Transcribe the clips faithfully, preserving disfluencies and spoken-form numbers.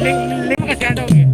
Link, link ꯑꯃꯒ share ꯇꯧꯒꯦ꯫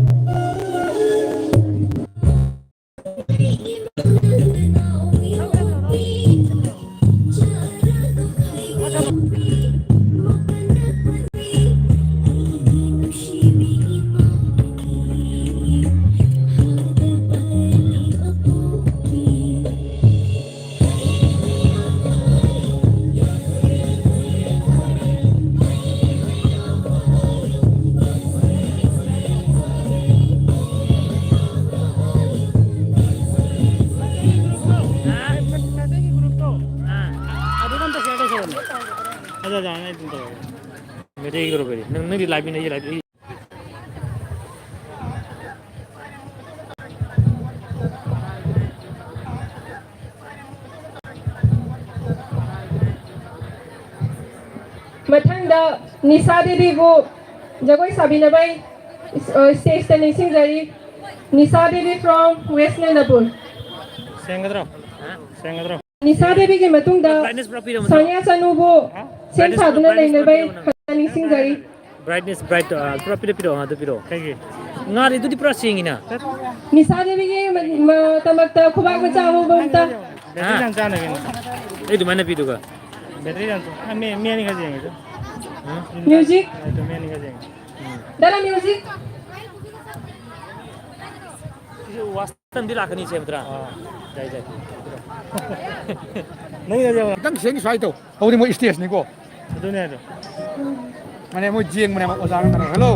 ꯑꯗꯨꯒ ꯑꯝꯇ share ꯇꯧꯁꯜꯂꯣꯅꯦ꯫ ꯑꯗ, ꯑꯗ, ꯑꯩ ꯑꯗꯨꯝ ꯇꯧꯔꯒꯦ꯫ ꯃꯩꯇꯩꯒꯤ group ꯍꯥꯏꯗꯤ ꯅꯪ, ꯅꯪꯒꯤ live ꯃꯤꯅ ꯑꯩꯒꯤ live꯫ ꯃꯊꯪꯗ ꯅꯤꯁꯥ ꯗꯦꯕꯤꯕꯨ ꯖꯒꯣꯏ ꯁꯥꯕꯤꯅꯕ ꯑꯩ, ꯑ, stageꯇ ꯅꯤꯡꯁꯤꯡꯖꯔꯤ꯫ ꯅꯤꯁꯥ ꯗꯦꯕꯤ from West ꯃꯦꯗꯤꯅꯥꯄꯨꯔ꯫ ꯁꯦꯡꯒꯗ꯭ꯔꯣ? ꯁꯦꯡꯒꯗ꯭ꯔꯣ? ꯅꯤꯁꯥ ꯗꯦꯕꯤꯒꯤ ꯃꯇꯨꯡꯗ brightness ꯄꯨꯔꯥ ꯄꯤꯔꯣ, ꯃꯊꯛ꯫ ꯁꯣꯅꯤꯌꯥ ꯆꯅꯨꯕꯨ ꯁꯦꯝ brightness ꯁꯥꯗꯨꯅ ꯄꯨꯔꯥ, brightness ꯂꯩꯅꯕ ꯄꯨꯔꯥ ꯑꯩ ꯄꯤꯔꯣ, ꯃꯊꯛ꯫ ꯈꯔ ꯅꯤꯡꯁꯤꯡꯖꯔꯤ꯫ Brightness bright, ꯑ, ꯄꯨꯔꯥ ꯄꯤꯔꯣ, ꯄꯤꯔꯣ, ꯑ, ꯑꯗꯨ ꯄꯤꯔꯣ꯫ ꯀꯩꯒꯤ? ꯉꯥꯜꯂꯤꯗꯨꯗꯤ ꯄꯨꯔꯥ ꯁꯦꯡꯉꯤꯅ꯫ ꯅꯤꯁꯥ ꯗꯦꯕꯤꯒꯤ ꯃ-, ꯃ-, ꯗꯃꯛꯇ ꯈꯨꯕꯥꯛ ꯃꯆꯥ ꯑꯃꯃꯝꯇ꯫ Battery ꯍꯥ? ꯌꯥꯝ ꯆꯥꯅꯕꯤꯅꯤ꯫ ꯑꯩ ꯑꯗꯨꯃꯥꯏꯅ ꯄꯤꯗꯨꯒ꯫ Battery ꯌꯥꯝ ꯆꯥ-, ꯑ, ꯃꯤ, ꯃꯤ ꯑꯅꯤ ꯈꯛ ꯌꯦꯡꯉꯤꯗ꯫ ꯍꯥ? Music꯫ ꯑ, ꯃꯤ ꯑꯅꯤ ꯈꯛ ꯌꯦꯡꯉꯤ꯫ ꯎꯝ꯫ ꯗꯥꯗꯥ, music꯫ ꯁꯤꯁꯨ ꯋꯥꯁꯇꯟꯗꯤ ꯂꯥꯛꯀꯅꯤ ꯏꯆꯦ ꯅꯠꯇ꯭ꯔꯥ? ꯑꯥ꯫ ꯌꯥꯏ, ꯌꯥꯏ꯫ ꯅꯪꯒꯤꯗꯣ ꯌꯦꯡꯉꯣ꯫ ꯈꯤꯇꯪ ꯁꯦꯡ ꯁ꯭ꯋꯥꯏ ꯇꯧ꯫ ꯍꯧꯗꯤ ꯃꯣꯏ stageꯅꯤꯀꯣ꯫ ꯑꯗꯨꯅꯦ ꯑꯗꯣ꯫ ꯃꯥꯅꯦ, ꯃꯣꯏ ꯌꯦꯡꯕꯅꯦꯕ ꯑꯣꯖꯥꯅ ꯀꯩꯅꯣ꯫ Hello꯫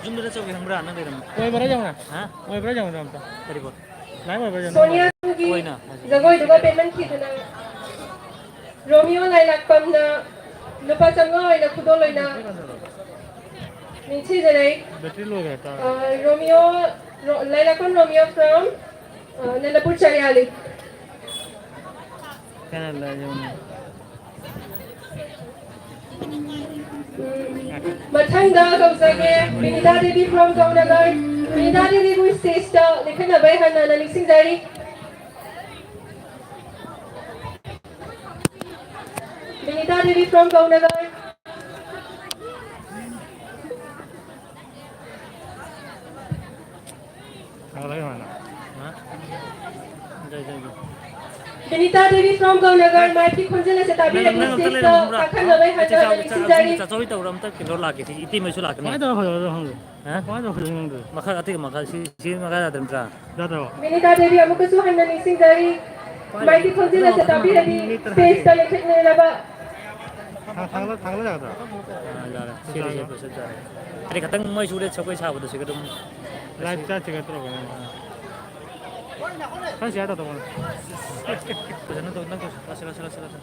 ꯌꯨꯝꯗ ꯆꯠꯆꯧꯒꯦ ꯈꯪꯕ꯭ꯔꯥ? ꯅꯪ ꯂꯩꯔꯝꯃꯣ꯫ ꯑꯣꯏꯕ꯭ꯔꯥ ꯌꯦꯡꯉꯨꯅ? ꯍꯥ? ꯑꯣꯏꯕ꯭ꯔꯥ ꯌꯦꯡꯉꯨꯅ ꯑꯝꯇ? ꯀꯔꯤꯕꯣ? ꯂꯥꯏꯚ ꯑꯣꯏꯕ꯭ꯔꯥ ꯌꯦꯡꯉꯨꯅ? ꯁꯣꯅꯤꯌꯥꯒꯤ ꯑꯣꯏꯅ ꯍꯥꯏꯁꯦ꯫ ꯖꯒꯣꯏꯗꯨꯒ ꯄꯦꯟꯃꯟꯈꯤꯗꯅ ꯔꯣꯃꯤꯌꯣ ꯂꯥꯏꯂꯥꯛꯄꯝꯅ ꯂꯨꯄꯥ ꯆꯥꯝꯃꯉꯥ ꯑꯣꯏꯅ ꯈꯨꯗꯣꯜ ꯑꯣꯏꯅ ꯅꯤꯡꯊꯤꯖꯔꯤ꯫ ꯕꯦꯇ꯭ꯔꯤ ꯂꯣꯏꯈ꯭ꯔꯦ, ꯇꯥꯔꯦ꯫ ꯑ, ꯔꯣꯃꯤꯌꯣ, ꯔꯣ-, ꯂꯥꯏꯂꯥꯛꯄꯝ ꯔꯣꯃꯤꯌꯣ from, ꯑ, ꯅꯟꯗꯄꯨꯔ ꯆꯥꯔꯤꯌꯥꯂꯤ꯫ ꯀꯅꯥ ꯂꯩ ꯌꯦꯡꯉꯨꯅꯦ꯫ ꯎꯝ, ꯃꯊꯪꯗ ꯀꯧꯖꯒꯦ ꯕꯤꯅꯤꯇꯥ ꯗꯦꯕꯤ from ꯀꯧꯅꯒꯔ꯫ ꯕꯤꯅꯤꯇꯥ ꯗꯦꯕꯤꯕꯨ stage ꯇ ꯂꯦꯡꯈꯠꯅꯕ ꯍꯥꯏꯅ ꯅꯤꯡꯁꯤꯡꯖꯔꯤ꯫ ꯕꯤꯅꯤꯇꯥ ꯗꯦꯕꯤ from ꯀꯧꯅꯒꯔ꯫ ꯊꯥꯒꯠꯂꯒꯦ ꯍꯥꯟꯅ꯫ ꯍꯥ? ꯖꯥꯏ, ꯖꯥꯏ, ꯖꯥꯏ꯫ ꯕꯤꯅꯤꯇꯥ ꯗꯦꯕꯤ from ꯀꯧꯅꯒꯔ, ꯃꯥꯏꯛꯀꯤ ꯈꯣꯟꯖꯦꯜ ꯑꯁꯦ ꯅꯪ, ꯇꯥꯕꯤꯔꯕꯤ ꯅꯪ ꯑꯝꯇ stage ꯂꯩꯔꯝꯃꯨ ꯇ ꯈꯪꯕ꯭ꯔꯥ? ꯀꯥꯈꯠꯅꯕꯩ ꯑꯩ ꯍꯥꯏꯅ ꯆꯥꯛ ꯆꯥ-, ꯅꯤꯡꯁꯤꯡꯖꯔꯤ꯫ ꯆꯥꯛ ꯆꯥꯕꯩ ꯇꯧꯔ ꯑꯝꯇ ꯀꯩꯅꯣ ꯂꯥꯛꯀꯦ꯫ ꯁꯤ ꯏꯇꯩꯃꯩꯁꯨ ꯂꯥꯛꯀꯅꯤ꯫ ꯀꯃꯥꯏꯅ ꯇꯧꯔ ꯍꯧꯖꯤꯛ ꯈꯪꯗꯦ? ꯍꯥ? ꯀꯃꯥꯏꯅ ꯇꯧꯔ ꯍꯧꯖꯤꯛ ꯈꯪꯗꯦ? ꯃꯈꯥ ꯑꯇꯩ ꯃꯈꯥ ꯁꯤ, ꯁꯤ ꯃꯈꯥ ꯌꯥꯗ꯭ꯔꯝꯇ꯭ꯔꯥ? ꯌꯥꯗ꯭ꯔꯕꯣ? ꯕꯤꯅꯤꯇꯥ ꯗꯦꯕꯤ ꯑꯃꯨꯛꯀꯁꯨ ꯍꯟꯅ ꯅꯤꯡꯁꯤꯡꯖꯔꯤ꯫ ꯃꯥꯏꯛꯀꯤ ꯈꯣꯟꯖꯦꯜ ꯑꯁꯦ ꯇꯥꯕꯤꯔꯗꯤ stage ꯇ ꯂꯦꯡꯈꯠꯅꯅꯕ꯫ ꯊꯥ-, ꯊꯥꯒꯠꯂ-, ꯊꯥꯒꯠꯂ ꯌꯥꯒꯗ꯭ꯔꯣ? ꯑꯥ, ꯌꯥꯔꯦ꯫ ꯁꯤ ꯌꯥꯔꯦ꯫ ꯂꯣꯏꯁꯤꯜꯂꯁꯤ, ꯌꯥꯔꯦ꯫ ꯑꯗꯩ ꯈꯇꯪ ꯃꯣꯏ ꯁꯨꯔꯦ ꯁꯒꯣꯏ ꯁꯥꯕꯗꯣ ꯁꯤꯒ ꯑꯗꯨꯝ꯫ Live chat ꯁꯤꯒ ꯇꯧꯔꯒꯅꯦ꯫ ꯑꯥ꯫ ꯈꯔ share ꯇꯧꯊꯣꯛꯑꯣꯅꯦ꯫ ꯐꯖꯅ ꯇꯧ, ꯅꯪ ꯇꯧ꯫ ꯂꯥꯁ, ꯂꯥꯁ, ꯂꯥꯁ, ꯂꯥꯁ꯫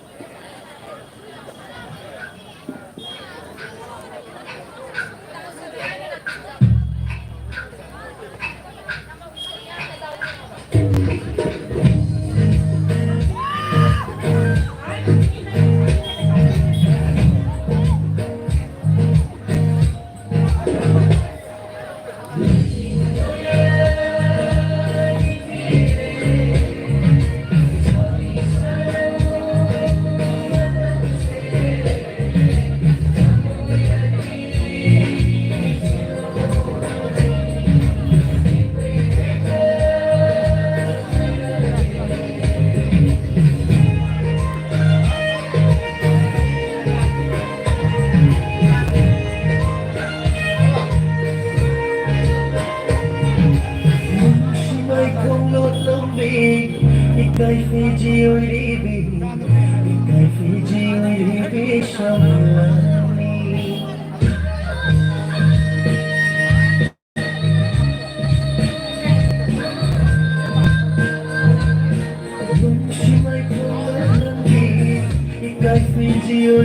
Hello.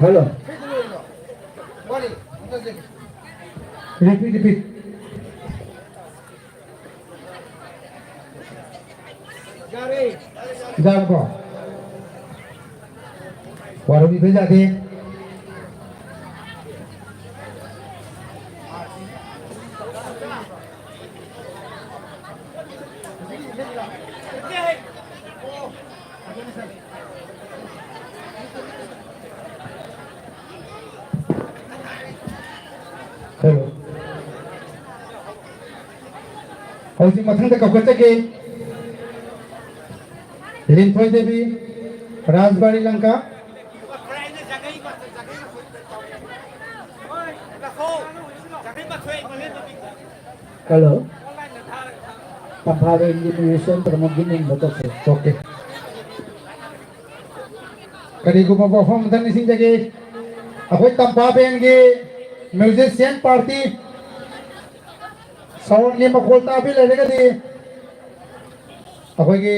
Hello. Repeat, repeat. ꯌꯥꯔꯕꯣ? ꯋꯥꯔꯧꯕꯤꯕ ꯌꯥꯗꯦ꯫ Hello. ꯍꯧꯖꯤꯛ ꯃꯊꯪꯗ ꯀꯧꯈꯠꯆꯒꯦ꯫ ꯂꯤꯟꯊꯣꯏ ꯗꯦꯕꯤ, ꯔꯥꯖꯕꯥꯔꯤ ꯂꯪꯀꯥ꯫ Hello. ꯇꯝꯐꯥ ꯕꯦꯟꯒꯤ ꯃ꯭ꯌꯨꯖꯤꯁꯤꯌꯥꯟ ꯄ꯭ꯔꯃꯣꯗꯀꯤ ꯃꯤꯡꯗ ꯇꯧꯁꯦ꯫ ꯑꯣꯀꯦ꯫ ꯀꯔꯤꯒꯨꯝꯕ ꯋꯥꯐꯝ ꯑꯃꯇꯪ ꯅꯤꯡꯁꯤꯡꯖꯒꯦ, ꯑꯩꯈꯣꯏ ꯇꯝꯐꯥ ꯕꯦꯟꯒꯤ ꯃ꯭ꯌꯨꯖꯤꯁꯤꯌꯥꯟ ꯄꯥꯔꯇꯤ ꯁꯥꯎꯟꯒꯤ ꯃꯈꯣꯜ ꯇꯥꯕꯤ ꯂꯩꯔꯒꯗꯤ ꯑꯩꯈꯣꯏꯒꯤ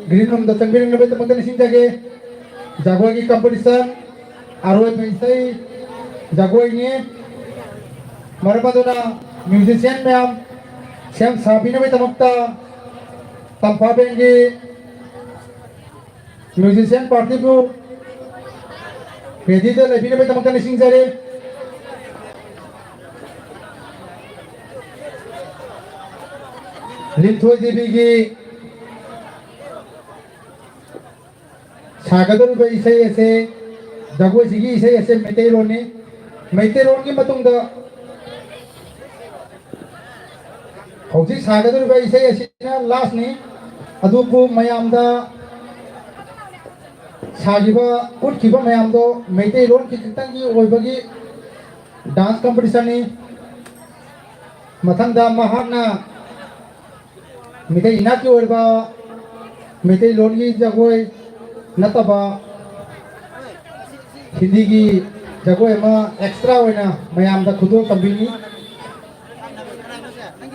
ꯒ꯭ꯔꯤꯟ ꯔꯨꯝꯗ ꯆꯪꯕꯤꯔꯛꯅꯕꯒꯤꯗꯃꯛꯇ ꯅꯤꯡꯁꯤꯡꯖꯒꯦ꯫ ꯖꯒꯣꯏꯒꯤ ꯀꯝꯄꯤꯇꯤꯁꯟ ꯑꯔꯣꯏꯕ ꯏꯁꯩ ꯖꯒꯣꯏꯅꯤ꯫ ꯃꯔꯝ ꯑꯗꯨꯅ ꯃ꯭ꯌꯨꯖꯤꯁꯤꯌꯥꯟ ꯃꯌꯥꯝ ꯁꯦꯝ ꯁꯥꯕꯤꯅꯕꯒꯤꯗꯃꯛꯇ ꯇꯝꯐꯥ ꯕꯦꯟꯒꯤ ꯃ꯭ꯌꯨꯖꯤꯁꯤꯌꯥꯟ ꯄꯥꯔꯇꯤꯕꯨ ꯔꯦꯗꯤꯗ ꯂꯩꯕꯤꯅꯕꯒꯤꯗꯃꯛꯇ ꯅꯤꯡꯁꯤꯡꯖꯔꯤ꯫ ꯂꯤꯟꯊꯣꯏ ꯗꯦꯕꯤꯒꯤ ꯁꯥꯒꯗꯧꯔꯤꯕ ꯏꯁꯩ ꯑꯁꯦ, ꯖꯒꯣꯏꯁꯤꯒꯤ ꯏꯁꯩ ꯑꯁꯦ ꯃꯩꯇꯩꯂꯣꯟꯅꯤ꯫ ꯃꯩꯇꯩꯂꯣꯟꯒꯤ ꯃꯇꯨꯡꯗ ꯍꯧꯖꯤꯛ ꯁꯥꯒꯗꯧꯔꯤꯕ ꯏꯁꯩ ꯑꯁꯤꯅ ꯂꯥꯁꯅꯤ꯫ ꯑꯗꯨꯕꯨ ꯃꯌꯥꯝꯗ ꯁꯥꯈꯤꯕ, ꯎꯠꯈꯤꯕ ꯃꯌꯥꯝꯗꯣ ꯃꯩꯇꯩꯂꯣꯟꯒꯤ ꯈꯛꯇꯪꯒꯤ ꯑꯣꯏꯕꯒꯤ ꯗꯥꯟꯁ ꯀꯝꯄꯤꯇꯤꯁꯟꯅꯤ꯫ ꯃꯊꯪꯗ ꯃꯍꯥꯛꯅ ꯃꯤꯇꯩ ꯏꯅꯥꯠꯀꯤ ꯑꯣꯏꯕ ꯃꯩꯇꯩꯂꯣꯟꯒꯤ ꯖꯒꯣꯏ ꯅꯠꯇꯕ ꯍꯤꯟꯗꯤꯒꯤ ꯖꯒꯣꯏ ꯑꯃ ꯑꯦꯛꯁꯇ꯭ꯔꯥ ꯑꯣꯏꯅ ꯃꯌꯥꯝꯗ ꯈꯨꯗꯣꯜ ꯇꯝꯕꯤꯅꯤ꯫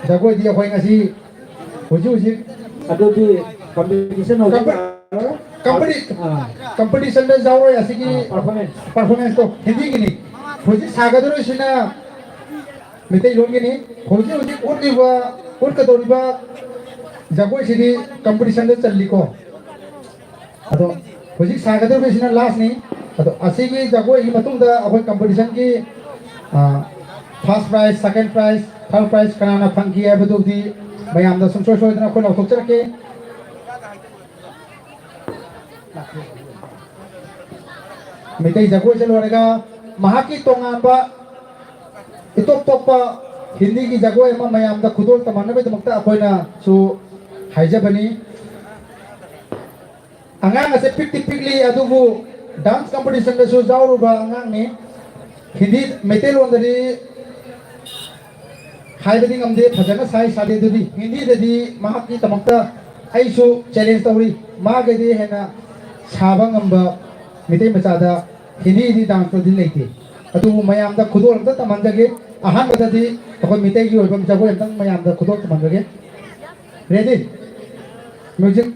ꯖꯒꯣꯏꯗꯤ ꯑꯩꯈꯣꯏ ꯉꯁꯤ ꯍꯧꯖꯤꯛ ꯍꯧꯖꯤꯛ ꯑꯗꯨꯗꯤ ꯀꯝꯄꯤꯇꯤꯁꯟ ꯍꯧꯖꯤꯛ ꯀꯝꯄꯤ-, ꯀꯝꯄꯤꯇꯤ-, ꯑꯥ꯫ ꯀꯝꯄꯤꯇꯤꯁꯟꯗ ꯌꯥꯎꯔꯣꯏ꯫ ꯑꯁꯤꯒꯤ ꯑꯥ, ꯄꯔꯐꯣꯔꯃꯦꯟꯁ꯫ ꯄꯔꯐꯣꯔꯃꯦꯟꯁꯇꯣ ꯍꯤꯟꯗꯤꯒꯤꯅꯤ꯫ ꯍꯧꯖꯤꯛ ꯁꯥꯒꯗꯧꯔꯤꯁꯤꯅ ꯃꯩꯇꯩꯂꯣꯟꯒꯤꯅꯤ꯫ ꯍꯧꯖꯤꯛ ꯍꯧꯖꯤꯛ ꯎꯠꯂꯤꯕ, ꯎꯠꯀꯗꯧꯔꯤꯕ ꯖꯒꯣꯏꯁꯤꯗꯤ ꯀꯝꯄꯤꯇꯤꯁꯟꯗ ꯆꯜꯂꯤꯀꯣ꯫ ꯑꯗꯣ ꯍꯧꯖꯤꯛ ꯁꯥꯒꯗꯧꯔꯤꯕꯁꯤꯅ ꯂꯥꯁꯅꯤ꯫ ꯑꯗꯣ ꯑꯁꯤꯒꯤ ꯖꯒꯣꯏꯒꯤ ꯃꯇꯨꯡꯗ ꯑꯩꯈꯣꯏ ꯀꯝꯄꯤꯇꯤꯁꯟꯒꯤ, ꯑꯥ, ꯐꯥꯔꯁ ꯄ꯭ꯔꯥꯏꯖ, ꯁꯦꯀꯦꯟ ꯄ꯭ꯔꯥꯏꯖ, ꯊꯥꯔꯠ ꯄ꯭ꯔꯥꯏꯖ ꯀꯅꯥꯅ ꯐꯪꯈꯤ ꯍꯥꯏꯕꯗꯨꯗꯤ ꯃꯌꯥꯝꯗ ꯁꯨꯡꯁꯣꯏ ꯁꯣꯏꯗꯅ ꯑꯩꯈꯣꯏ ꯂꯥꯎꯊꯣꯛꯆꯔꯛꯀꯦ꯫ ꯃꯩꯇꯩ ꯖꯒꯣꯏꯁꯦ ꯂꯣꯏꯔꯒ ꯃꯍꯥꯛꯀꯤ ꯇꯣꯉꯥꯟꯕ ꯏꯇꯣꯞ ꯇꯣꯞꯄ ꯍꯤꯟꯗꯤꯒꯤ ꯖꯒꯣꯏ ꯑꯃ ꯃꯌꯥꯝꯗ ꯈꯨꯗꯣꯜ ꯇꯝꯍꯟꯅꯕꯒꯤꯗꯃꯛꯇ ꯑꯩꯈꯣꯏꯅꯁꯨ ꯍꯥꯏꯖꯕꯅꯤ꯫ ꯑꯉꯥꯡ ꯑꯁꯦ ꯄꯤꯛꯇꯤ ꯄꯤꯛꯂꯤ, ꯑꯗꯨꯕꯨ ꯗꯥꯟꯁ ꯀꯝꯄꯤꯇꯤꯁꯟꯗꯁꯨ ꯌꯥꯎꯔꯨꯕ ꯑꯉꯥꯡꯅꯤ꯫ ꯍꯤꯟꯗꯤ, ꯃꯩꯇꯩꯂꯣꯟꯗꯗꯤ ꯍꯥꯏꯕꯗꯤ ꯉꯝꯗꯦ, ꯐꯖꯅ ꯁꯥꯏ ꯁꯥꯗꯦ꯫ ꯑꯗꯨꯗꯤ ꯍꯤꯟꯗꯤꯗꯗꯤ ꯃꯍꯥꯛꯀꯤꯗꯃꯛꯇ ꯑꯩꯁꯨ ꯆꯦꯂꯦꯟꯖ ꯇꯧꯔꯤ, ꯃꯥꯒꯤꯗꯤ ꯍꯦꯟꯅ ꯁꯥꯕ ꯉꯝꯕ ꯃꯤꯇꯩ ꯃꯆꯥꯗ ꯍꯤꯟꯗꯤꯗꯤ ꯗꯥꯟꯁꯇꯗꯤ ꯂꯩꯇꯦ꯫ ꯑꯗꯨꯕꯨ ꯃꯌꯥꯝꯗ ꯈꯨꯗꯣꯜ ꯑꯝꯇ ꯇꯝꯍꯟꯖꯒꯦ꯫ ꯑꯍꯥꯟꯕꯗꯗꯤ ꯑꯩꯈꯣꯏ ꯃꯤꯇꯩꯒꯤ ꯑꯣꯏꯕ ꯖꯒꯣꯏ ꯑꯝꯇꯪ ꯃꯌꯥꯝꯗ ꯈꯨꯗꯣꯜ ꯇꯝꯍꯟꯖꯒꯦ꯫ ꯔꯦꯗꯤ? ꯃ꯭ꯌꯨꯖꯤꯛ꯫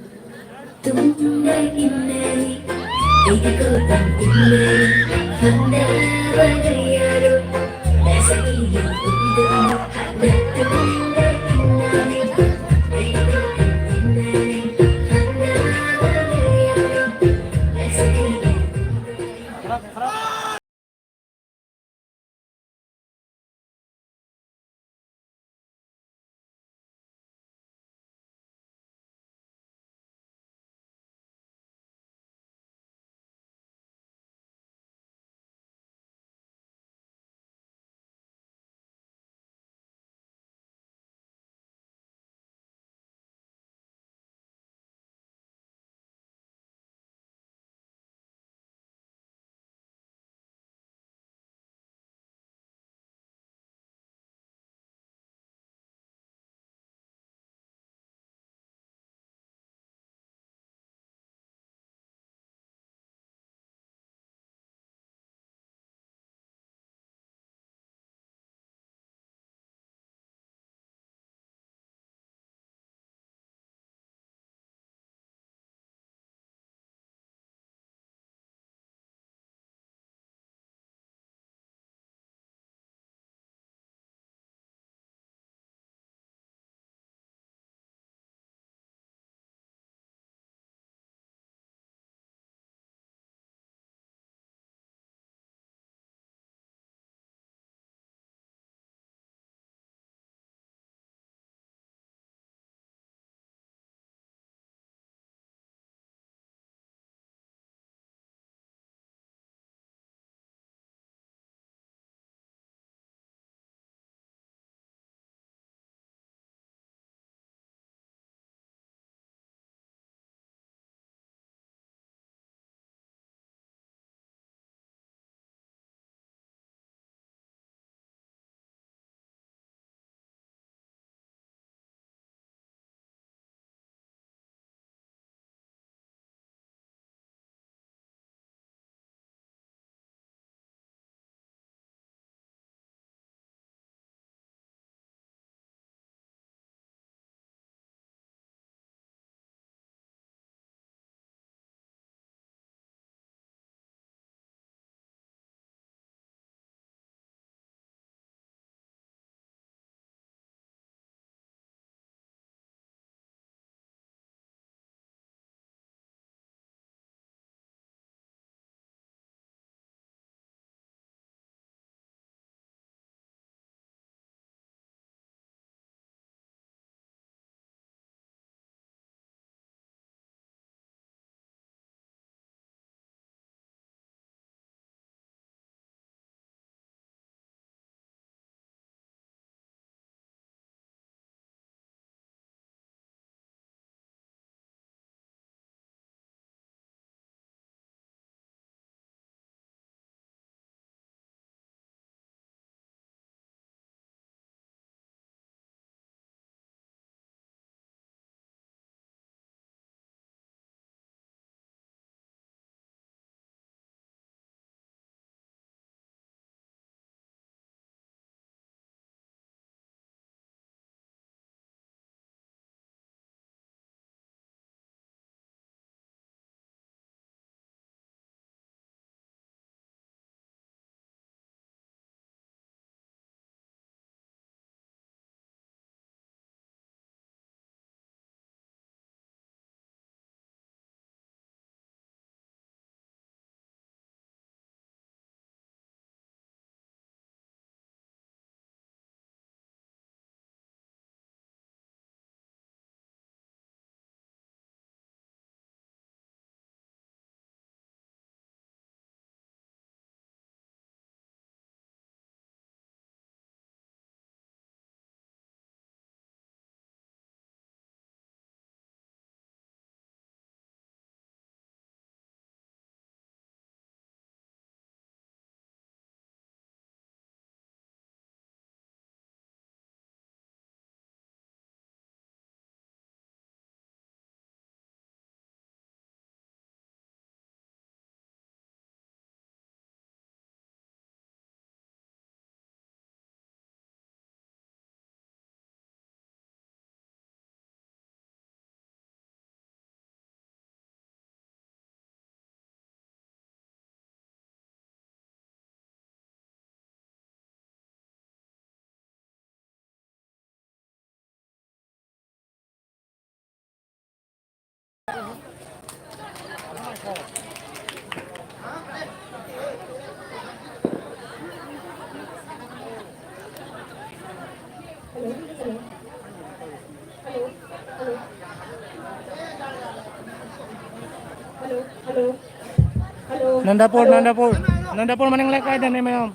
ꯅꯟꯗꯄꯨꯔ, ꯅꯟꯗꯄꯨꯔ, ꯅꯟꯗꯄꯨꯔ ꯃꯅꯤꯡ ꯂꯩꯀꯥꯏꯗꯅꯦ, ꯃꯌꯥꯝ꯫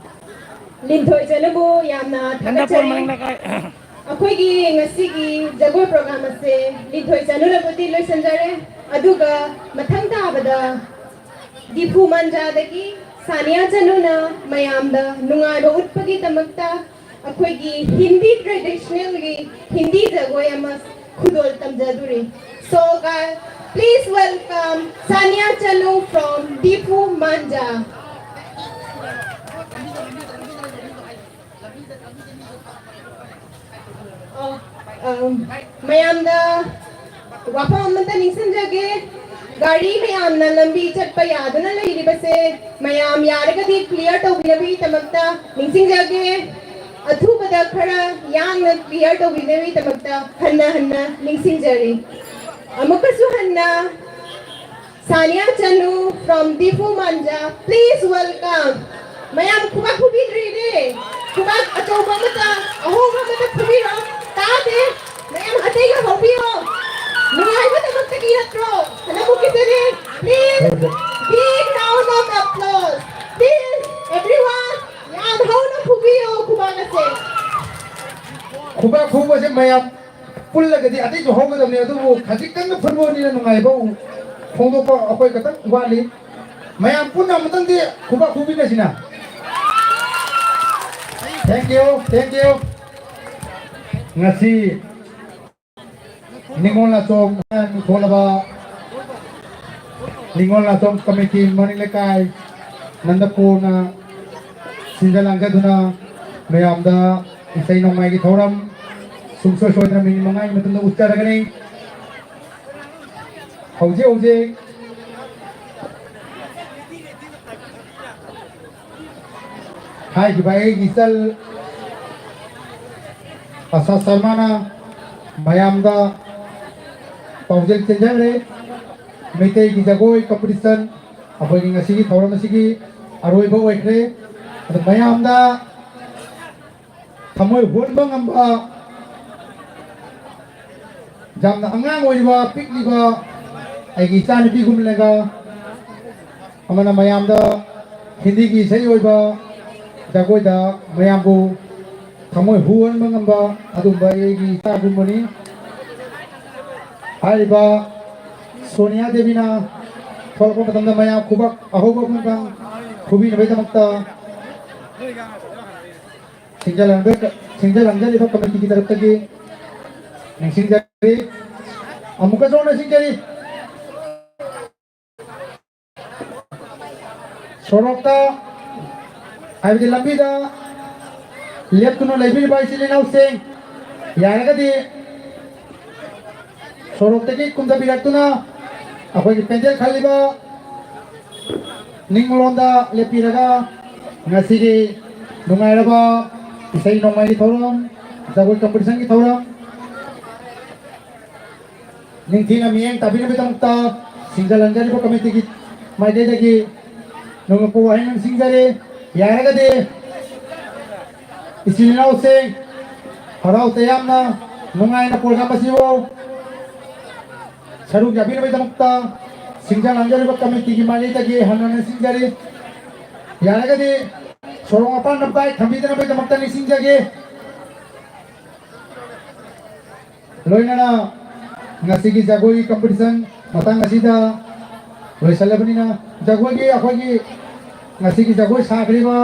ꯂꯤꯟꯊꯣꯏ ꯆꯅꯨꯕꯨ ꯌꯥꯝꯅ ꯅꯟꯗꯄꯨꯔ ꯊꯥꯒꯠꯆꯔꯤ꯫ ꯃꯅꯤꯡ ꯂꯩꯀꯥꯏ꯫ ꯑꯩꯈꯣꯏꯒꯤ ꯉꯁꯤꯒꯤ ꯖꯒꯣꯏ program ꯑꯁꯦ ꯂꯤꯟꯊꯣꯏ ꯆꯅꯨꯅꯕꯨꯗꯤ ꯂꯣꯏꯁꯤꯟꯖꯔꯦ, ꯑꯗꯨꯒ ꯃꯊꯪ ꯇꯥꯕꯗ ꯗꯤꯐꯨ ꯃꯟꯖꯥꯗꯒꯤ ꯁꯥꯅꯤꯌꯥ ꯆꯅꯨꯅ ꯃꯌꯥꯝꯗ ꯅꯨꯡꯉꯥꯏꯕ ꯎꯠꯄꯒꯤꯗꯃꯛꯇ ꯑꯩꯈꯣꯏꯒꯤ ꯍꯤꯟꯗꯤ traditionalꯒꯤ ꯍꯤꯟꯗꯤ ꯖꯒꯣꯏ ꯑꯃ ꯈꯨꯗꯣꯜ ꯇꯝꯖꯗꯣꯔꯤ꯫ So, guys, please welcome Sania Chanu from Diphu Manja. ꯑ, ꯑ, ꯃꯌꯥꯝꯗ ꯋꯥꯐꯝ ꯑꯃꯇ ꯅꯤꯡꯁꯤꯡꯖꯒꯦ꯫ ꯒꯥꯔꯤ ꯃꯌꯥꯝꯅ ꯂꯝꯕꯤ ꯆꯠꯄ ꯌꯥꯗꯨꯅ ꯂꯩꯔꯤꯕꯁꯦ ꯃꯌꯥꯝ ꯌꯥꯔꯒꯗꯤ clear ꯇꯧꯕꯤꯅꯕꯒꯤꯗꯃꯛꯇ ꯅꯤꯡꯁꯤꯡꯖꯒꯦ꯫ ꯑꯊꯨꯕꯗ ꯈꯔ ꯌꯥꯡꯅ clear ꯇꯧꯕꯤꯅꯕꯒꯤꯗꯃꯛꯇ ꯍꯟꯅ ꯍꯟꯅ ꯅꯤꯡꯁꯤꯡꯖꯔꯤ꯫ ꯑꯃꯨꯛꯀꯁꯨ ꯍꯟꯅ Sania Chanu from Diphu Manja, please welcome. ꯃꯌꯥꯝ ꯈꯨꯕꯥꯛ ꯈꯨꯕꯤꯗ꯭ꯔꯤꯅꯦ꯫ ꯈꯨꯕꯥꯛ ꯑꯆꯧꯕ ꯑꯃꯇ, ꯑꯍꯣꯕ ꯑꯃꯇ ꯈꯨꯕꯤꯔꯣ꯫ ꯇꯥꯗꯦ꯫ ꯃꯌꯥꯝ ꯑꯇꯩꯒ ꯍꯧꯕꯤꯌꯣ꯫ ꯅꯨꯡꯉꯥꯏꯕꯗꯃꯛꯇꯒꯤ ꯅꯠꯇ꯭ꯔꯣ? ꯍꯟꯗꯛꯃꯨꯛꯀꯤꯁꯤꯗꯤ, please, big round of applause. Please, everyone, ꯌꯥꯝ ꯍꯧꯅ ꯈꯨꯕꯤꯌꯣ ꯈꯨꯕꯥꯛ ꯑꯁꯦ꯫ ꯈꯨꯕꯥꯛ ꯈꯨꯕꯁꯦ ꯃꯌꯥꯝ ꯄꯨꯜꯂꯒꯗꯤ ꯑꯇꯩꯁꯨ ꯍꯧꯒꯗꯕꯅꯤ, ꯑꯗꯨꯕꯨ ꯈꯖꯤꯛꯇꯪꯒ ꯐꯨꯠꯕꯣꯜꯅꯤꯅ ꯅꯨꯡꯉꯥꯏꯕ ꯎ-, ꯐꯣꯡꯗꯣꯛꯄ ꯑꯩꯈꯣꯏ ꯈꯛꯇꯪ ꯋꯥꯠꯂꯤ꯫ ꯃꯌꯥꯝ ꯄꯨꯟꯅ ꯑꯃꯨꯛꯇꯪꯗꯤ ꯈꯨꯕꯥꯛ ꯈꯨꯕꯤꯟꯅꯁꯤꯅ꯫ Thank you, thank you. ꯉꯁꯤ ꯅꯤꯉꯣꯜ ꯅꯥꯆꯣꯝ ꯊꯣꯛꯂꯕ ꯅꯤꯉꯣꯜ ꯅꯥꯆꯣꯝ ꯀꯃꯤꯇꯤ ꯃꯅꯤꯡ ꯂꯩꯀꯥꯏ ꯅꯟꯗꯄꯨꯔꯅ ꯁꯤꯟꯖ ꯂꯥꯡꯖꯗꯨꯅ ꯃꯌꯥꯝꯗ ꯏꯁꯩ ꯅꯣꯡꯃꯥꯏꯒꯤ ꯊꯧꯔꯝ ꯁꯨꯡꯁꯣꯏ ꯁꯣꯏꯗꯅ ꯃꯤꯅꯤꯠ ꯃꯉꯥꯒꯤ ꯃꯇꯨꯡꯗ ꯎꯠꯆꯔꯒꯅꯤ꯫ ꯍꯧꯖꯤꯛ ꯍꯧꯖꯤꯛ ꯍꯥꯏꯈꯤꯕ ꯑꯩꯒꯤ ꯏꯆꯜ ꯑꯁꯥ ꯁꯔꯃꯥꯅ ꯃꯌꯥꯝꯗ ꯄꯥꯎꯖꯦꯜ ꯆꯦꯟꯖꯈ꯭ꯔꯦ꯫ ꯃꯩꯇꯩꯒꯤ ꯖꯒꯣꯏ competition ꯑꯩꯈꯣꯏꯒꯤ ꯉꯁꯤꯒꯤ ꯊꯧꯔꯝ ꯑꯁꯤꯒꯤ ꯑꯔꯣꯏꯕ ꯑꯣꯏꯈ꯭ꯔꯦ꯫ ꯑꯗꯨ ꯃꯌꯥꯝꯗ ꯊꯃꯣꯏ ꯍꯨꯍꯟꯕ ꯉꯝꯕ, ꯌꯥꯝꯅ ꯑꯉꯥꯡ ꯑꯣꯏꯔꯤꯕ, ꯄꯤꯛꯂꯤꯕ ꯑꯩꯒꯤ ꯏꯆꯥꯅꯨꯄꯤꯒꯨꯝꯂꯒ ꯑꯃꯅ ꯃꯌꯥꯝꯗ ꯍꯤꯟꯗꯤꯒꯤ ꯏꯁꯩ ꯑꯣꯏꯕ ꯖꯒꯣꯏꯗ ꯃꯌꯥꯝꯕꯨ ꯊꯃꯣꯏ ꯍꯨꯍꯟꯕ ꯉꯝꯕ ꯑꯗꯨꯝꯕ ꯑꯩꯒꯤ ꯏꯆꯥꯒꯨꯝꯕꯅꯤ꯫ ꯍꯥꯏꯔꯤꯕ ꯁꯣꯅꯤꯌꯥ ꯗꯦꯕꯤꯅ ꯊꯣꯛꯂꯛꯄ ꯃꯇꯝꯗ ꯃꯌꯥꯝ ꯈꯨꯕꯛ ꯑꯍꯧꯕ ꯑꯃꯇꯪ ꯈꯨꯕꯤꯅꯕꯒꯤꯗꯃꯛꯇ ꯁꯤꯡꯖ ꯂꯥꯡꯖ-, ꯁꯤꯡꯖ ꯂꯥꯡꯖꯔꯤꯕ ꯀꯃꯤꯇꯤꯒꯤ ꯇꯔꯞꯇꯒꯤ ꯅꯤꯡꯁꯤꯡꯖꯔꯤ꯫ ꯑꯃꯨꯛꯀꯁꯨ ꯍꯟꯅ ꯅꯤꯡꯁꯤꯡꯖꯔꯤ꯫ ꯁꯣꯔꯣꯛꯇ, ꯍꯥꯏꯕꯗꯤ ꯂꯝꯕꯤꯗ ꯂꯦꯞꯇꯨꯅ ꯂꯩꯕꯤꯔꯤꯕ ꯏꯆꯤꯜ ꯏꯅꯥꯎꯁꯤꯡ, ꯌꯥꯔꯒꯗꯤ ꯁꯣꯔꯣꯛꯇꯒꯤ ꯀꯨꯝꯊꯕꯤꯔꯛꯇꯨꯅ ꯑꯩꯈꯣꯏꯒꯤ ꯄꯦꯟꯗꯦꯜ ꯈꯜꯂꯤꯕ ꯅꯤꯡꯂꯣꯝꯗ ꯂꯦꯞꯄꯤꯔꯒ ꯉꯁꯤꯒꯤ ꯅꯨꯡꯉꯥꯏꯔꯕ ꯏꯁꯩ ꯅꯣꯡꯃꯥꯏꯒꯤ ꯊꯧꯔꯝ, ꯖꯒꯣꯏ ꯀꯝꯄꯤꯇꯤꯁꯟꯒꯤ ꯊꯧꯔꯝ ꯅꯤꯡꯊꯤꯅ ꯃꯤꯠꯌꯦꯡ ꯇꯥꯕꯤꯅꯕꯒꯤꯗꯃꯛꯇ ꯁꯤꯡꯖ ꯂꯥꯡꯖꯔꯤꯕ ꯀꯃꯤꯇꯤꯒꯤ ꯃꯥꯏꯀꯩꯗꯒꯤ ꯅꯣꯡꯂꯨꯛꯄ ꯋꯥꯍꯩ ꯅꯤꯡꯁꯤꯡꯖꯔꯤ꯫ ꯌꯥꯔꯒꯗꯤ ꯏꯆꯤꯜ ꯏꯅꯥꯎꯁꯤꯡ ꯍꯔꯥꯎ ꯇꯌꯥꯝꯅ ꯅꯨꯡꯉꯥꯏꯅ ꯄ꯭ꯔꯣꯒ꯭ꯔꯥꯝ ꯑꯁꯤꯕꯨ ꯁꯔꯨꯛ ꯌꯥꯕꯤꯅꯕꯒꯤꯗꯃꯛꯇ ꯁꯤꯡꯖ ꯂꯥꯡꯖꯔꯤꯕ ꯀꯃꯤꯇꯤꯒꯤ ꯃꯥꯏꯀꯩꯗꯒꯤ ꯍꯟꯅ ꯅꯤꯡꯁꯤꯡꯖꯔꯤ꯫ ꯌꯥꯔꯒꯗꯤ ꯁꯣꯔꯣꯛ ꯃꯄꯥꯟꯗ ꯕꯥꯏꯛ ꯊꯝꯕꯤꯗꯅꯕꯒꯤꯗꯃꯛꯇ ꯅꯤꯡꯁꯤꯡꯖꯒꯦ꯫ ꯂꯣꯏꯅꯅ ꯉꯁꯤꯒꯤ ꯖꯒꯣꯏꯒꯤ ꯀꯝꯄꯤꯇꯤꯁꯟ ꯃꯇꯥꯡ ꯑꯁꯤꯗ ꯂꯣꯏꯁꯤꯜꯂꯕꯅꯤꯅ, ꯖꯒꯣꯏꯒꯤ, ꯑꯩꯈꯣꯏꯒꯤ ꯉꯁꯤꯒꯤ ꯖꯒꯣꯏ ꯁꯥꯈ꯭ꯔꯤꯕ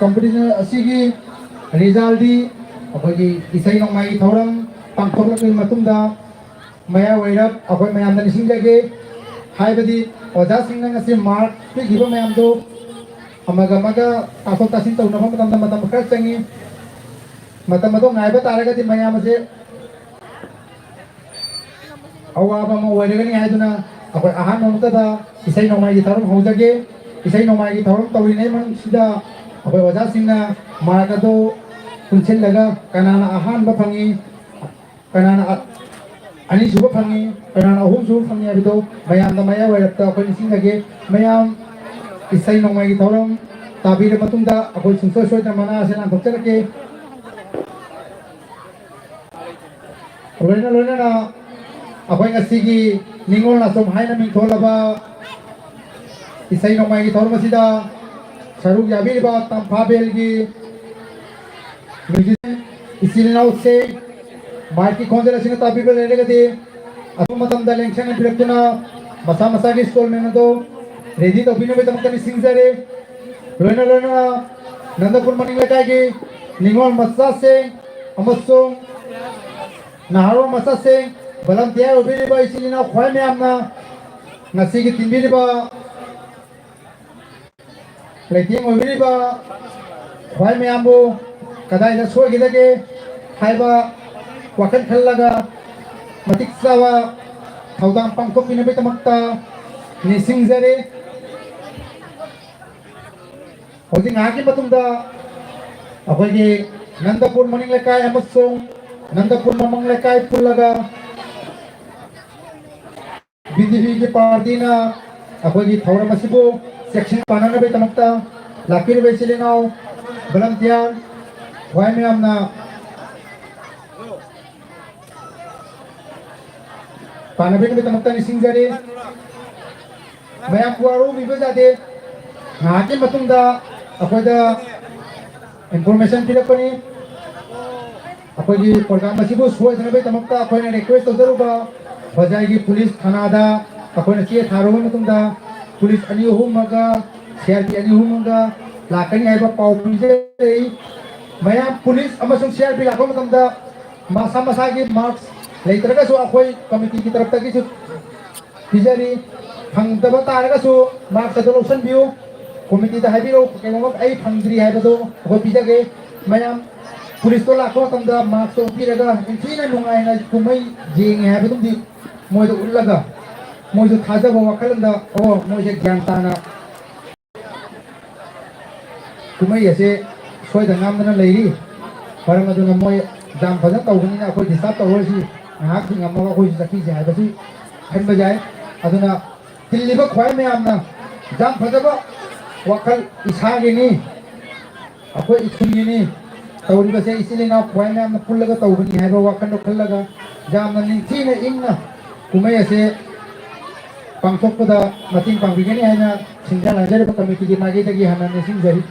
ꯀꯝꯄꯤꯇꯤꯁꯟ ꯑꯁꯤꯒꯤ ꯔꯤꯖꯜꯗꯤ ꯑꯩꯈꯣꯏꯒꯤ ꯏꯁꯩ ꯅꯣꯡꯃꯥꯏꯒꯤ ꯊꯧꯔꯝ ꯄꯥꯡꯊꯣꯛꯂꯛꯂꯕ ꯃꯇꯨꯡꯗ ꯃꯌꯥꯏ ꯑꯣꯏꯔꯞ ꯑꯩꯈꯣꯏ ꯃꯌꯥꯝꯗ ꯅꯤꯡꯁꯤꯡꯖꯒꯦ꯫ ꯍꯥꯏꯕꯗꯤ ꯑꯣꯖꯥꯁꯤꯡꯅ ꯉꯁꯤ ꯃꯥꯔꯛ ꯄꯤꯈꯤꯕ ꯃꯌꯥꯝꯗꯣ ꯑꯃꯒ ꯑꯃꯒ ꯇꯥꯊꯣꯛ ꯇꯥꯁꯤꯟ ꯇꯧꯅꯕ ꯃꯇꯝꯗ ꯃꯇꯝ ꯈꯔ ꯆꯪꯉꯤ꯫ ꯃꯇꯝ ꯑꯗꯨ ꯉꯥꯏꯕ ꯇꯥꯔꯒꯗꯤ ꯃꯌꯥꯝ ꯑꯁꯦ ꯑꯋꯥꯕ ꯑꯃ ꯑꯣꯏꯔꯒꯅꯤ ꯍꯥꯏꯗꯨꯅ ꯑꯩꯈꯣꯏ ꯑꯍꯥꯟꯕ ꯃꯛꯇꯗ ꯏꯁꯩ ꯅꯣꯡꯃꯥꯏꯒꯤ ꯊꯧꯔꯝ ꯍꯧꯖꯒꯦ꯫ ꯏꯁꯩ ꯅꯣꯡꯃꯥꯏꯒꯤ ꯊꯧꯔꯝ ꯇꯧꯔꯤꯉꯩ ꯃꯅꯨꯡꯁꯤꯗ ꯑꯩꯈꯣꯏ ꯑꯣꯖꯥꯁꯤꯡꯅ ꯃꯥꯔꯛ ꯑꯗꯨ ꯄꯨꯟꯁꯤꯜꯂꯒ ꯀꯅꯥꯅ ꯑꯍꯥꯟꯕ ꯐꯪꯉꯤ, ꯀꯅꯥꯅ ꯑ-, ꯑꯅꯤꯁꯨꯕ ꯐꯪꯉꯤ, ꯀꯅꯥꯅ ꯑꯍꯨꯝꯁꯨꯕ ꯐꯪꯉꯤ ꯍꯥꯏꯕꯗꯨ ꯃꯌꯥꯝꯗ ꯃꯌꯥꯏ ꯋꯥꯏꯔꯞꯇ ꯑꯩꯈꯣꯏ ꯅꯤꯡꯁꯤꯡꯖꯒꯦ꯫ ꯃꯌꯥꯝ ꯏꯁꯩ ꯅꯣꯡꯃꯥꯏꯒꯤ ꯊꯧꯔꯝ ꯇꯥꯕꯤꯔ ꯃꯇꯨꯡꯗ ꯑꯩꯈꯣꯏ ꯁꯨꯡꯁꯣꯏ ꯁꯣꯏꯗꯅ ꯃꯅꯥ ꯑꯁꯤ ꯂꯥꯟꯊꯣꯛꯆꯔꯛꯀꯦ꯫ ꯂꯣꯏꯅ ꯂꯣꯏꯅꯅ ꯑꯩꯈꯣꯏ ꯉꯁꯤꯒꯤ ꯅꯤꯉꯣꯜ ꯅꯥꯆꯣꯝ ꯍꯥꯏꯅ ꯃꯤꯡꯊꯣꯜꯂꯕ ꯏꯁꯩ ꯅꯣꯡꯃꯥꯏꯒꯤ ꯊꯧꯔꯝ ꯑꯁꯤꯗ ꯁꯔꯨꯛ ꯌꯥꯕꯤꯔꯤꯕ ꯇꯝꯐꯥ ꯕꯦꯜꯒꯤ ꯃ꯭ꯌꯨꯖꯤꯁꯤꯌꯥꯟ ꯏꯆꯤꯜ ꯏꯅꯥꯎꯁꯤꯡ, ꯃꯥꯏꯛꯀꯤ ꯈꯣꯟꯖꯦꯜ ꯑꯁꯤꯅ ꯇꯥꯕꯤꯕ ꯂꯩꯔꯒꯗꯤ, ꯑꯊꯨꯕ ꯃꯇꯝꯗ ꯂꯦꯡꯁꯟꯅ ꯄꯤꯔꯛꯇꯨꯅ ꯃꯁꯥ ꯃꯁꯥꯒꯤ ꯏꯟꯁꯇ꯭ꯔꯨꯃꯦꯟ ꯑꯗꯨ ꯔꯦꯗꯤ ꯇꯧꯕꯤꯅꯕꯒꯤꯗꯃꯛꯇ ꯅꯤꯡꯁꯤꯡꯖꯔꯤ꯫ ꯂꯣꯏꯅ ꯂꯣꯏꯅꯅ ꯅꯟꯗꯄꯨꯔ ꯃꯅꯤꯡ ꯂꯩꯀꯥꯏꯒꯤ ꯅꯤꯉꯣꯜ ꯃꯆꯥꯁꯤꯡ ꯑꯃꯁꯨꯡ ꯅꯍꯥꯔꯣꯜ ꯃꯆꯥꯁꯤꯡ, ꯚꯣꯂꯟꯇꯤꯌꯔ ꯑꯣꯏꯕꯤꯔꯤꯕ ꯏꯆꯤꯜ ꯏꯅꯥꯎ ꯈ꯭ꯋꯥꯏ ꯃꯌꯥꯝꯅ ꯉꯁꯤꯒꯤ ꯇꯤꯟꯕꯤꯔꯤꯕ ꯂꯩꯇꯦꯡ ꯑꯣꯏꯕꯤꯔꯤꯕ ꯈ꯭ꯋꯥꯏ ꯃꯌꯥꯝꯕꯨ ꯀꯗꯥꯏꯗ ꯁꯣꯏꯒꯗꯒꯦ ꯍꯥꯏꯕ ꯋꯥꯈꯜ ꯈꯜꯂꯒ ꯃꯇꯤꯛ ꯆꯥꯕ ꯊꯧꯗꯥꯡ ꯄꯥꯡꯊꯣꯛꯄꯤꯅꯕꯒꯤꯗꯃꯛꯇ ꯅꯤꯡꯁꯤꯡꯖꯔꯤ꯫ ꯍꯧꯖꯤꯛ ꯉꯥꯏꯍꯥꯛꯀꯤ ꯃꯇꯨꯡꯗ ꯑꯩꯈꯣꯏꯒꯤ ꯅꯟꯗꯄꯨꯔ ꯃꯅꯤꯡ ꯂꯩꯀꯥꯏ ꯑꯃꯁꯨꯡ ꯅꯟꯗꯄꯨꯔ ꯃꯃꯥꯡ ꯂꯩꯀꯥꯏ ꯄꯨꯜꯂꯒ ꯕꯤ ꯖꯦ ꯄꯤꯒꯤ ꯄꯥꯔꯇꯤꯅ ꯑꯩꯈꯣꯏꯒꯤ ꯊꯧꯔꯝ ꯑꯁꯤꯕꯨ ꯆꯦꯛꯁꯤꯟ ꯄꯥꯟꯅꯅꯕꯒꯤꯗꯃꯛꯇ ꯂꯥꯛꯄꯤꯔꯤꯕ ꯏꯆꯤꯜ ꯏꯅꯥꯎ, ꯚꯣꯂꯟꯇꯤꯌꯔ, ꯈ꯭ꯋꯥꯏ ꯃꯌꯥꯝꯅ ꯄꯥꯟꯅꯕꯒꯤꯗꯃꯛꯇ ꯅꯤꯡꯁꯤꯡꯖꯔꯤ꯫ ꯃꯌꯥꯝ ꯋꯥꯔꯧꯕꯤꯕ ꯌꯥꯗꯦ꯫ ꯉꯥꯏꯍꯥꯛꯀꯤ ꯃꯇꯨꯡꯗ ꯑꯩꯈꯣꯏꯗ ꯏꯟꯐꯣꯔꯃꯦꯁꯟ ꯄꯤꯔꯛꯄꯅꯤ꯫ ꯑꯩꯈꯣꯏꯒꯤ ꯄ꯭ꯔꯣꯒ꯭ꯔꯥꯝ ꯑꯁꯤꯕꯨ ꯁꯣꯏꯗꯅꯕꯒꯤꯗꯃꯛꯇ ꯑꯩꯈꯣꯏꯅ ꯔꯤꯀ꯭ꯋꯦꯁ ꯇꯧꯖꯔꯨꯕ ꯍꯣꯖꯥꯏꯒꯤ ꯄꯨꯂꯤꯁ ꯊꯥꯅꯥꯗ ꯑꯩꯈꯣꯏꯅ ꯆꯦ ꯊꯥꯔꯨꯕ ꯃꯇꯨꯡꯗ ꯄꯨꯂꯤꯁ ꯑꯅꯤ ꯑꯍꯨꯝ ꯑꯃꯒ ꯁꯤ ꯑꯥꯔ ꯄꯤ ꯑꯅꯤ ꯑꯍꯨꯝ ꯑꯃꯒ ꯂꯥꯛꯀꯅꯤ ꯍꯥꯏꯕ ꯄꯥꯎ ꯄꯤꯖꯔꯛꯏ꯫ ꯃꯌꯥꯝ ꯄꯨꯂꯤꯁ ꯑꯃꯁꯨꯡ ꯁꯤ ꯑꯥꯔ ꯄꯤ ꯂꯥꯛꯄ ꯃꯇꯝꯗ ꯃꯁꯥ ꯃꯁꯥꯒꯤ ꯃꯥꯛꯁ ꯂꯩꯇ꯭ꯔꯒꯁꯨ ꯑꯩꯈꯣꯏ ꯀꯃꯤꯇꯤꯒꯤ ꯇꯔꯞꯇꯒꯤꯁꯨ ꯄꯤꯖꯔꯤ꯫ ꯐꯪꯗꯕ ꯇꯥꯔꯒꯁꯨ ꯃꯥꯛꯁ ꯑꯗꯨ ꯂꯧꯁꯤꯟꯕꯤꯌꯨ꯫ ꯀꯣꯃꯤꯇꯤꯗ ꯍꯥꯏꯕꯤꯔꯛꯎ, ꯀꯩꯅꯣꯝꯃ ꯑꯩ ꯐꯪꯗ꯭ꯔꯤ ꯍꯥꯏꯕꯗꯣ ꯑꯩꯈꯣꯏ ꯄꯤꯖꯒꯦ꯫ ꯃꯌꯥꯝ ꯄꯨꯂꯤꯁꯇꯣ ꯂꯥꯛꯄ ꯃꯇꯝꯗ ꯃꯥꯛꯁꯇꯣ ꯎꯞꯄꯤꯔꯒ ꯅꯤꯡꯊꯤꯅ ꯅꯨꯡꯉꯥꯏꯅ ꯀꯨꯝꯍꯩ ꯌꯦꯡꯉꯦ ꯍꯥꯏꯕꯗꯨꯝꯗꯤ ꯃꯣꯏꯗ ꯎꯠꯂꯒ ꯃꯣꯏꯁꯨ ꯊꯥꯖꯕ ꯋꯥꯈꯜ ꯑꯃꯗ, ꯑꯣ, ꯃꯣꯏꯁꯦ ꯒ꯭ꯌꯥꯟ ꯇꯥꯅ ꯀꯨꯝꯍꯩ ꯑꯁꯦ ꯁꯣꯏꯗ ꯉꯥꯝꯗꯅ ꯂꯩꯔꯤ꯫ ꯃꯔꯝ ꯑꯗꯨꯅ ꯃꯣꯏ ꯌꯥꯝ ꯐꯖꯅ ꯇꯧꯕꯅꯤꯅ ꯑꯩꯈꯣꯏ ꯗꯤꯁꯇꯔꯕ ꯇꯧꯔꯣꯏꯁꯤ, ꯉꯥꯏꯍꯥꯛ ꯊꯤꯡꯉꯝꯃꯒ ꯑꯩꯈꯣꯏꯁꯨ ꯆꯠꯈꯤꯁꯦ ꯍꯥꯏꯕꯁꯤ ꯈꯟꯕ ꯌꯥꯏ꯫ ꯑꯗꯨꯅ ꯇꯤꯜꯂꯤꯕ ꯈ꯭ꯋꯥꯏ ꯃꯌꯥꯝꯅ ꯌꯥꯝ ꯐꯖꯕ ꯋꯥꯈꯜ, ꯏꯁꯥꯒꯤꯅꯤ, ꯑꯩꯈꯣꯏ ꯏꯊꯤꯜꯒꯤꯅꯤ, ꯇꯧꯔꯤꯕꯁꯦ ꯏꯆꯤꯜ ꯏꯅꯥꯎ ꯈ꯭ꯋꯥꯏ ꯃꯌꯥꯝꯅ ꯄꯨꯜꯂꯒ ꯇꯧꯕꯅꯤ ꯍꯥꯏꯕ ꯋꯥꯈꯜꯗꯣ ꯈꯜꯂꯒ ꯌꯥꯝꯅ ꯅꯤꯡꯊꯤꯅ ꯏꯪꯅ ꯀꯨꯝꯍꯩ ꯑꯁꯦ ꯄꯥꯡꯊꯣꯛꯄꯗ ꯃꯇꯦꯡ ꯄꯥꯡꯕꯤꯒꯅꯤ ꯍꯥꯏꯅ ꯁꯤꯟꯖꯥ ꯂꯥꯡꯖꯔꯤꯕ ꯀꯃꯤꯇꯤꯒꯤ ꯃꯥꯏꯀꯩꯗꯒꯤ ꯍꯥꯟꯅ ꯅꯤꯡꯁꯤꯡꯖꯔꯤ꯫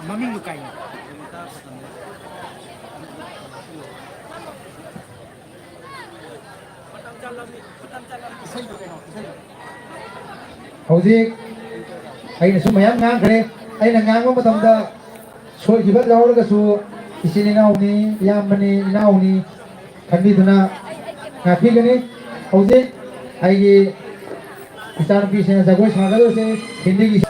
ꯃꯃꯤꯡꯗꯨ ꯀꯥꯏꯅ? ꯍꯧꯖꯤꯛ ꯑꯩꯅꯁꯨ ꯃꯌꯥꯝ ꯉꯥꯡꯈ꯭ꯔꯦ꯫ ꯑꯩꯅ ꯉꯥꯡꯕ ꯃꯇꯝꯗ ꯁꯣꯏꯈꯤꯕ ꯌꯥꯎꯔꯒꯁꯨ ꯏꯆꯤꯟ ꯏꯅꯥꯎꯅꯤ, ꯏꯌꯥꯝꯕꯅꯤ, ꯏꯅꯥꯎꯅꯤ ꯈꯟꯕꯤꯗꯨꯅ ꯉꯥꯛꯄꯤꯒꯅꯤ꯫ ꯍꯧꯖꯤꯛ ꯑꯩꯒꯤ ꯏꯆꯥꯅꯨꯄꯤꯁꯤꯡꯅ ꯖꯒꯣꯏ ꯁꯥꯒꯗꯧꯔꯤꯁꯦ ꯍꯤꯟꯗꯤꯒꯤ꯫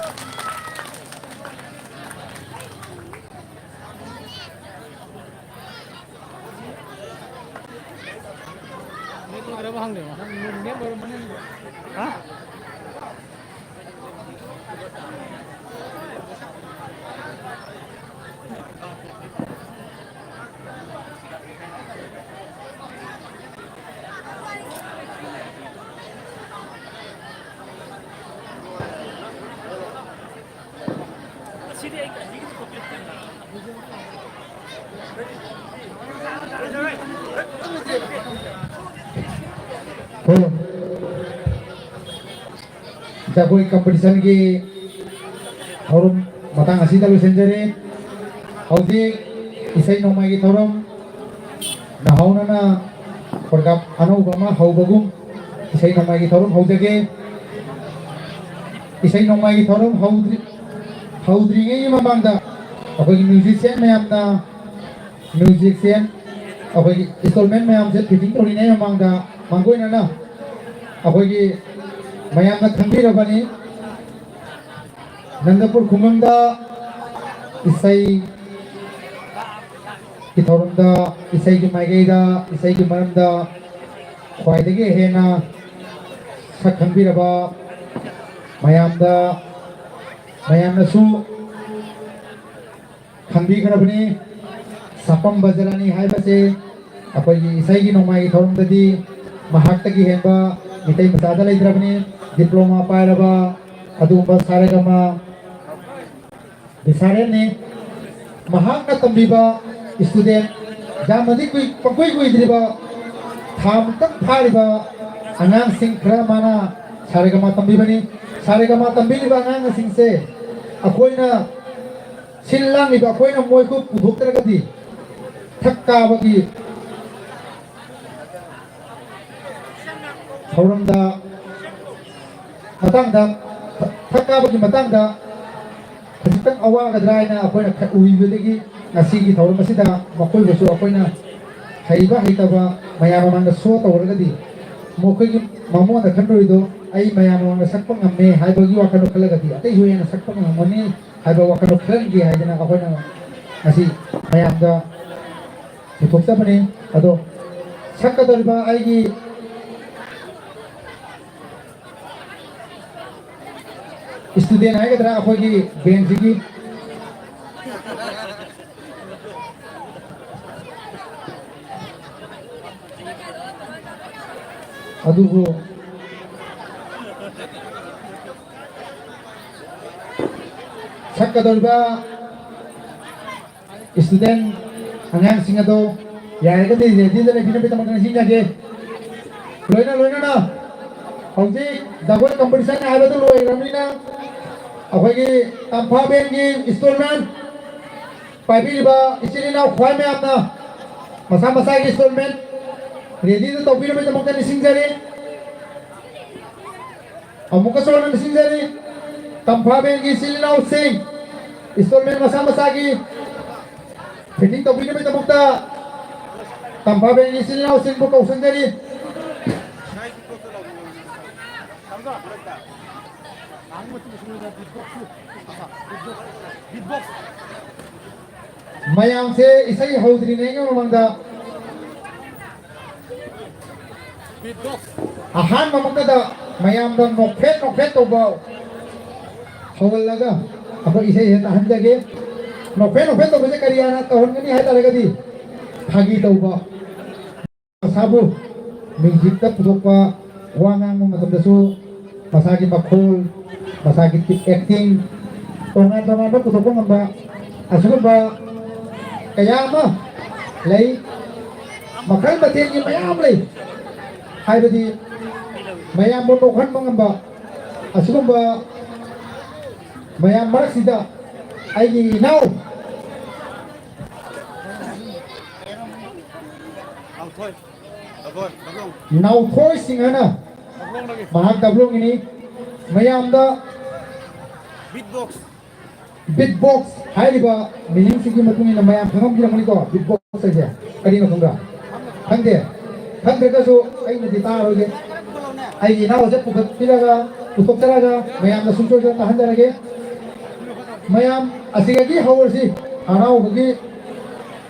ꯖꯒꯣꯏ ꯀꯝꯄꯤꯇꯤꯁꯟꯒꯤ ꯊꯧꯔꯝ ꯃꯇꯥꯡ ꯑꯁꯤꯗ ꯂꯣꯏꯁꯤꯟꯖꯔꯦ꯫ ꯍꯧꯖꯤꯛ ꯏꯁꯩ ꯅꯣꯡꯃꯥꯏꯒꯤ ꯊꯧꯔꯝ ꯅꯧꯍꯧꯅꯅ ꯄ꯭ꯔꯣꯒ꯭ꯔꯥꯝ ꯑꯅꯧꯕ ꯑꯃ ꯍꯧꯕꯒꯨꯝ ꯏꯁꯩ ꯅꯣꯡꯃꯥꯏꯒꯤ ꯊꯧꯔꯝ ꯍꯧꯖꯒꯦ꯫ ꯏꯁꯩ ꯅꯣꯡꯃꯥꯏꯒꯤ ꯊꯧꯔꯝ ꯍꯧꯗ꯭ꯔꯤ-, ꯍꯧꯗ꯭ꯔꯤꯉꯩꯒꯤ ꯃꯃꯥꯡꯗ ꯑꯩꯈꯣꯏꯒꯤ ꯃ꯭ꯌꯨꯖꯤꯁꯤꯌꯥꯟ ꯃꯌꯥꯝꯅ ꯃ꯭ꯌꯨꯖꯤꯛꯁꯦ ꯑꯩꯈꯣꯏꯒꯤ ꯏꯟꯁꯇ꯭ꯔꯨꯃꯦꯟ ꯃꯌꯥꯝꯁꯦ ꯐꯤꯠꯇꯤꯡ ꯇꯧꯔꯤꯉꯩ ꯃꯃꯥꯡꯗ ꯃꯥꯡꯒꯣꯏꯅꯅ ꯑꯩꯈꯣꯏꯒꯤ ꯃꯌꯥꯝꯅ ꯈꯪꯕꯤꯔꯕꯅꯤ, ꯅꯟꯗꯄꯨꯔ ꯈꯨꯡꯒꯪꯗ ꯏꯁꯩꯒꯤ ꯊꯧꯔꯝꯗ, ꯏꯁꯩꯒꯤ ꯃꯥꯏꯀꯩꯗ, ꯏꯁꯩꯒꯤ ꯃꯔꯝꯗ ꯈ꯭ꯋꯥꯏꯗꯒꯤ ꯍꯦꯟꯅ ꯁꯛ ꯈꯪꯕꯤꯔꯕ ꯃꯌꯥꯝꯗ, ꯃꯌꯥꯝꯅꯁꯨ ꯈꯪꯕꯤꯈ꯭ꯔꯕꯅꯤ꯫ ꯁꯥꯄꯝ ꯕꯖꯔꯥꯅꯤ ꯍꯥꯏꯕꯁꯦ ꯑꯩꯈꯣꯏꯒꯤ ꯏꯁꯩꯒꯤ ꯅꯣꯡꯃꯥꯏꯒꯤ ꯊꯧꯔꯝꯗꯗꯤ ꯃꯍꯥꯛꯇꯒꯤ ꯍꯦꯟꯕ ꯃꯤꯇꯩ ꯃꯆꯥꯗ ꯂꯩꯇ꯭ꯔꯕꯅꯤ꯫ ꯗꯤꯄ꯭ꯂꯣꯃꯥ ꯄꯥꯏꯔꯕ ꯑꯗꯨꯒꯨꯝꯕ ꯁꯥꯔꯦꯒꯃꯥ ꯕꯤꯁꯥꯔꯦꯟꯅꯤ꯫ ꯃꯍꯥꯛꯅ ꯇꯝꯕꯤꯕ student ꯌꯥꯝꯅꯗꯤ ꯀꯨꯏ-, ꯄꯪꯀꯨꯏ ꯀꯨꯏꯗ꯭ꯔꯤꯕ, ꯊꯥ ꯃꯨꯛꯇꯪ ꯐꯥꯔꯤꯕ ꯑꯉꯥꯡꯁꯤꯡ ꯈꯔ ꯃꯥꯅ ꯁꯥꯔꯦꯒꯃꯥ ꯇꯝꯕꯤꯕꯅꯤ꯫ ꯁꯥꯔꯦꯒꯃꯥ ꯇꯝꯕꯤꯔꯤꯕ ꯑꯉꯥꯡꯁꯤꯡꯁꯦ ꯑꯩꯈꯣꯏꯅ ꯁꯤꯜ ꯂꯥꯡꯂꯤꯕ ꯑꯩꯈꯣꯏꯅ ꯃꯣꯏꯕꯨ ꯄꯨꯊꯣꯛꯇ꯭ꯔꯒꯗꯤ ꯊꯛ ꯀꯥꯕꯒꯤ ꯊꯧꯔꯝꯗ ꯃꯇꯥꯡꯗ, ꯊꯛ ꯀꯥꯕꯒꯤ ꯃꯇꯥꯡꯗ ꯈꯖꯤꯛꯇꯪ ꯑꯋꯥꯒꯗ꯭ꯔꯥ ꯍꯥꯏꯅ ꯑꯩꯈꯣꯏꯅ ꯈ-, ꯎꯕꯤꯕꯗꯒꯤ ꯉꯁꯤꯒꯤ ꯊꯧꯔꯝ ꯑꯁꯤꯗ ꯃꯈꯣꯏꯕꯨꯁꯨ ꯑꯩꯈꯣꯏꯅ ꯍꯩꯕ ꯍꯩꯇꯕ ꯃꯌꯥꯝ ꯃꯃꯥꯡꯗ show ꯇꯧꯔꯒꯗꯤ ꯃꯈꯣꯏꯒꯤ ꯃꯃꯣꯟꯗ ꯈꯟꯗꯣꯏꯗꯣ ꯑꯩ ꯃꯌꯥꯝ ꯃꯃꯥꯡꯗ ꯁꯛꯄ ꯉꯝꯃꯦ ꯍꯥꯏꯕꯒꯤ ꯋꯥꯈꯜꯗꯣ ꯈꯜꯂꯒꯗꯤ ꯑꯇꯩꯁꯨ ꯍꯦꯟꯅ ꯁꯛꯄ ꯉꯝꯒꯅꯤ ꯍꯥꯏꯕ ꯋꯥꯈꯜꯗꯣ ꯈꯜꯍꯟꯒꯦ ꯍꯥꯏꯗꯅ ꯑꯩꯈꯣꯏꯅ ꯉꯁꯤ ꯃꯌꯥꯝꯗ ꯄꯨꯊꯣꯛꯆꯕꯅꯤ꯫ ꯑꯗꯣ ꯁꯛꯀꯗꯧꯔꯤꯕ ꯑꯩꯒꯤ student ꯍꯥꯏꯒꯗ꯭ꯔꯥ, ꯑꯩꯈꯣꯏꯒꯤ bandꯁꯤꯒꯤ ꯑꯗꯨꯕꯨ ꯁꯛꯀꯗꯧꯔꯤꯕ student ꯑꯉꯥꯡꯁꯤꯡ ꯑꯗꯣ ꯌꯥꯔꯒꯗꯤ readyꯗ ꯂꯩꯕꯤꯅꯕꯒꯤꯗꯃꯛꯇ ꯅꯤꯡꯁꯤꯡꯖꯒꯦ꯫ ꯂꯣꯏꯅ ꯂꯣꯏꯅꯅ ꯍꯧꯖꯤꯛ ꯖꯒꯣꯏ competition ꯍꯥꯏꯕꯗꯨ ꯂꯣꯏꯈ꯭ꯔꯕꯅꯤꯅ ꯑꯩꯈꯣꯏꯒꯤ ꯇꯝꯐꯥ bandꯒꯤ instrument ꯄꯥꯏꯕꯤꯔꯤꯕ ꯏꯆꯤꯜ ꯏꯅꯥꯎ ꯈ꯭ꯋꯥꯏ ꯃꯌꯥꯝꯅ ꯃꯁꯥ ꯃꯁꯥꯒꯤ instrument readyꯗ ꯇꯧꯕꯤꯅꯕꯒꯤꯗꯃꯛꯇ ꯅꯤꯡꯁꯤꯡꯖꯔꯤ꯫ ꯑꯃꯨꯛꯀꯁꯨ ꯍꯟꯅ ꯅꯤꯡꯁꯤꯡꯖꯔꯤ, ꯇꯝꯐꯥ bandꯒꯤ ꯏꯆꯤꯜ ꯏꯅꯥꯎꯁꯤꯡ instrument ꯃꯁꯥ ꯃꯁꯥꯒꯤ fitting ꯇꯧꯕꯤꯅꯕꯒꯤꯗꯃꯛꯇ ꯇꯝꯐꯥ bandꯒꯤ ꯏꯆꯤꯜ ꯏꯅꯥꯎꯁꯤꯡꯕꯨ ꯀꯧꯁꯤꯟꯖꯔꯤ꯫ ꯃꯌꯥꯝꯁꯦ ꯏꯁꯩ ꯍꯧꯗ꯭ꯔꯤꯉꯩꯒꯤ ꯃꯃꯥꯡꯗ ꯑꯍꯥꯟꯕꯃꯛꯇꯗ ꯃꯌꯥꯝꯗ ꯅꯣꯛꯐꯦꯠ ꯅꯣꯛꯐꯦꯠ ꯇꯧꯕ ꯍꯧꯍꯜꯂꯒ ꯑꯩꯈꯣꯏ ꯏꯁꯩꯁꯦ ꯇꯥꯍꯟꯖꯒꯦ꯫ ꯅꯣꯛꯐꯦꯠ ꯅꯣꯛꯐꯦꯠ ꯇꯧꯕꯁꯦ ꯀꯔꯤ ꯍꯥꯏꯅ ꯇꯧꯍꯟꯒꯅꯤ ꯍꯥꯏ ꯇꯥꯔꯒꯗꯤ ꯐꯥꯒꯤ ꯇꯧꯕ꯫ ꯃꯁꯥꯕꯨ musicꯇ ꯄꯨꯊꯣꯛꯄ, ꯋꯥ ꯉꯥꯡꯕ ꯃꯇꯝꯗꯁꯨ ꯃꯁꯥꯒꯤ ꯃꯈꯣꯜ, ꯃꯁꯥꯒꯤ acting, ꯇꯣꯉꯥꯟ ꯇꯣꯉꯥꯟꯕ ꯄꯨꯊꯣꯛꯄ ꯉꯝꯕ ꯑꯁꯤꯒꯨꯝꯕ ꯀꯌꯥ ꯑꯃ ꯂꯩ꯫ ꯃꯈꯜ ꯃꯊꯦꯜꯒꯤ ꯃꯌꯥꯝ ꯂꯩ꯫ ꯍꯥꯏꯕꯗꯤ ꯃꯌꯥꯝꯕꯨ ꯅꯣꯛꯍꯟꯕ ꯉꯝꯕ ꯑꯁꯤꯒꯨꯝꯕ ꯃꯌꯥꯝ ꯃꯔꯛꯁꯤꯗ ꯑꯩꯒꯤ ꯏꯅꯥꯎ ꯅꯥꯎꯊꯣꯏ ꯁꯤꯡꯍꯅ ꯃꯍꯥꯛ ꯇꯥꯕ꯭ꯂꯣꯒꯤꯅꯤ꯫ ꯃꯌꯥꯝꯗ ꯕꯤꯠ ꯕꯣꯛꯁ ꯍꯥꯏꯔꯤꯕ ꯃꯤꯅꯤꯡꯁꯤꯒꯤ ꯃꯇꯨꯡ ꯏꯟꯅ ꯃꯌꯥꯝ ꯈꯪꯉꯝꯕꯤꯔꯝꯒꯅꯤꯀꯣ꯫ ꯕꯤꯠ ꯕꯣꯛꯁ ꯍꯥꯏꯁꯦ ꯀꯔꯤꯅꯣ ꯈꯪꯕ꯭ꯔꯥ? ꯈꯪꯗꯦ꯫ ꯈꯪꯗ꯭ꯔꯒꯁꯨ ꯑꯩꯅꯗꯤ ꯇꯥꯔꯣꯏꯒꯦ꯫ ꯑꯩꯒꯤ ꯏꯅꯥꯎꯁꯦ ꯄꯨꯈꯠꯄꯤꯔꯒ, ꯄꯨꯊꯣꯛꯆꯔꯒ ꯃꯌꯥꯝꯗ ꯁꯨꯡꯁꯣꯏ ꯁꯣꯏꯗꯅ ꯇꯥꯍꯟꯖꯔꯒꯦ꯫ ꯃꯌꯥꯝ ꯑꯁꯤꯗꯒꯤ ꯍꯧꯔꯁꯤ ꯍꯔꯥꯎꯕꯒꯤ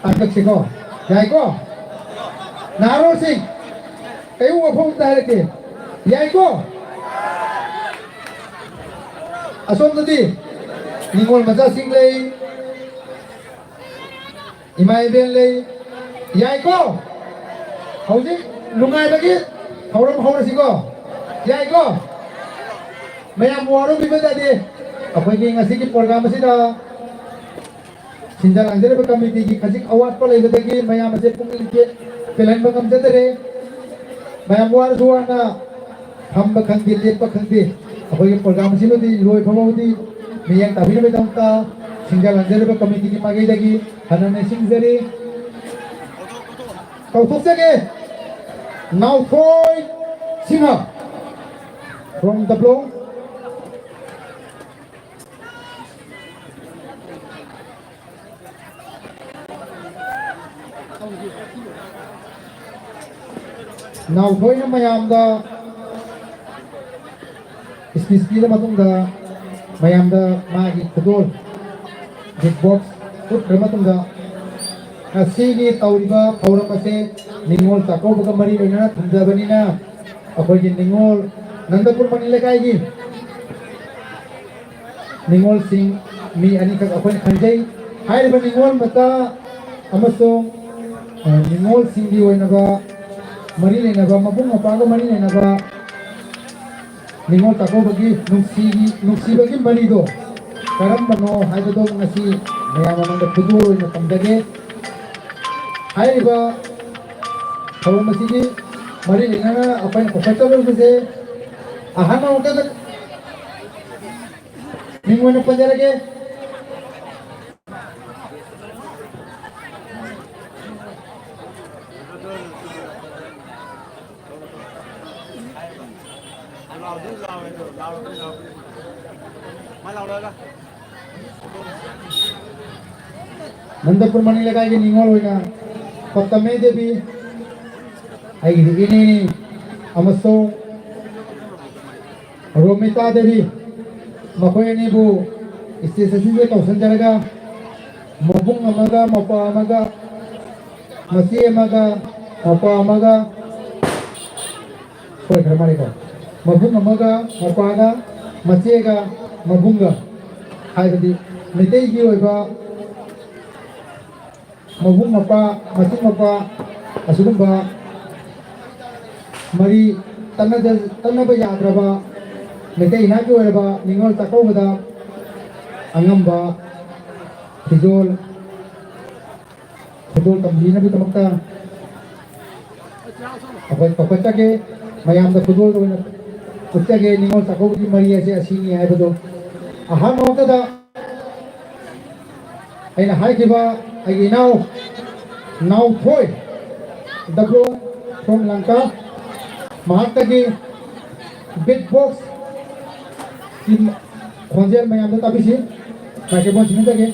ꯇꯥꯡꯀꯛꯁꯤꯀꯣ꯫ ꯌꯥꯏꯀꯣ? ꯅꯍꯥꯔꯣꯜꯁꯤꯡ, ꯀꯩꯒꯨꯝꯕ ꯋꯥꯐꯝ ꯑꯝꯇ ꯍꯥꯏꯔꯛꯀꯦ꯫ ꯌꯥꯏꯀꯣ? ꯑꯁꯣꯝꯗꯗꯤ ꯅꯤꯉꯣꯜ ꯃꯆꯥꯁꯤꯡ ꯂꯩ, ꯏꯃꯥ ꯏꯕꯦꯟ ꯂꯩ꯫ ꯌꯥꯏꯀꯣ? ꯍꯧꯖꯤꯛ ꯅꯨꯡꯉꯥꯏꯕꯒꯤ ꯊꯧꯔꯝ ꯍꯧꯔꯁꯤꯀꯣ? ꯌꯥꯏꯀꯣ? ꯃꯌꯥꯝ ꯋꯥꯔꯧꯕꯤꯕ ꯌꯥꯗꯦ꯫ ꯑꯩꯈꯣꯏꯒꯤ ꯉꯁꯤꯒꯤ ꯄ꯭ꯔꯣꯒ꯭ꯔꯥꯝ ꯑꯁꯤꯗ ꯁꯤꯟꯖꯥ ꯂꯥꯡꯖꯔꯤꯕ ꯀꯃꯤꯇꯤꯒꯤ ꯈꯖꯤꯛ ꯑꯋꯥꯠꯄ ꯂꯩꯕꯗꯒꯤ ꯃꯌꯥꯝ ꯑꯁꯦ ꯄꯨꯛꯅꯤꯡ ꯄꯦ-, ꯄꯦꯜꯍꯟꯕ ꯉꯝꯖꯗꯔꯦ꯫ ꯃꯌꯥꯝ ꯋꯥꯔꯁꯨ ꯋꯥꯅ ꯐꯝꯕ ꯈꯪꯗꯦ, ꯂꯦꯞꯄ ꯈꯪꯗꯦ, ꯑꯩꯈꯣꯏꯒꯤ ꯄ꯭ꯔꯣꯒ꯭ꯔꯥꯝ ꯑꯁꯤꯃꯗꯤ ꯂꯣꯏ ꯐꯥꯎꯕꯗꯤ ꯃꯤꯠꯌꯦꯡ ꯇꯥꯕꯤꯅꯕꯒꯤꯗꯃꯛꯇ ꯁꯤꯟꯖꯥ ꯂꯥꯡꯖꯔꯤꯕ ꯀꯃꯤꯇꯤꯒꯤ ꯃꯥꯏꯀꯩꯗꯒꯤ ꯍꯟꯅ ꯅꯤꯡꯁꯤꯡꯖꯔꯤ꯫ ꯀꯧꯊꯣꯛꯆꯒꯦ, ꯅꯥꯎꯊꯣꯏ ꯁꯤꯡꯍ from ꯇꯥꯕ꯭ꯂꯣ꯫ ꯅꯥꯎꯊꯣꯏꯅ ꯃꯌꯥꯝꯗ ꯁ꯭ꯄꯤꯆ ꯄꯤꯔ ꯃꯇꯨꯡꯗ ꯃꯌꯥꯝꯗ ꯃꯥꯒꯤ ꯈꯨꯗꯣꯜ ꯕꯤꯠ ꯕꯣꯛꯁ ꯎꯠꯈ꯭ꯔ ꯃꯇꯨꯡꯗ, ꯉꯁꯤꯒꯤ ꯇꯧꯔꯤꯕ ꯊꯧꯔꯝ ꯑꯁꯦ ꯅꯤꯉꯣꯜ ꯆꯥꯛꯀꯧꯕꯒ ꯃꯔꯤ ꯂꯩꯅꯅ ꯊꯝꯖꯕꯅꯤꯅ, ꯑꯩꯈꯣꯏꯒꯤ ꯅꯤꯉꯣꯜ ꯅꯟꯗꯄꯨꯔ ꯃꯅꯤ ꯂꯩꯀꯥꯏꯒꯤ ꯅꯤꯉꯣꯜꯁꯤꯡ ꯃꯤ ꯑꯅꯤꯈꯛ ꯑꯩꯈꯣꯏꯅ ꯈꯟꯖꯩ꯫ ꯍꯥꯏꯔꯤꯕ ꯅꯤꯉꯣꯜ ꯃꯆꯥ ꯑꯃꯁꯨꯡ, ꯑ, ꯅꯤꯉꯣꯜꯁꯤꯡꯒꯤ ꯑꯣꯏꯅꯕ ꯃꯔꯤ ꯂꯩꯅꯕ, ꯃꯕꯨꯡ ꯃꯧꯄ꯭ꯋꯥꯒ ꯃꯔꯤ ꯂꯩꯅꯕ ꯅꯤꯉꯣꯜ ꯆꯥꯛꯀꯧꯕꯒꯤ ꯅꯨꯡꯁꯤꯒꯤ, ꯅꯨꯡꯁꯤꯕꯒꯤ ꯃꯔꯤꯗꯣ ꯀꯔꯝꯕꯅꯣ ꯍꯥꯏꯕꯗꯣ ꯉꯁꯤ ꯃꯌꯥꯝ ꯃꯃꯥꯡꯗ ꯈꯨꯗꯣꯜ ꯑꯣꯏꯅ ꯇꯝꯖꯒꯦ꯫ ꯍꯥꯏꯔꯤꯕ ꯊꯧꯔꯝ ꯑꯁꯤꯒꯤ ꯃꯔꯤ ꯂꯩꯅꯅ ꯑꯩꯈꯣꯏꯅ ꯄꯨꯈꯠꯆꯗꯧꯔꯤꯕꯁꯦ ꯑꯍꯥꯟꯕ ꯃꯛꯇꯗ ꯃꯤꯡ ꯑꯣꯏꯅ ꯄꯟꯖꯔꯒꯦ꯫ ꯅꯟꯗꯄꯨꯔ ꯃꯅꯤ ꯂꯩꯀꯥꯏꯒꯤ ꯅꯤꯉꯣꯜ ꯑꯣꯏꯅ ꯄꯇꯃꯦ ꯗꯦꯕꯤ, ꯑꯩꯒꯤꯗꯤ ꯏꯅꯦꯅꯤ, ꯑꯃꯁꯨꯡ ꯔꯣꯃꯤꯇꯥ ꯗꯦꯕꯤ, ꯃꯈꯣꯏ ꯑꯅꯤꯕꯨ stage ꯑꯁꯤꯗ ꯀꯧꯁꯤꯟꯖꯔꯒ ꯃꯕꯨꯡ ꯑꯃꯒ ꯃꯧꯄ꯭ꯋꯥ ꯑꯃꯒ, ꯃꯆꯦ ꯑꯃꯒ ꯃꯧꯄ꯭ꯋꯥ ꯑꯃꯒ, ꯁꯣꯏꯈ꯭ꯔ ꯃꯥꯜꯂꯦꯀꯣ, ꯃꯕꯨꯡ ꯑꯃꯒ ꯃꯧꯄ꯭ꯋꯥꯒ, ꯃꯆꯦꯒ ꯃꯕꯨꯡꯒ ꯍꯥꯏꯕꯗꯤ ꯃꯩꯇꯩꯒꯤ ꯑꯣꯏꯕ ꯃꯕꯨꯡ ꯃꯧꯄ꯭ꯋꯥ, ꯃꯆꯤꯟ ꯃꯧꯄ꯭ꯋꯥ, ꯑꯁꯤꯒꯨꯝꯕ ꯃꯔꯤ ꯇꯠꯅꯗ-, ꯇꯠꯅꯕ ꯌꯥꯗ꯭ꯔꯕ ꯃꯩꯇꯩ ꯏꯅꯥꯠꯀꯤ ꯑꯣꯏꯔꯕ ꯅꯤꯉꯣꯜ ꯆꯥꯛꯀꯧꯕꯗ ꯑꯉꯝꯕ ꯐꯤꯖꯣꯜ, ꯈꯨꯗꯣꯜ ꯇꯝꯕꯤꯅꯕꯒꯤꯗꯃꯛꯇ ꯑꯩꯈꯣꯏ ꯆꯥꯎꯈꯠꯆꯒꯦ, ꯃꯌꯥꯝꯗ ꯈꯨꯗꯣꯜ ꯑꯣꯏꯅ ꯎꯠꯆꯒꯦ꯫ ꯅꯤꯉꯣꯜ ꯆꯥꯛꯀꯧꯕꯒꯤ ꯃꯔꯤ ꯑꯁꯦ ꯑꯁꯤꯅꯤ ꯍꯥꯏꯕꯗꯣ ꯑꯍꯥꯟꯕ ꯃꯛꯇꯗ ꯑꯩꯅ ꯍꯥꯏꯈꯤꯕ ꯑꯩꯒꯤ ꯏꯅꯥꯎ ꯅꯥꯎꯊꯣꯏ ꯗꯕ꯭ꯂꯣꯡ from ꯂꯪꯀꯥ, ꯃꯍꯥꯛꯇꯒꯤ beat box ꯀꯤ ꯈꯣꯟꯖꯦꯜ ꯃꯌꯥꯝꯗ ꯇꯥꯕꯤꯁꯤ꯫ Microphone ꯁꯤꯟꯅꯖꯒꯦ꯫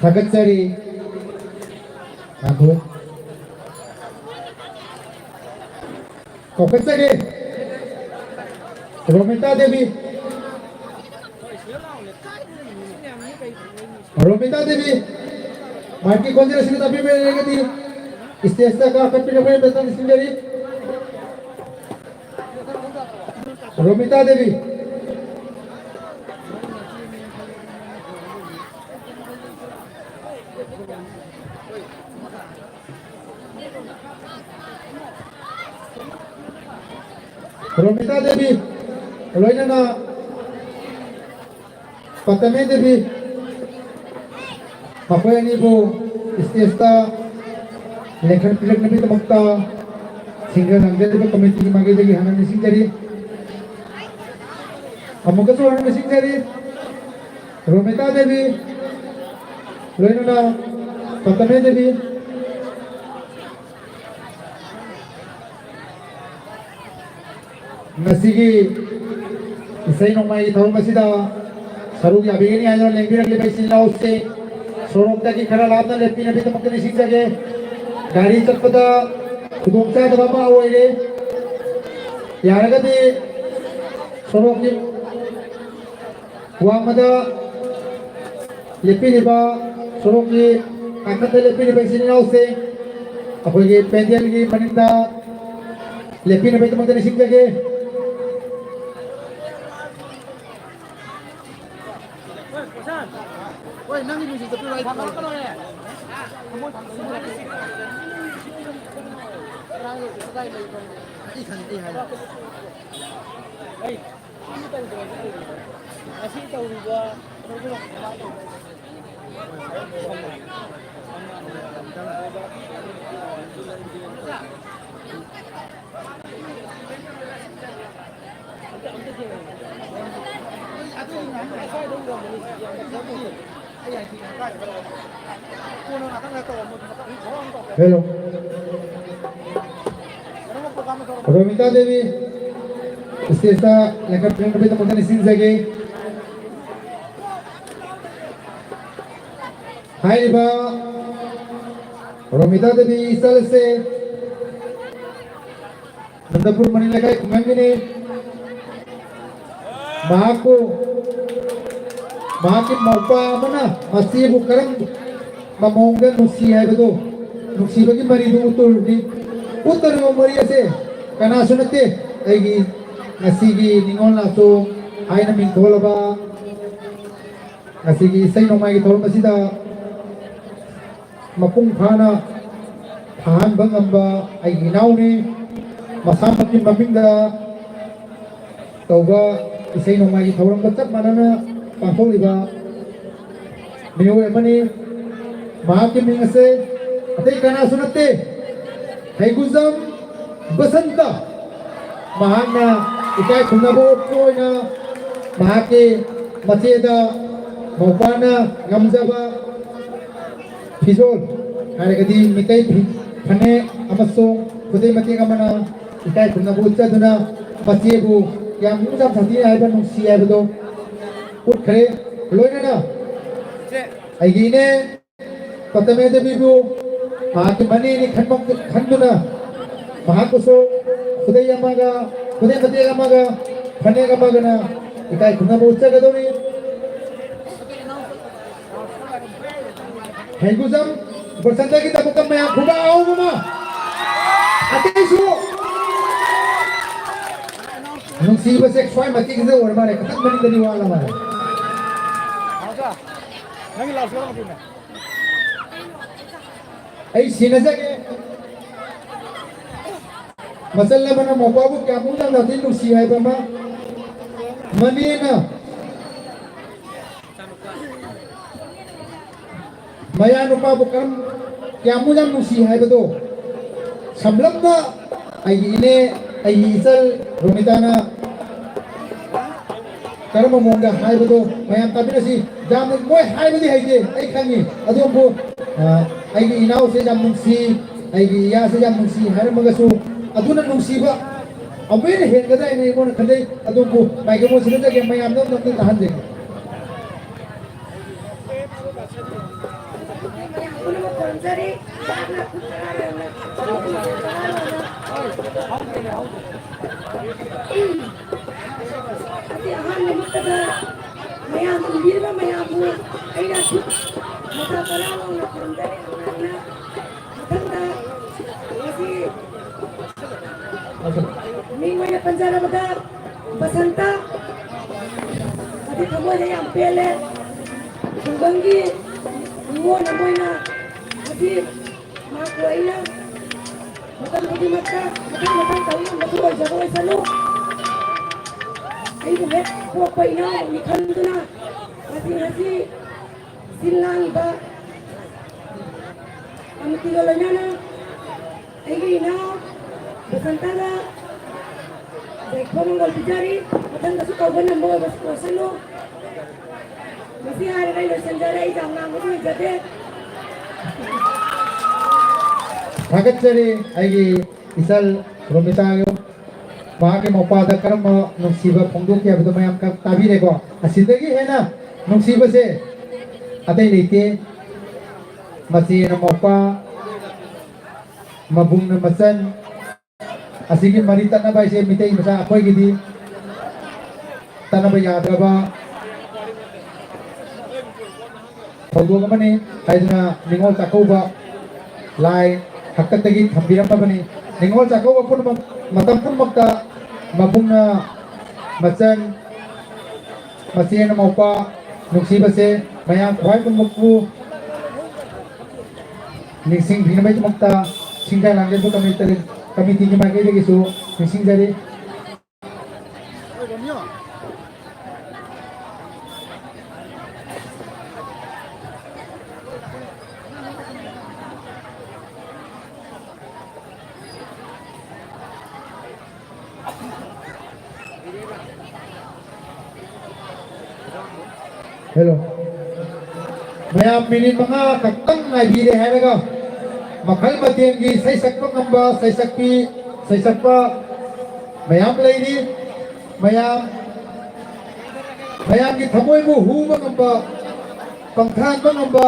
ꯊꯥꯒꯠꯆꯔꯤ꯫ ꯉꯥꯏꯈꯣ꯫ ꯀꯧꯈꯠꯆꯔꯤ꯫ ꯔꯣꯃꯤꯇꯥ ꯗꯦꯕꯤ꯫ ꯔꯣꯃꯤꯇꯥ ꯗꯦꯕꯤ, ꯃꯥꯏꯛꯀꯤ ꯈꯣꯟꯖꯦꯜ ꯑꯁꯤꯕꯨ ꯇꯥꯕꯤꯕ ꯂꯩꯔꯒꯗꯤ stage ꯇ ꯀꯥꯈꯠꯄꯤꯔꯛꯄ ꯅꯤꯡꯁꯤꯡꯖꯔꯤ꯫ ꯔꯣꯃꯤꯇꯥ ꯗꯦꯕꯤ꯫ ꯔꯣꯃꯤꯇꯥ ꯗꯦꯕꯤ, ꯂꯣꯏꯅꯅ ꯄꯇꯃꯦ ꯗꯦꯕꯤ, ꯃꯈꯣꯏ ꯑꯅꯤꯕꯨ stage ꯇ ꯂꯦꯡꯈꯠꯄꯤꯔꯛꯅꯕꯒꯤꯗꯃꯛꯇ ꯁꯤꯡꯒ ꯂꯥꯡꯖꯔꯤꯕ committee ꯒꯤ ꯃꯥꯏꯀꯩꯗꯒꯤ ꯍꯥꯟꯅ ꯅꯤꯡꯁꯤꯡꯖꯔꯤ꯫ ꯑꯃꯨꯛꯀꯁꯨ ꯍꯟꯅ ꯅꯤꯡꯁꯤꯡꯖꯔꯤ꯫ ꯔꯣꯃꯤꯇꯥ ꯗꯦꯕꯤ, ꯂꯣꯏꯅꯅ ꯄꯇꯃꯦ ꯗꯦꯕꯤ꯫ ꯉꯁꯤꯒꯤ ꯏꯁꯩ ꯅꯣꯡꯃꯥꯏꯒꯤ ꯊꯧꯔꯝ ꯑꯁꯤꯗ ꯁꯔꯨꯛ ꯌꯥꯕꯤꯒꯅꯤ ꯍꯥꯏꯗꯨꯅ ꯂꯦꯡꯕꯤꯔꯛꯂꯤꯕ ꯏꯆꯤꯜ ꯏꯅꯥꯎꯁꯤꯡ ꯁꯣꯔꯣꯛꯇꯒꯤ ꯈꯔ ꯂꯥꯞꯅ ꯂꯦꯞꯄꯤꯅꯕꯒꯤꯗꯃꯛꯇ ꯅꯤꯡꯁꯤꯡꯖꯒꯦ꯫ ꯒꯥꯔꯤ ꯆꯠꯄꯗ ꯈꯨꯗꯣꯡꯆꯥꯗꯕ ꯑꯃ ꯑꯣꯏꯔꯦ꯫ ꯌꯥꯔꯒꯗꯤ ꯁꯣꯔꯣꯛꯀꯤ ꯋꯥꯡꯃꯗ ꯂꯦꯞꯄꯤꯔꯤꯕ, ꯁꯣꯔꯣꯛꯀꯤ ꯅꯥꯀꯟꯗ ꯂꯦꯞꯄꯤꯔꯤꯕ ꯏꯆꯤꯜ ꯏꯅꯥꯎꯁꯤꯡ, ꯑꯩꯈꯣꯏꯒꯤ ꯄꯦꯟꯗꯦꯜꯒꯤ ꯃꯅꯤꯡꯗ ꯂꯦꯞꯄꯤꯅꯕꯒꯤꯗꯃꯛꯇ ꯅꯤꯡꯁꯤꯡꯖꯒꯦ꯫ Hello. ꯔꯣꯃꯤꯇꯥ ꯗꯦꯕꯤ, stage ꯇ ꯂꯦꯡꯈꯠꯄꯤꯔꯛꯅꯕꯒꯤꯗꯃꯛꯇ ꯅꯤꯡꯁꯤꯡꯖꯒꯦ꯫ ꯍꯥꯏꯔꯤꯕ ꯔꯣꯃꯤꯇꯥ ꯗꯦꯕꯤ ꯏꯆꯜ ꯑꯁꯦ ꯅꯟꯗꯄꯨꯔ ꯃꯅꯤ ꯂꯩꯀꯥꯏ ꯈꯨꯡꯒꯪꯒꯤꯅꯤ꯫ ꯃꯍꯥꯛꯄꯨ, ꯃꯍꯥꯛꯀꯤ ꯃꯧꯄꯥ ꯑꯃꯅ ꯃꯆꯦꯕꯨ ꯀꯔꯝꯕ ꯃꯑꯣꯡꯗ ꯅꯨꯡꯁꯤ ꯍꯥꯏꯕꯗꯨ, ꯅꯨꯡꯁꯤꯕꯒꯤ ꯃꯔꯤꯗꯨ ꯎꯠꯇꯣꯔꯤꯕꯅꯤ꯫ ꯎꯠꯇꯣꯔꯤꯕ ꯃꯔꯤ ꯑꯁꯦ ꯀꯅꯥꯁꯨ ꯅꯠꯇꯦ, ꯑꯩꯒꯤ ꯉꯁꯤꯒꯤ ꯅꯤꯉꯣꯜ ꯅꯥꯆꯣꯝ ꯍꯥꯏꯅ ꯃꯤꯡꯊꯣꯜꯂꯕ ꯉꯁꯤꯒꯤ ꯏꯁꯩ ꯅꯣꯡꯃꯥꯏꯒꯤ ꯊꯧꯔꯝ ꯑꯁꯤꯗ ꯃꯄꯨꯡ ꯐꯥꯅ ꯐꯥꯍꯟꯕ ꯉꯝꯕ ꯑꯩꯒꯤ ꯏꯅꯥꯎꯅꯤ꯫ ꯃꯁꯥꯃꯛꯀꯤ ꯃꯃꯤꯡꯗ ꯇꯧꯕ ꯏꯁꯩ ꯅꯣꯡꯃꯥꯏꯒꯤ ꯊꯧꯔꯝꯒ ꯆꯞ ꯃꯥꯟꯅꯅ ꯄꯥꯡꯊꯣꯛꯂꯤꯕ ꯃꯤꯑꯣꯏ ꯑꯃꯅꯤ꯫ ꯃꯍꯥꯛꯀꯤ ꯃꯤꯡ ꯑꯁꯦ ꯑꯇꯩ ꯀꯅꯥꯁꯨ ꯅꯠꯇꯦ, ꯍꯩꯒꯨꯖꯝ ꯕꯁꯟꯇ꯫ ꯃꯍꯥꯛꯅ ꯏꯀꯥꯏ ꯈꯨꯝꯅꯕ ꯎꯠꯄ ꯑꯣꯏꯅ ꯃꯍꯥꯛꯀꯤ ꯃꯆꯦꯗ ꯃꯧꯄꯥꯅ ꯉꯝꯖꯕ ꯐꯤꯖꯣꯜ ꯍꯥꯏꯔꯒꯗꯤ ꯃꯤꯇꯩ ꯐꯤ, ꯐꯅꯦꯛ ꯑꯃꯁꯨꯡ ꯈꯨꯗꯩ ꯃꯇꯦꯛ ꯑꯃꯅ ꯏꯀꯥꯏ ꯈꯨꯝꯅꯕ ꯎꯠꯆꯗꯨꯅ ꯃꯆꯦꯕꯨ ꯀꯌꯥꯝ ꯅꯤꯡꯖꯥꯝ ꯁꯥꯊꯤ ꯍꯥꯏꯕ ꯅꯨꯡꯁꯤ ꯍꯥꯏꯕꯗꯣ ꯎꯠꯈ꯭ꯔꯦ꯫ ꯂꯣꯏꯅꯅ ꯑꯩꯒꯤ ꯏꯅꯦ ꯄꯇꯃꯦ ꯗꯦꯕꯤꯕꯨ ꯃꯍꯥꯛꯀꯤ ꯃꯅꯦꯅꯤ ꯈꯟꯕ, ꯈꯟꯗꯨꯅ ꯃꯍꯥꯛꯄꯨꯁꯨ ꯈꯨꯗꯩ ꯑꯃꯒ, ꯈꯨꯗꯩ ꯃꯇꯦꯛ ꯑꯃꯒ, ꯐꯅꯦꯛ ꯑꯃꯒꯅ ꯏꯀꯥꯏ ꯈꯨꯝꯅꯕ ꯎꯠꯆꯒꯗꯧꯔꯤ꯫ ꯍꯩꯒꯨꯖꯝ ꯕꯁꯟꯇꯒꯤꯗꯃꯛꯇ ꯃꯌꯥꯝ ꯈꯨꯕꯥꯛ ꯑꯍꯨꯝ ꯑꯃ꯫ ꯑꯇꯩꯁꯨ ꯅꯨꯡꯁꯤꯕꯁꯦ ꯁ꯭ꯋꯥꯏ ꯃꯇꯦꯛꯁꯤꯗ ꯑꯣꯏꯔ ꯃꯥꯜꯂꯦ, ꯈꯤꯇꯪ ꯃꯅꯤꯡꯗꯗꯤ ꯋꯥꯠꯂ ꯃꯥꯜꯂꯦ꯫ ꯑꯩ ꯁꯤꯟꯅꯖꯒꯦ꯫ ꯃꯆꯜ ꯑꯃꯅ ꯃꯧꯄ꯭ꯋꯥꯕꯨ ꯀꯌꯥꯃꯨꯛ ꯌꯥꯝꯅ ꯅꯨꯡꯁꯤ ꯍꯥꯏꯕ ꯑꯃ, ꯃꯅꯦꯅ ꯃꯌꯥ ꯅꯨꯄꯥꯕꯨ ꯀꯔꯝ, ꯀꯌꯥꯃꯨꯛ ꯌꯥꯝ ꯅꯨꯡꯁꯤ ꯍꯥꯏꯕꯗꯣ ꯁꯝꯂꯞꯅ ꯑꯩꯒꯤ ꯏꯅꯦ, ꯑꯩꯒꯤ ꯏꯆꯜ ꯔꯣꯃꯤꯇꯥꯅ ꯀꯔꯝꯕ ꯃꯑꯣꯡꯗ ꯍꯥꯏꯕꯗꯣ ꯃꯌꯥꯝ ꯇꯥꯕꯤꯔꯁꯤ꯫ ꯌꯥꯝꯅ ꯃꯣꯏ ꯍꯥꯏꯕꯗꯤ ꯍꯩꯇꯦ, ꯑꯩ ꯈꯪꯉꯤ꯫ ꯑꯗꯨꯕꯨ, ꯑ, ꯑꯩꯒꯤ ꯏꯅꯥꯎꯁꯦ ꯌꯥꯝ ꯅꯨꯡꯁꯤ, ꯑꯩꯒꯤ ꯏꯌꯥꯁꯦ ꯌꯥꯝ ꯅꯨꯡꯁꯤ ꯍꯥꯏꯔꯝꯃꯒꯁꯨ, ꯑꯗꯨꯅ ꯅꯨꯡꯁꯤꯕ ꯑꯃꯨꯛ ꯍꯦꯟꯅ ꯍꯦꯟꯒꯗ꯭ꯔꯥ ꯍꯥꯏꯅ ꯑꯩꯉꯣꯟꯗ ꯈꯟꯖꯩ꯫ ꯑꯗꯨꯕꯨ microphone ꯁꯤꯟꯅꯖꯒꯦ, ꯃꯌꯥꯝꯗ ꯑꯝꯇꯪ ꯇꯥꯍꯟꯖꯒꯦ꯫ ꯆꯥꯔꯤ꯫ ꯆꯥꯛꯅ ꯈꯨꯠ ꯇꯔꯥ ꯂꯣꯟꯅ, ꯆꯥꯛꯅ ꯈꯨꯠ ꯇꯔꯥ ꯂꯣꯟꯅ꯫ ꯑꯁꯤ ꯑꯍꯥꯟꯕꯃꯛꯇꯗ ꯃꯌꯥꯝ ꯎꯕꯤꯔꯤꯕ ꯃꯌꯥꯝꯕꯨ ꯑꯩꯅ ꯈꯨꯠ ꯃꯁꯥ ꯇꯔꯥ ꯂꯣꯟꯅ ꯈꯨꯔꯨꯝꯖꯔꯤ꯫ ꯑꯉꯥꯡꯅ ꯃꯊꯪꯗ ꯉꯁꯤ ꯃꯤꯡ ꯑꯣꯏꯅ ꯄꯟꯖꯔꯕꯗ ꯕꯁꯟꯇ, ꯃꯁꯤ ꯊꯃꯣꯏꯗ ꯌꯥꯝ ꯄꯦꯜꯂꯦ꯫ ꯈꯨꯡꯒꯪꯒꯤ ꯅꯤꯉꯣꯜ ꯑꯃ ꯑꯣꯏꯅ ꯉꯁꯤ ꯃꯍꯥꯛꯄꯨ ꯑꯩꯅ ꯃꯇꯝ ꯈꯨꯗꯤꯡꯃꯛꯇ ꯃꯊꯪ ꯃꯊꯪ ꯇꯧ ꯉꯝꯕꯗꯨ ꯑꯣꯏꯖꯕ ꯑꯣꯏꯁꯅꯨ꯫ ꯑꯩꯕꯨ ꯍꯦꯛ ꯄꯣꯛꯄ ꯏꯅꯥꯎꯅꯤ ꯈꯟꯗꯨꯅ ꯉꯁꯤ, ꯉꯁꯤ ꯁꯤꯜ ꯂꯥꯡꯂꯤꯕ ꯀꯃꯤꯇꯤꯒ ꯂꯣꯏꯅꯅ ꯑꯩꯒꯤ ꯏꯅꯥꯎ ꯕꯁꯟꯇꯗ ꯌꯥꯏꯐ ꯃꯪꯒꯣꯜ ꯄꯤꯖꯔꯤ꯫ ꯃꯊꯪꯗꯁꯨ ꯇꯧꯕ ꯉꯝꯕ ꯑꯣꯏꯕ ꯑꯣꯏꯁꯅꯨ꯫ ꯃꯁꯤ ꯍꯥꯏꯔꯒ ꯑꯩ ꯂꯣꯏꯁꯤꯟꯖꯔꯦ꯫ ꯑꯩ ꯌꯥꯝ ꯉꯥꯡꯕꯗꯤ ꯑꯣꯏꯖꯗꯦ꯫ ꯊꯥꯒꯠꯆꯔꯤ ꯑꯩꯒꯤ ꯏꯆꯜ ꯔꯣꯃꯤꯇꯥ, ꯃꯍꯥꯛꯀꯤ ꯃꯄꯥꯗ ꯀꯔꯝꯕ ꯅꯨꯡꯁꯤꯕ ꯐꯣꯡꯗꯣꯛꯈꯤ ꯍꯥꯏꯕꯗꯨ ꯃꯌꯥꯝ ꯀ-, ꯇꯥꯕꯤꯔꯦꯀꯣ꯫ ꯑꯁꯤꯗꯒꯤ ꯍꯦꯟꯅ ꯅꯨꯡꯁꯤꯕꯁꯦ ꯑꯇꯩ ꯂꯩꯇꯦ꯫ ꯃꯆꯦꯅ ꯃꯧꯄꯥ, ꯃꯕꯨꯡꯅ ꯃꯆꯟ, ꯑꯁꯤꯒꯤ ꯃꯔꯤ ꯇꯠꯅꯕ ꯍꯥꯏꯁꯦ ꯃꯤꯇꯩ ꯃꯆꯥ ꯑꯩꯈꯣꯏꯒꯤꯗꯤ ꯇꯠꯅꯕ ꯌꯥꯗ꯭ꯔꯕ ꯊꯧꯗꯣꯛ ꯑꯃꯅꯤ ꯍꯥꯏꯗꯨꯅ ꯅꯤꯉꯣꯜ ꯆꯥꯛꯀꯧꯕ ꯂꯥꯏ ꯍꯥꯛꯇꯛꯇꯒꯤ ꯊꯝꯕꯤꯔꯝꯃꯕꯅꯤ꯫ ꯅꯤꯉꯣꯜ ꯆꯥꯛꯀꯧꯕ ꯄꯨꯝꯅꯃꯛ ꯃꯇꯝ ꯄꯨꯝꯅꯃꯛꯇ ꯃꯕꯨꯡꯅ ꯃꯆꯟ, ꯃꯆꯦꯅ ꯃꯧꯄꯥ ꯅꯨꯡꯁꯤꯕꯁꯦ ꯃꯌꯥꯝ ꯈ꯭ꯋꯥꯏ ꯄꯨꯝꯅꯃꯛꯄꯨ ꯅꯤꯡꯁꯤꯡꯕꯤꯅꯕꯒꯤꯗꯃꯛꯇ ꯁꯤꯡꯖꯥ ꯂꯥꯡꯖꯦꯟꯕ ꯀꯃꯤꯇꯤ, ꯀꯃꯤꯇꯤꯒꯤ ꯃꯥꯏꯀꯩꯗꯒꯤꯁꯨ ꯅꯤꯡꯁꯤꯡꯖꯔꯤ꯫ ꯍꯦꯜꯂꯣ꯫ ꯃꯌꯥꯝ ꯃꯤꯅꯤꯠ ꯃꯉꯥ ꯈꯛꯇꯪ ꯉꯥꯏꯕꯤꯔꯦ ꯍꯥꯏꯔꯒ ꯃꯈꯜ ꯃꯊꯦꯜꯒꯤ ꯏꯁꯩ ꯁꯛꯄ ꯉꯝꯕ ꯁꯩꯁꯛꯄꯤ, ꯁꯩꯁꯛꯄ ꯃꯌꯥꯝ ꯂꯩꯔꯤ꯫ ꯃꯌꯥꯝ, ꯃꯌꯥꯝꯒꯤ ꯊꯃꯣꯏꯕꯨ ꯍꯨꯕ ꯉꯝꯕ, ꯄꯪꯊꯥꯟꯕ ꯉꯝꯕ,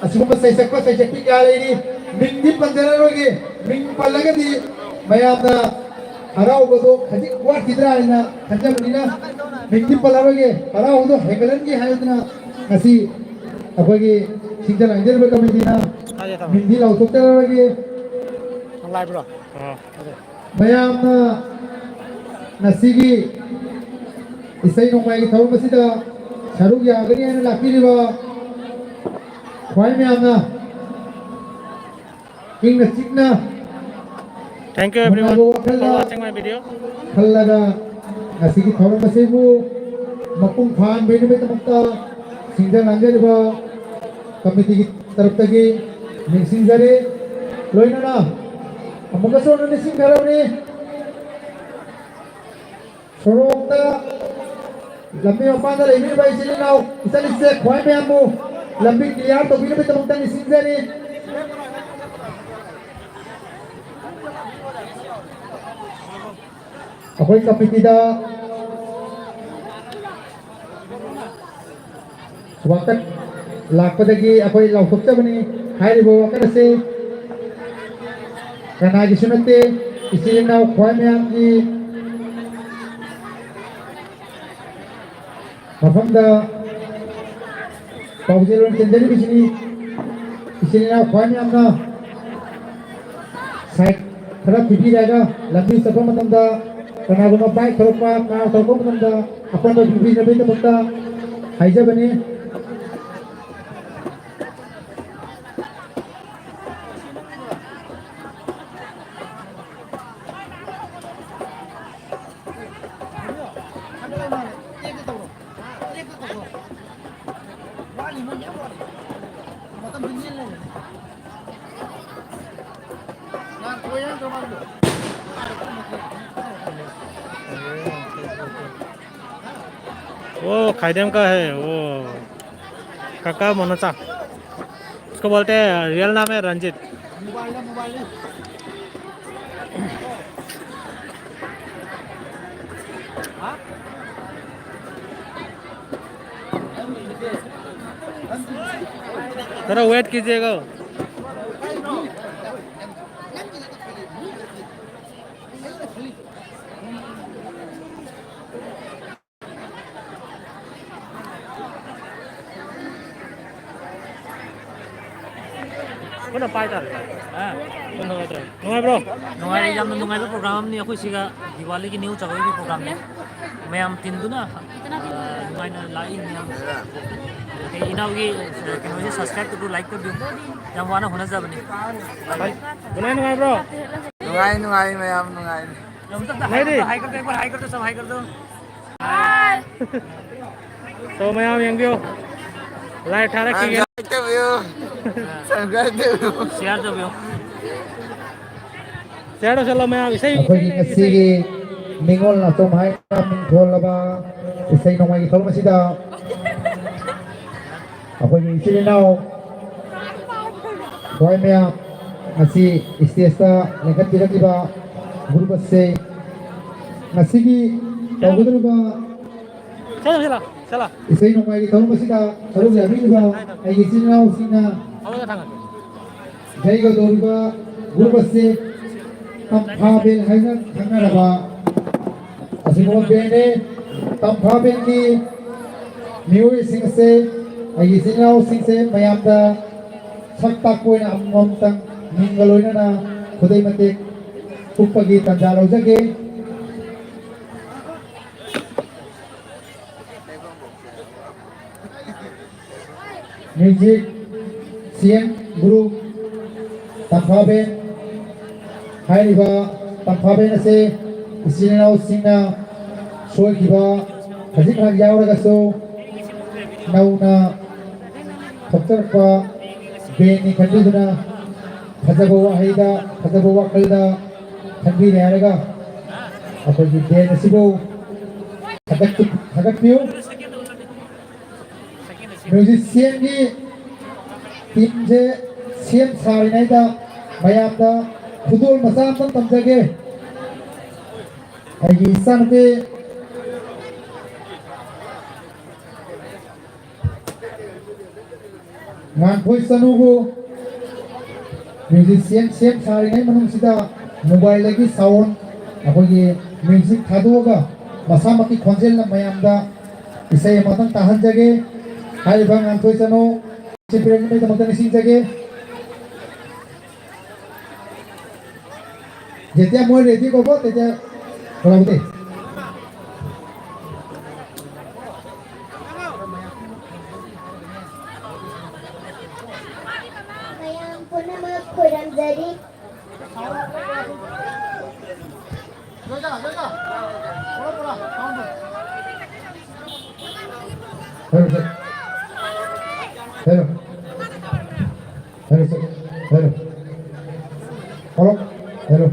ꯑꯁꯤꯒꯨꯝꯕ ꯁꯩꯁꯛꯄ ꯁꯩꯁꯛꯄꯤ ꯀꯌꯥ ꯂꯩꯔꯤ꯫ ꯃꯤꯡꯗꯤ ꯄꯟꯖꯔꯔꯣꯏꯒꯦ꯫ ꯃꯤꯡ ꯄꯜꯂꯒꯗꯤ ꯃꯌꯥꯝꯅ ꯍꯔꯥꯎꯕꯗꯣ ꯈꯖꯤꯛ ꯋꯥꯠꯈꯤꯗ꯭ꯔꯥ ꯍꯥꯏꯅ ꯈꯟꯖꯕꯅꯤꯅ, ꯃꯤꯡꯗꯤ ꯄꯜꯂꯔꯣꯏꯒꯦ꯫ ꯍꯔꯥꯎꯕꯗꯣ ꯍꯦꯟꯒꯠꯍꯟꯒꯦ ꯍꯥꯏꯗꯨꯅ ꯉꯁꯤ ꯑꯩꯈꯣꯏꯒꯤ ꯁꯤꯡꯖ ꯂꯥꯡꯖꯔꯤꯕ ꯀꯃꯤꯇꯤꯅ ꯃꯤꯡꯗꯤ ꯂꯥꯎꯊꯣꯛꯆꯔꯔꯣꯏꯒꯦ꯫ ꯃꯌꯥꯝꯅ ꯉꯁꯤꯒꯤ ꯏꯁꯩ ꯅꯣꯡꯃꯥꯏꯒꯤ ꯊꯧꯔꯝ ꯑꯁꯤꯗ ꯁꯔꯨꯛ ꯌꯥꯒꯅꯤ ꯍꯥꯏꯅ ꯂꯥꯛꯄꯤꯔꯤꯕ ꯈ꯭ꯋꯥꯏ ꯃꯌꯥꯝꯅ ꯏꯪꯅ ꯆꯤꯛꯅ Thank you everyone ꯅꯨꯡꯉꯥꯏꯕ ꯋꯥꯈꯜꯗ for watching my video. ꯈꯜꯂꯒ ꯉꯁꯤꯒꯤ ꯊꯧꯔꯝ ꯑꯁꯤꯕꯨ ꯃꯄꯨꯡ ꯐꯥꯍꯟꯕꯒꯤꯗꯃꯛꯇ ꯁꯤꯡꯖ ꯂꯥꯡꯖꯔꯤꯕ ꯀꯃꯤꯇꯤꯒꯤ ꯇꯔꯞꯇꯒꯤ ꯅꯤꯡꯁꯤꯡꯖꯔꯤ꯫ ꯂꯣꯏꯅꯅ ꯑꯃꯨꯛꯀꯁꯨ ꯍꯟꯅ ꯅꯤꯡꯁꯤꯡꯖꯔꯕꯅꯤ꯫ ꯁꯣꯔꯣꯛꯇ ꯂꯝꯕꯤ ꯃꯄꯥꯟꯗ ꯂꯩꯕꯤꯔꯤꯕ ꯏꯆꯤꯜ ꯏꯅꯥꯎ ꯏꯆꯟ ꯏꯆꯦ ꯈ꯭ꯋꯥꯏ ꯃꯌꯥꯝꯕꯨ ꯂꯝꯕꯤ ꯀ꯭ꯂꯤꯌꯥꯔ ꯇꯧꯕꯤꯅꯕꯒꯤꯗꯃꯛꯇ ꯅꯤꯡꯁꯤꯡꯖꯔꯤ꯫ ꯑꯩꯈꯣꯏ ꯀꯃꯤꯇꯤꯗ ꯋꯥꯀꯠ ꯂꯥꯛꯄꯗꯒꯤ ꯑꯩꯈꯣꯏ ꯂꯥꯎꯊꯣꯛꯆꯕꯅꯤ꯫ ꯍꯥꯏꯔꯤꯕ ꯋꯥꯀꯠ ꯑꯁꯤ ꯀꯅꯥꯒꯤꯁꯨ ꯅꯠꯇꯦ, ꯏꯆꯤꯜ ꯏꯅꯥꯎ ꯈ꯭ꯋꯥꯏ ꯃꯌꯥꯝꯒꯤ ꯃꯐꯝꯗ ꯄꯥꯎꯖꯦꯜ ꯑꯣꯏꯅ ꯆꯦꯟꯖꯔꯤꯕꯁꯤꯅꯤ꯫ ꯏꯆꯤꯜ ꯏꯅꯥꯎ ꯈ꯭ꯋꯥꯏ ꯃꯌꯥꯝꯅ ꯁꯥꯏꯠ ꯈꯔ ꯄꯤꯕꯤꯔꯒ ꯂꯝꯕꯤ ꯆꯠꯄ ꯃꯇꯝꯗ ꯀꯅꯥꯒꯨꯝꯕ ꯕꯥꯏꯛ ꯊꯧꯔꯛꯄ, ꯀꯥꯔ ꯊꯧꯔꯛꯄ ꯃꯇꯝꯗ ꯑꯄꯟꯕ ꯄꯤꯕꯤꯅꯕꯒꯤꯗꯃꯛꯇ ꯍꯥꯏꯖꯕꯅꯤ꯫ वो खाइदेम का है, वो काका मनोचा, उसको बोलते हैं, रियल नाम है रंजीत। थोड़ा वेट कीजिएगा। ꯄꯨꯟꯅ ꯄꯥꯏ ꯇꯥꯔꯦ꯫ ꯑꯥ, ꯄꯨꯟꯅ ꯅꯨꯡꯉꯥꯏꯇ꯭ꯔꯣ? ꯅꯨꯡꯉꯥꯏꯕ꯭ꯔꯣ? ꯅꯨꯡꯉꯥꯏꯔꯦ, ꯌꯥꯝꯅ ꯅꯨꯡꯉꯥꯏꯕ ꯄ꯭ꯔꯣꯒ꯭ꯔꯥꯝ ꯑꯃꯅꯤ꯫ ꯑꯩꯈꯣꯏ ꯁꯤꯒ ꯗꯤꯋꯥꯂꯤꯒꯤ ꯅ꯭ꯌꯨ ꯆꯥꯛꯀꯧꯕꯒꯤ ꯄ꯭ꯔꯣꯒ꯭ꯔꯥꯝꯅꯤ꯫ ꯃꯌꯥꯝ ꯇꯤꯝꯗꯨꯅ, ꯑꯥ, ꯅꯨꯡꯉꯥꯏꯅ ꯂꯥꯛꯏ ꯃꯌꯥꯝ꯫ ꯑꯗꯩ ꯏꯅꯥꯎꯒꯤ, ꯑꯥ, ꯀꯩꯅꯣꯁꯦ ꯁꯕꯁꯀ꯭ꯔꯥꯏꯕ ꯇꯧꯕꯤꯌꯨ, ꯂꯥꯏꯛ ꯇꯧꯕꯤꯌꯨ꯫ ꯌꯥꯝ ꯋꯥꯅ ꯍꯣꯠꯅꯖꯕꯅꯤ꯫ ꯅꯨꯡꯉꯥꯏ, ꯅꯨꯡꯉꯥꯏꯕ꯭ꯔꯣ? ꯅꯨꯡꯉꯥꯏ, ꯅꯨꯡꯉꯥꯏ, ꯃꯌꯥꯝ ꯅꯨꯡꯉꯥꯏ꯫ ꯅꯨꯡꯉꯥꯏꯔꯤ? ꯍꯥꯏ ꯀꯔꯗꯣ, ꯍꯥꯏ ꯀꯔꯗꯣ, ꯁꯝ ꯍꯥꯏ ꯀꯔꯗꯣ꯫ ꯇꯧ ꯃꯌꯥꯝ ꯌꯦꯡꯕꯤꯌꯨ꯫ ꯂꯥꯏꯚ ꯊꯥꯔꯛꯈꯤꯒꯦ꯫ ꯁꯕꯁꯀ꯭ꯔꯥꯏꯕ ꯇꯧꯕꯤꯌꯨ꯫ ꯁꯕꯁꯀ꯭ꯔꯥꯏꯕ ꯇꯧꯕꯤꯌꯨ꯫ ꯁꯤꯌꯥꯔ ꯇꯧꯕꯤꯌꯨ꯫ ꯁꯤꯌꯥꯔ ꯇꯧꯁꯜꯂꯣ ꯃꯌꯥꯝ꯫ ꯏꯁꯩ, ꯑꯩꯈꯣꯏꯒꯤ ꯏꯁꯩ ꯂꯩ, ꯏꯁꯩ꯫ ꯉꯁꯤꯒꯤ ꯅꯤꯉꯣꯜ ꯅꯥꯆꯣꯝ ꯍꯥꯏꯅ ꯃꯤꯡꯊꯣꯜꯂꯕ ꯏꯁꯩ ꯅꯣꯡꯃꯥꯏꯒꯤ ꯊꯧꯔꯝ ꯑꯁꯤꯗ ꯑꯩꯈꯣꯏꯒꯤ ꯏꯆꯤꯜ ꯏꯅꯥꯎ ꯍꯣꯏ ꯃꯌꯥꯝ, ꯉꯁꯤ ꯁ꯭ꯇꯦꯖꯇ ꯂꯦꯡꯈꯠꯄꯤꯔꯛꯂꯤꯕ ꯒ꯭ꯔꯨꯞ ꯑꯁꯤ ꯉꯁꯤꯒꯤ ꯇꯧꯒꯗꯧꯔꯤꯕ ꯆꯠꯂꯣ, ꯆꯠꯂꯣ, ꯆꯠꯂꯣ꯫ ꯏꯁꯩ ꯅꯣꯡꯃꯥꯏꯒꯤ ꯊꯧꯔꯝ ꯑꯁꯤꯗ ꯁꯔꯨꯛ ꯌꯥꯕꯤꯔꯤꯕ ꯑꯩꯒꯤ ꯏꯆꯤꯜ ꯏꯅꯥꯎꯁꯤꯡꯅ ꯊꯝꯃꯒꯦ, ꯊꯝꯃꯒꯦ꯫ ꯏꯁꯩ ꯇꯧꯔꯤꯕ ꯒ꯭ꯔꯨꯞ ꯑꯁꯤ ꯇꯝꯐꯥ ꯕꯦꯟ ꯍꯥꯏꯅ ꯈꯪꯅꯔꯕ ꯑꯁꯤꯒꯨꯝꯕ ꯕꯦꯟꯅꯤ꯫ ꯇꯝꯐꯥ ꯕꯦꯟꯒꯤ ꯃꯤꯑꯣꯏꯁꯤꯡ ꯑꯁꯦ ꯑꯩꯒꯤ ꯏꯆꯤꯜ ꯏꯅꯥꯎꯁꯤꯡꯁꯦ ꯃꯌꯥꯝꯗ ꯁꯛ ꯇꯥꯛꯄ ꯑꯣꯏꯅ ꯑꯃꯃꯝꯇꯪ ꯃꯤꯡꯒ ꯂꯣꯏꯅꯅ ꯈꯨꯗꯩ ꯃꯇꯦꯛ ꯎꯞꯄꯒꯤ ꯇꯥꯟꯖꯥ ꯂꯧꯖꯒꯦ꯫ ꯃ꯭ꯌꯨꯖꯤꯛ, ꯁꯤ ꯑꯦꯝ ꯒ꯭ꯔꯨꯞ, ꯇꯝꯐꯥꯕꯦꯟ ꯍꯥꯏꯔꯤꯕ ꯇꯝꯐꯥꯕꯦꯟ ꯑꯁꯦ ꯏꯆꯤꯟ ꯏꯅꯥꯎꯁꯤꯡꯅ ꯁꯣꯏꯈꯤꯕ ꯈꯖꯤꯛ ꯈꯔ ꯌꯥꯎꯔꯒꯁꯨ ꯅꯧꯅ ꯊꯣꯛꯆꯔꯛꯄ ꯕꯦꯟꯅꯤ ꯈꯟꯕꯤꯗꯨꯅ ꯐꯖꯕ ꯋꯥꯍꯩꯗ, ꯐꯖꯕ ꯋꯥꯈꯜꯗ ꯈꯟꯕꯤꯔꯦ ꯍꯥꯏꯔꯒ ꯑꯩꯈꯣꯏꯒꯤ ꯕꯦꯟ ꯑꯁꯤꯕꯨ ꯊꯥꯒꯠꯄꯤ-, ꯊꯥꯒꯠꯄꯤꯌꯨ꯫ ꯃ꯭ꯌꯨꯖꯤꯁꯤꯌꯥꯟꯒꯤ ꯇꯤꯝꯁꯦ ꯁꯦꯝ ꯁꯥꯔꯤꯉꯩꯗ ꯃꯌꯥꯝꯗ ꯈꯨꯗꯣꯜ ꯃꯆꯥ ꯑꯃꯇꯪ ꯇꯝꯖꯒꯦ꯫ ꯑꯩꯒꯤ ꯏꯆꯥꯅꯨꯄꯤ ꯉꯥꯟꯊꯣꯏ ꯆꯅꯨꯕꯨ ꯃ꯭ꯌꯨꯖꯤꯁꯤꯌꯥꯟ ꯁꯦꯝ ꯁꯥꯔꯤꯉꯩ ꯃꯅꯨꯡꯁꯤꯗ ꯃꯣꯕꯥꯏꯜꯗꯒꯤ ꯁꯥꯎꯟ, ꯑꯩꯈꯣꯏꯒꯤ ꯃ꯭ꯌꯨꯖꯤꯛ ꯊꯥꯗꯣꯛꯑꯒ ꯃꯁꯥꯃꯛꯀꯤ ꯈꯣꯟꯖꯦꯜꯅ ꯃꯌꯥꯝꯗ ꯏꯁꯩ ꯑꯃꯇꯪ ꯇꯥꯍꯟꯖꯒꯦ꯫ ꯍꯥꯏꯔꯤꯕ ꯉꯥꯟꯊꯣꯏ ꯆꯅꯨ ꯁꯤ ꯄꯤꯔꯛꯄꯒꯤꯗꯃꯛꯇ ꯅꯤꯡꯁꯤꯡꯖꯒꯦ꯫ ꯖꯦꯇꯤꯌꯥ ꯃꯣꯏ ꯔꯦꯗꯤ ꯀꯧꯕ ꯇꯦꯇꯤꯌꯥ ꯀꯧꯔꯛꯎꯗꯦ꯫ ꯃꯌꯥꯝ ꯄꯨꯝꯅꯃꯛ ꯈꯨꯔꯨꯝꯖꯔꯤ꯫ ꯍꯦꯜꯂꯣ, ꯁꯦ꯫ ꯍꯦꯜꯂꯣ꯫ ꯍꯦꯜꯂꯣ, ꯁꯦ꯫ Hello. Hello. Hello.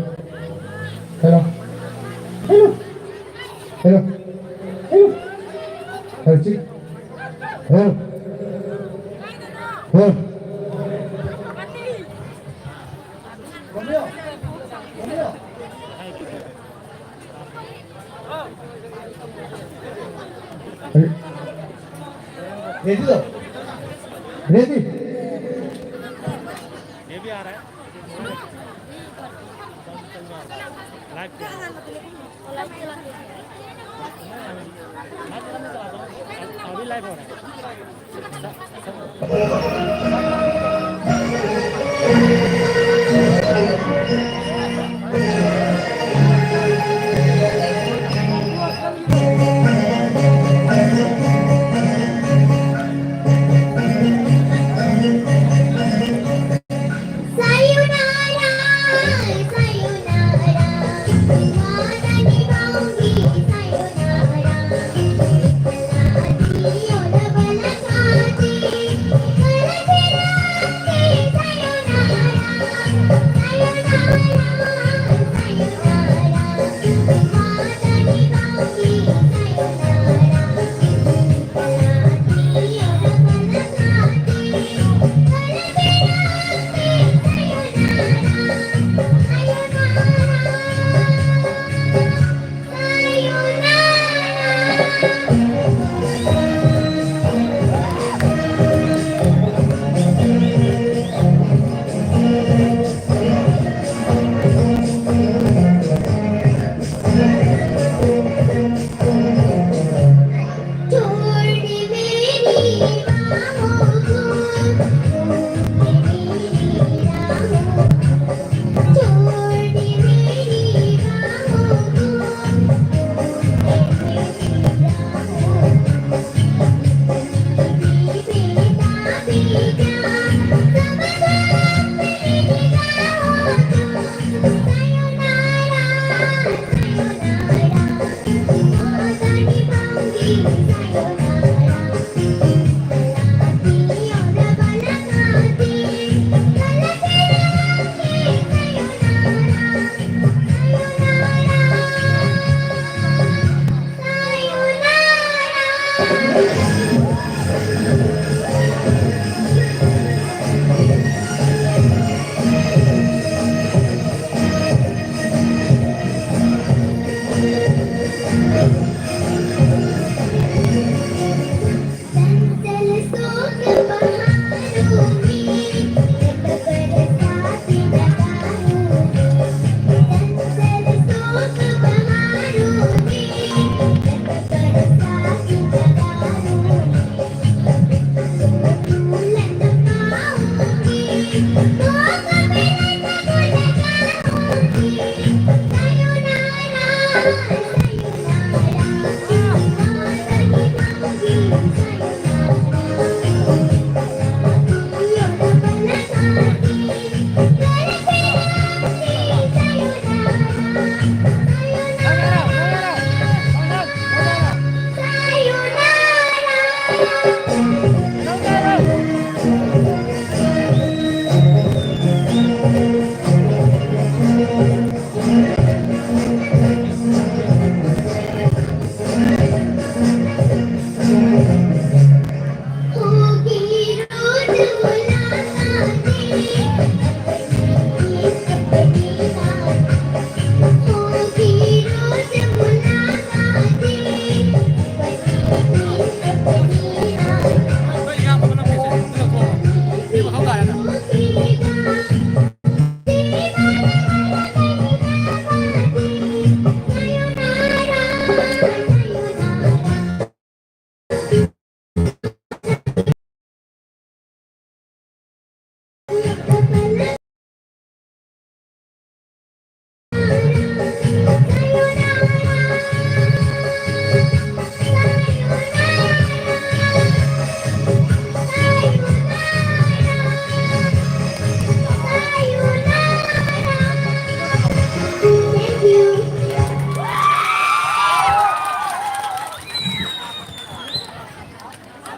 Hello. Hello. Hello. Hello. Hello, ꯁꯦ꯫ ꯍꯦꯜꯂꯣ꯫ ꯍꯦꯜꯂꯣ꯫ Ready? Ready? ये भी आ रहा है। Live चला रहा है। अभी live हो रहा है।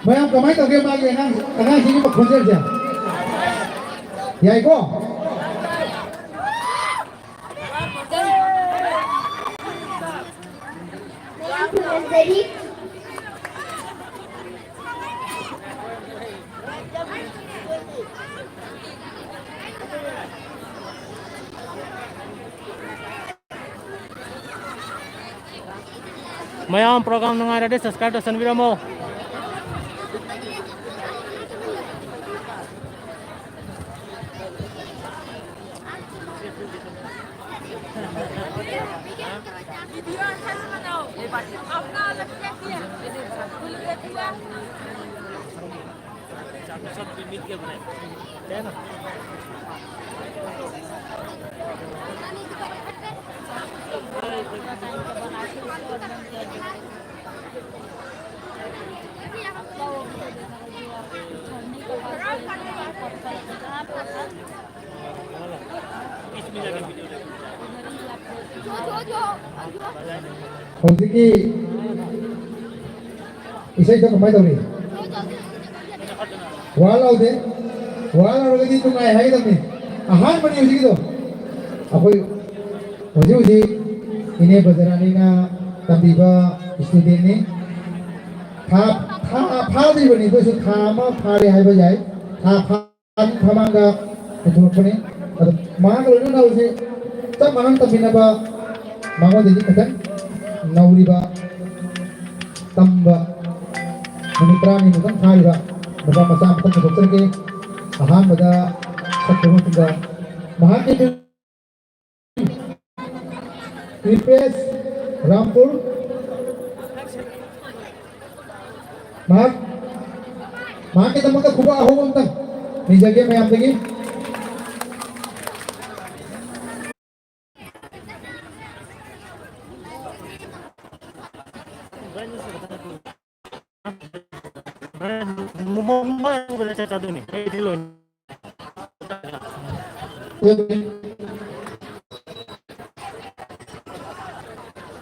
ꯃꯌꯥꯝ ꯀꯃꯥꯏꯅ ꯇꯧꯒꯦ ꯃꯥꯒꯤ ꯑꯉꯥꯡ, ꯑꯉꯥꯡꯁꯤꯒꯤ ꯈꯣꯟꯖꯦꯜꯁꯦ? ꯌꯥꯏꯀꯣ? ꯃꯌꯥꯝ ꯐꯖꯔꯤ꯫ ꯃꯌꯥꯝ program ꯅꯨꯡꯉꯥꯏꯔꯗꯤ subscribe ꯇꯧꯁꯟꯕꯤꯔꯝꯃꯣ꯫ ꯍꯧꯖꯤꯛꯀꯤ ꯏꯁꯩꯗꯣ ꯀꯃꯥꯏꯅ ꯇꯧꯔꯤ? ꯋꯥ ꯂꯥꯎꯗꯦ꯫ ꯋꯥ ꯂꯥꯎꯔꯒꯗꯤ ꯅꯨꯡꯉꯥꯏ ꯍꯥꯏꯒꯗꯕꯅꯤ꯫ ꯑꯍꯥꯟꯕꯅꯤ ꯍꯧꯖꯤꯛꯀꯤꯗꯣ꯫ ꯑꯩꯈꯣꯏ ꯍꯧꯖꯤꯛ ꯍꯧꯖꯤꯛ ꯏꯅꯦ ꯕꯖꯔꯥꯅꯤꯅ ꯇꯝꯕꯤꯕ studentꯅꯤ꯫ ꯊꯥ, ꯊꯥ ꯐꯥꯗ꯭ꯔꯤꯕꯅꯤ, ꯑꯗꯨꯁꯨ ꯊꯥ ꯑꯃ ꯐꯥꯔꯦ ꯍꯥꯏꯕ ꯌꯥꯏ꯫ ꯊꯥ ꯐꯥ ꯃꯃꯥꯡꯗ ꯄꯨꯊꯣꯔꯛꯄꯅꯤ꯫ ꯑꯗꯣ ꯃꯍꯥꯛꯀ ꯂꯣꯏꯅꯅ ꯍꯧꯖꯤꯛ ꯆꯞ ꯃꯥꯟꯅꯅ ꯇꯝꯃꯤꯟꯅꯕ, ꯃꯉꯣꯟꯗꯒꯤ ꯈꯤꯇꯪ ꯅꯧꯔꯤꯕ, ꯇꯝꯕ ꯅꯨꯃꯤꯠ ꯇꯔꯥꯅꯤꯃꯨꯛꯇꯪ ꯐꯥꯔꯤꯕ ꯅꯨꯄꯥ ꯃꯆꯥ ꯑꯃꯈꯛꯇꯪ ꯄꯨꯊꯣꯛꯆꯔꯛꯀꯦ꯫ ꯑꯍꯥꯟꯕꯗ ꯁꯛꯈꯤꯕ ꯃꯇꯝꯗ ꯃꯍꯥꯛꯀꯤ ꯀ꯭ꯔꯤꯄꯦꯁ ꯔꯥꯝꯄꯨꯔ꯫ ꯃꯍꯥꯛ, ꯃꯍꯥꯛꯀꯤꯗꯃꯛꯇ ꯈꯨꯕꯥꯛ ꯑꯍꯧꯕ ꯑꯝꯇꯪ ꯅꯤꯖꯒꯦ ꯃꯌꯥꯝꯗꯒꯤ꯫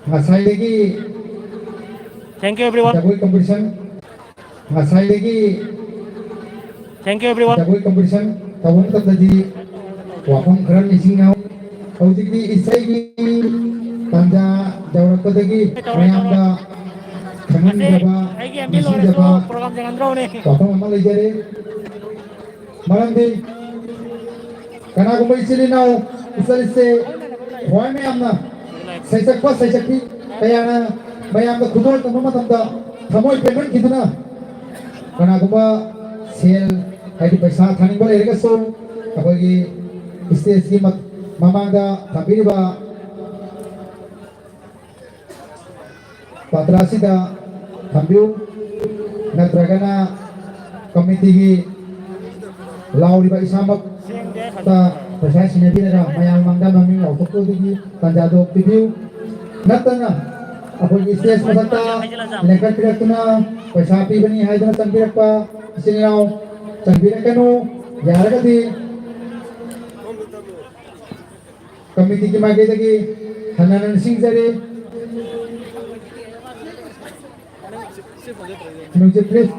ꯉꯁꯥꯏꯗꯒꯤ Thank you, everyone. ꯖꯒꯣꯏ competition, ꯉꯁꯥꯏꯗꯒꯤ Thank you, everyone. ꯖꯒꯣꯏ competition ꯇꯧꯕ ꯃꯇꯝꯗꯗꯤ ꯋꯥꯐꯝ ꯈꯔ ꯅꯤꯡꯁꯤꯡꯅꯧ꯫ ꯍꯧꯖꯤꯛꯇꯤ ꯏꯁꯩꯒꯤ ꯇꯥꯟꯖꯥ ꯌꯧꯔꯛꯄꯗꯒꯤ ꯇꯧꯔꯦ, ꯃꯌꯥꯝꯗ ꯇꯧꯔꯦ꯫ ꯈꯪꯍꯟꯅꯤꯡꯗꯕ, ꯑꯁꯤ ꯑꯩꯒꯤ M B ꯂꯣꯏꯔꯁꯨ ꯅꯤꯡꯁꯤꯡꯗꯕ program ꯌꯦꯡꯍꯟꯗ꯭ꯔꯣꯅꯦ? ꯋꯥꯐꯝ ꯑꯃ ꯂꯩꯖꯔꯦ꯫ ꯃꯔꯝꯗꯤ ꯀꯅꯥꯒꯨꯝꯕ ꯏꯆꯤꯜ ꯏꯅꯥꯎ, ꯏꯆꯜ ꯏꯆꯦ, ꯊꯋꯥꯏ ꯃꯌꯥꯝꯅ ꯁꯩꯁꯛꯄ ꯁꯩꯁꯛꯄꯤ ꯀꯌꯥꯅ ꯃꯌꯥꯝꯗ ꯈꯨꯗꯣꯜ ꯇꯝꯕ ꯃꯇꯝꯗ ꯊꯃꯣꯏ ꯄꯦꯟꯍꯟꯈꯤꯗꯨꯅ, ꯀꯅꯥꯒꯨꯝꯕ ꯁꯦꯜ, ꯍꯥꯏꯗꯤ ꯄꯩꯁꯥ ꯊꯥꯅꯤꯡꯕ ꯂꯩꯔꯒꯁꯨ, ꯑꯩꯈꯣꯏꯒꯤ stageꯀꯤ ꯃ-, ꯃꯃꯥꯡꯗ ꯊꯝꯕꯤꯔꯤꯕ ꯄꯥꯇ꯭ꯔꯥꯁꯤꯗ ꯊꯝꯕꯤꯌꯨ, ꯅꯠꯇ꯭ꯔꯒꯅ committeeꯒꯤ ꯂꯥꯎꯔꯤꯕ ꯏꯁꯥꯃꯛꯇ ꯄꯩꯁꯥ ꯁꯤꯟꯅꯕꯤꯔꯒ ꯃꯌꯥꯝ ꯃꯥꯡꯗ ꯃꯃꯤꯡ ꯂꯥꯎꯊꯣꯛꯄꯗꯨꯒꯤ ꯇꯥꯟꯖꯥꯗꯣ ꯄꯤꯕꯤꯌꯨ꯫ ꯅꯠꯇꯅ ꯑꯩꯈꯣꯏꯒꯤ stage ꯃꯊꯛꯇ ꯂꯦꯡꯈꯠꯄꯤꯔꯛꯇꯨꯅ ꯄꯩꯁꯥ ꯄꯤꯕꯅꯤ ꯍꯥꯏꯗꯨꯅ ꯆꯪꯕꯤꯔꯛꯄ ꯏꯆꯤꯟ ꯏꯅꯥꯎ ꯆꯪꯕꯤꯔꯛꯀꯅꯨ꯫ ꯌꯥꯔꯒꯗꯤ committeeꯒꯤ ꯃꯥꯏꯀꯩꯗꯒꯤ ꯍꯟꯅ ꯍꯟꯅ ꯅꯤꯡꯁꯤꯡꯖꯔꯤ꯫ Music, please.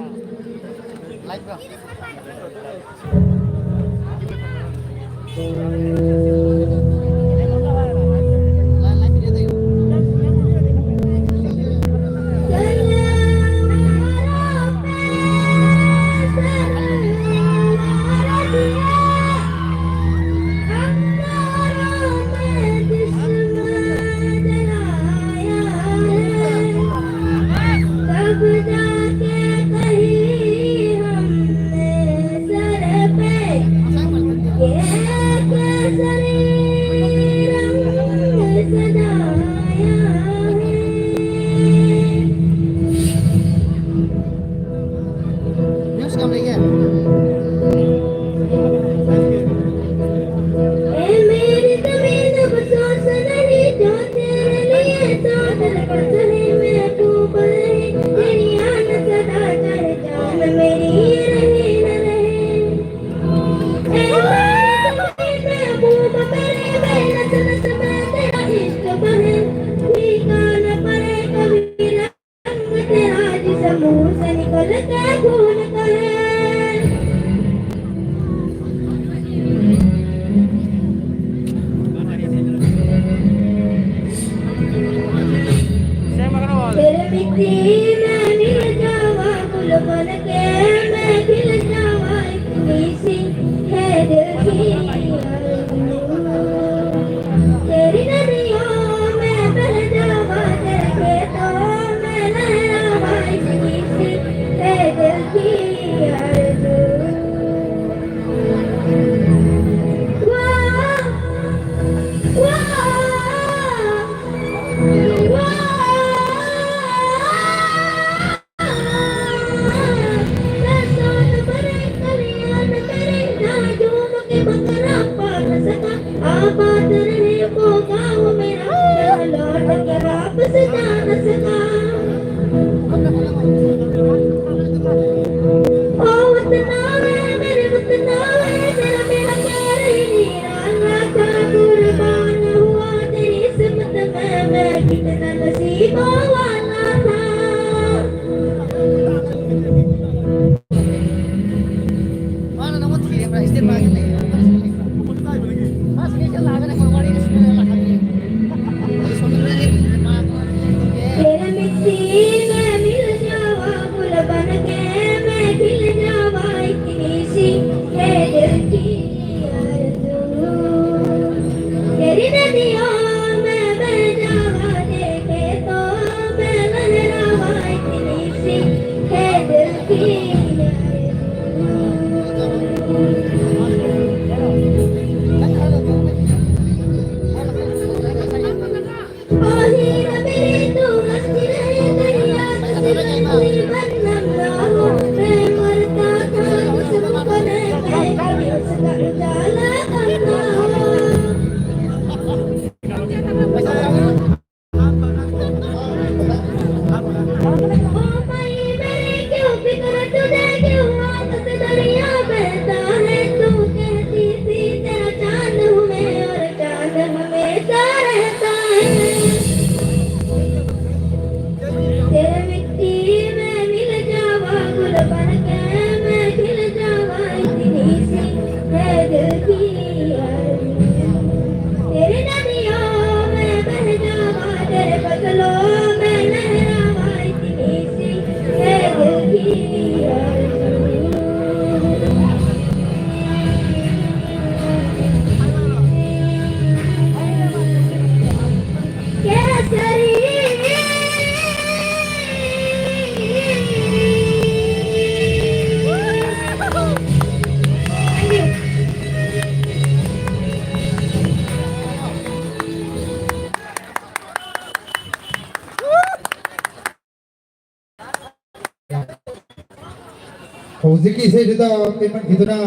ꯍꯧꯖꯤꯛꯀꯤ ꯏꯁꯩꯗꯨꯗ ꯄꯦꯃꯦꯟ ꯈꯤꯗꯨꯅ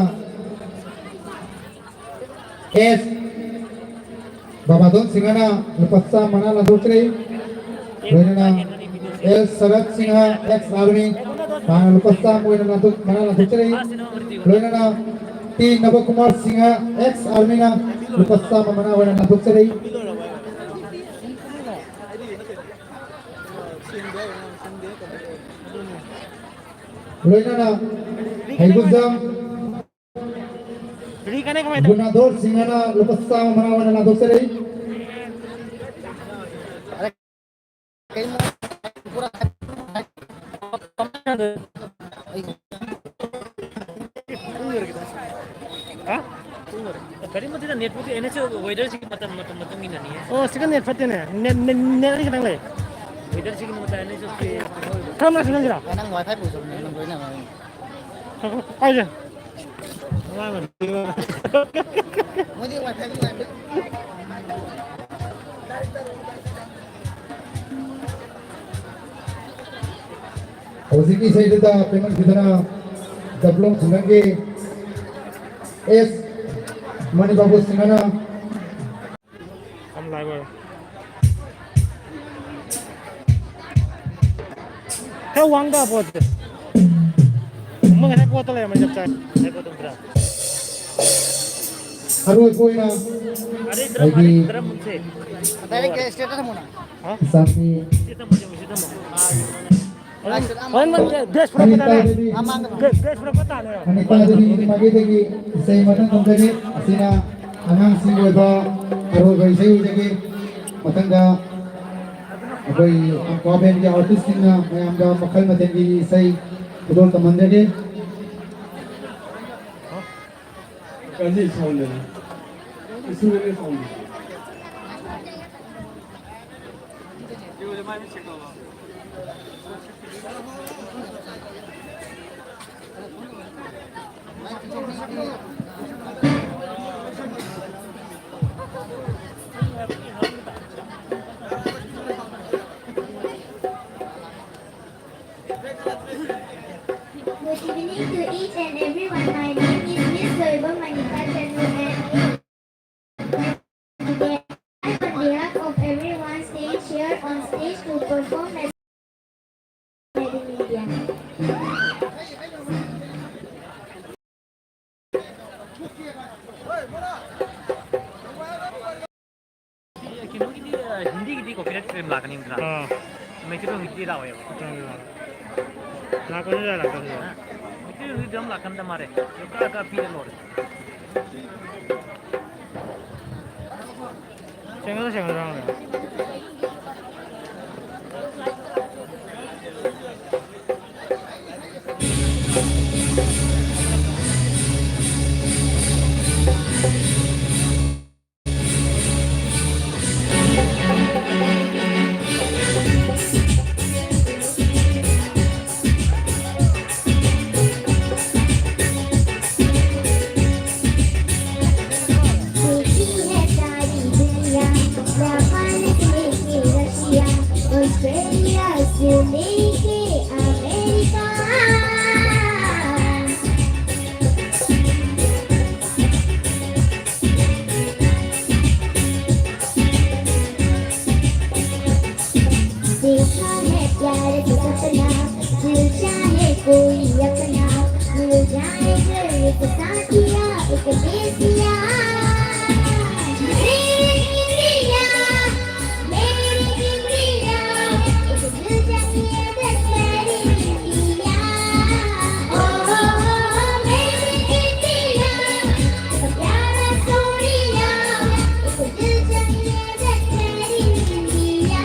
ꯑꯦꯁ ꯕꯥꯕꯥꯗꯣꯟ ꯁꯤꯡꯍꯅ ꯂꯨꯄꯥ ꯆꯥꯝꯃꯅ ꯂꯥꯟꯊꯣꯛꯆꯔꯤ꯫ ꯂꯣꯏꯅꯅ ꯑꯦꯁ ꯁꯔꯠ ꯁꯤꯡꯍ, ꯑꯦꯛꯁ ꯑꯥꯔꯃꯤ, ꯃꯍꯥꯛꯅ ꯂꯨꯄꯥ ꯆꯥꯝꯃ ꯑꯣꯏꯅ ꯂꯥꯟꯊꯣꯛ-, ꯃꯅꯥ ꯂꯥꯟꯊꯣꯛꯆꯔꯤ꯫ ꯂꯣꯏꯅꯅ ꯇꯤ ꯅꯕꯀꯨꯃꯥꯔ ꯁꯤꯡꯍ, ꯑꯦꯛꯁ ꯑꯥꯔꯃꯤꯅ ꯂꯨꯄꯥ ꯆꯥꯝꯃ ꯃꯅꯥ ꯑꯣꯏꯅ ꯂꯥꯟꯊꯣꯛꯆꯔꯤ꯫ ꯂꯣꯏꯅꯅ ꯍꯩꯕꯨꯖꯝ ꯒꯨꯅꯥꯙꯣꯔ ꯁꯤꯡꯍꯅ ꯂꯨꯄꯥ ꯆꯥꯝꯃ ꯃꯅꯥ ꯑꯣꯏꯅ ꯂꯥꯟꯊꯣꯛꯆꯔꯤ꯫ ꯍꯥ? ꯀꯔꯤꯃꯠꯇꯦꯗ, netꯄꯨꯗꯤ ꯑꯦꯟ ꯑꯦꯁ ꯑꯦꯜ weatherꯁꯤꯒꯤ ꯃꯇꯝ, ꯃꯇꯝ ꯃꯇꯨꯡ ꯏꯟꯅꯅꯤꯌꯦ꯫ ꯑꯣ, ꯁꯤꯒ net ꯐꯠꯇꯦꯅꯦ꯫ Net, net, net ꯑꯅꯤ ꯈꯛꯇꯪ ꯂꯩ꯫ Weatherꯁꯤꯒꯤ ꯃꯇꯨꯡ ꯏꯟꯅ ꯑꯦꯟ ꯑꯦꯁ ꯑꯦꯜ ꯀꯔꯝꯕ ꯁꯤꯖꯤꯟꯅꯁꯤꯔꯥ? ꯅꯪ ꯋꯥꯏ ꯐꯥꯏ ꯄꯨꯁꯜꯂꯨꯅꯦ, ꯅꯪ ꯂꯣꯏꯅ ꯉꯥꯡꯉꯤ꯫ ꯄꯥꯏꯁꯦ꯫ ꯃꯣꯏꯗꯤ ꯋꯥꯏ ꯐꯥꯏ ꯅꯨꯡꯉꯥꯏꯕꯅꯦ꯫ ꯍꯧꯖꯤꯛꯀꯤ ꯏꯁꯩꯗꯨꯗ ꯄꯦꯃꯦꯟ ꯈꯤꯗꯅ ꯗꯕ꯭ꯂꯣꯡ ꯈꯨꯡꯒꯪꯒꯤ ꯑꯦꯁ ꯃꯅꯤꯕꯥꯕꯨ ꯁꯤꯡꯍꯅ ꯌꯥꯝ ꯂꯥꯏꯕ ꯑꯣꯏꯔꯦ꯫ ꯈꯔ ꯋꯥꯡꯗ ꯄꯣꯠꯁꯦ꯫ ꯃꯣꯏ ꯉꯁꯥꯏ ꯄꯣꯠꯇ ꯂꯩꯔꯝꯃꯦ, ꯆꯞ ꯆꯥꯏ꯫ ꯉꯁꯥꯏ ꯄꯣꯠꯇ ꯅꯠꯇ꯭ꯔꯥ? ꯑꯔꯣꯏꯕ ꯑꯣꯏꯅ ꯑꯔꯩ ꯗ꯭ꯔꯝ, ꯑꯩꯒꯤ ꯑꯔꯩ ꯗ꯭ꯔꯝꯁꯦ꯫ ꯉꯁꯥꯏ ꯀꯩ ꯁ꯭ꯇꯦꯠꯇ ꯊꯝꯃꯣꯅ? ꯍꯥ? ꯏꯆꯥꯁꯤ ꯁꯤ ꯊꯝꯃꯣ, ꯁꯤ ꯊꯝꯃꯣ꯫ ꯍꯣꯔꯦꯟ ꯃꯣꯏ ꯗ꯭ꯔꯦꯁ ꯄꯨꯔꯛꯄ ꯇꯥꯔꯦ꯫ ꯑꯅꯤꯇꯥꯗꯨꯗꯤ, ꯗ꯭ꯔꯦꯁ ꯄꯨꯔꯛꯄ ꯇꯥꯔꯦ꯫ ꯑꯅꯤꯇꯥꯗꯨꯗꯤ ꯃꯥꯏꯀꯩꯗꯒꯤ ꯏꯁꯩ ꯑꯃꯇꯪ ꯇꯧꯖꯒꯦ꯫ ꯑꯁꯤꯅ ꯑꯉꯥꯡꯁꯤꯡꯒꯤ ꯑꯣꯏꯕ ꯑꯔꯣꯏꯕ ꯏꯁꯩ ꯑꯣꯏꯖꯒꯦ꯫ ꯃꯊꯪꯗ ꯑꯩꯈꯣꯏ ꯀ꯭ꯋꯥ ꯕꯦꯟꯒꯤ ꯑꯥꯔꯇꯤꯁꯁꯤꯡꯅ ꯃꯌꯥꯝꯗ ꯃꯈꯜ ꯃꯊꯦꯜꯒꯤ ꯏꯁꯩ ꯈꯨꯗꯣꯜ ꯇꯝꯍꯟꯖꯒꯦ꯫ ꯀꯔꯤ ꯁꯥꯎꯟꯗꯅꯣ? ꯏꯁꯇꯨꯗꯤꯑꯣꯒꯤ ꯁꯥꯎꯟꯗꯅꯤ꯫ Evening to each and everyone. My name is Miss Loiba Manika Chanu and today I, on behalf of everyone, stand here on stage to perform as Made in India. ꯀꯩꯅꯣꯒꯤꯗꯤ, ꯑ, ꯍꯤꯟꯗꯤꯒꯤꯗꯤ copyright claim ꯂꯥꯛꯀꯅꯤꯗꯅ? ꯑꯥ꯫ ꯃꯩꯇꯩꯂꯣꯟꯒꯤꯗꯤ ꯂꯥꯛꯑꯣꯏꯕ꯫ ꯂꯥꯛꯀꯅꯤ, ꯂꯥꯛꯀꯅꯤ꯫ ꯃꯩꯇꯩꯂꯣꯟꯒꯤꯗꯤ ꯑꯗꯨꯝ ꯂꯥꯛꯀꯟꯗ ꯃꯥꯜꯂꯦ꯫ ꯀꯛꯑ ꯀꯛꯑ ꯄꯤꯔ ꯂꯣꯏꯔꯦ꯫ ꯁꯦꯡꯍꯜꯂꯣ, ꯁꯦꯡꯍꯜꯂꯣ, ꯁꯦꯡꯍꯜꯂꯣ꯫ देखा है प्यार का सपना, दिल चाहे कोई अपना, मिल जाए जो एक साथिया, एक देसिया। मेरे इंडिया, मेरे इंडिया, एक दिल चाहिए बस मेरे इंडिया। ओ, ओ, ओ, ओ, मेरे इंडिया, एक प्यारा सोनिया, एक दिल चाहिए बस मेरे इंडिया।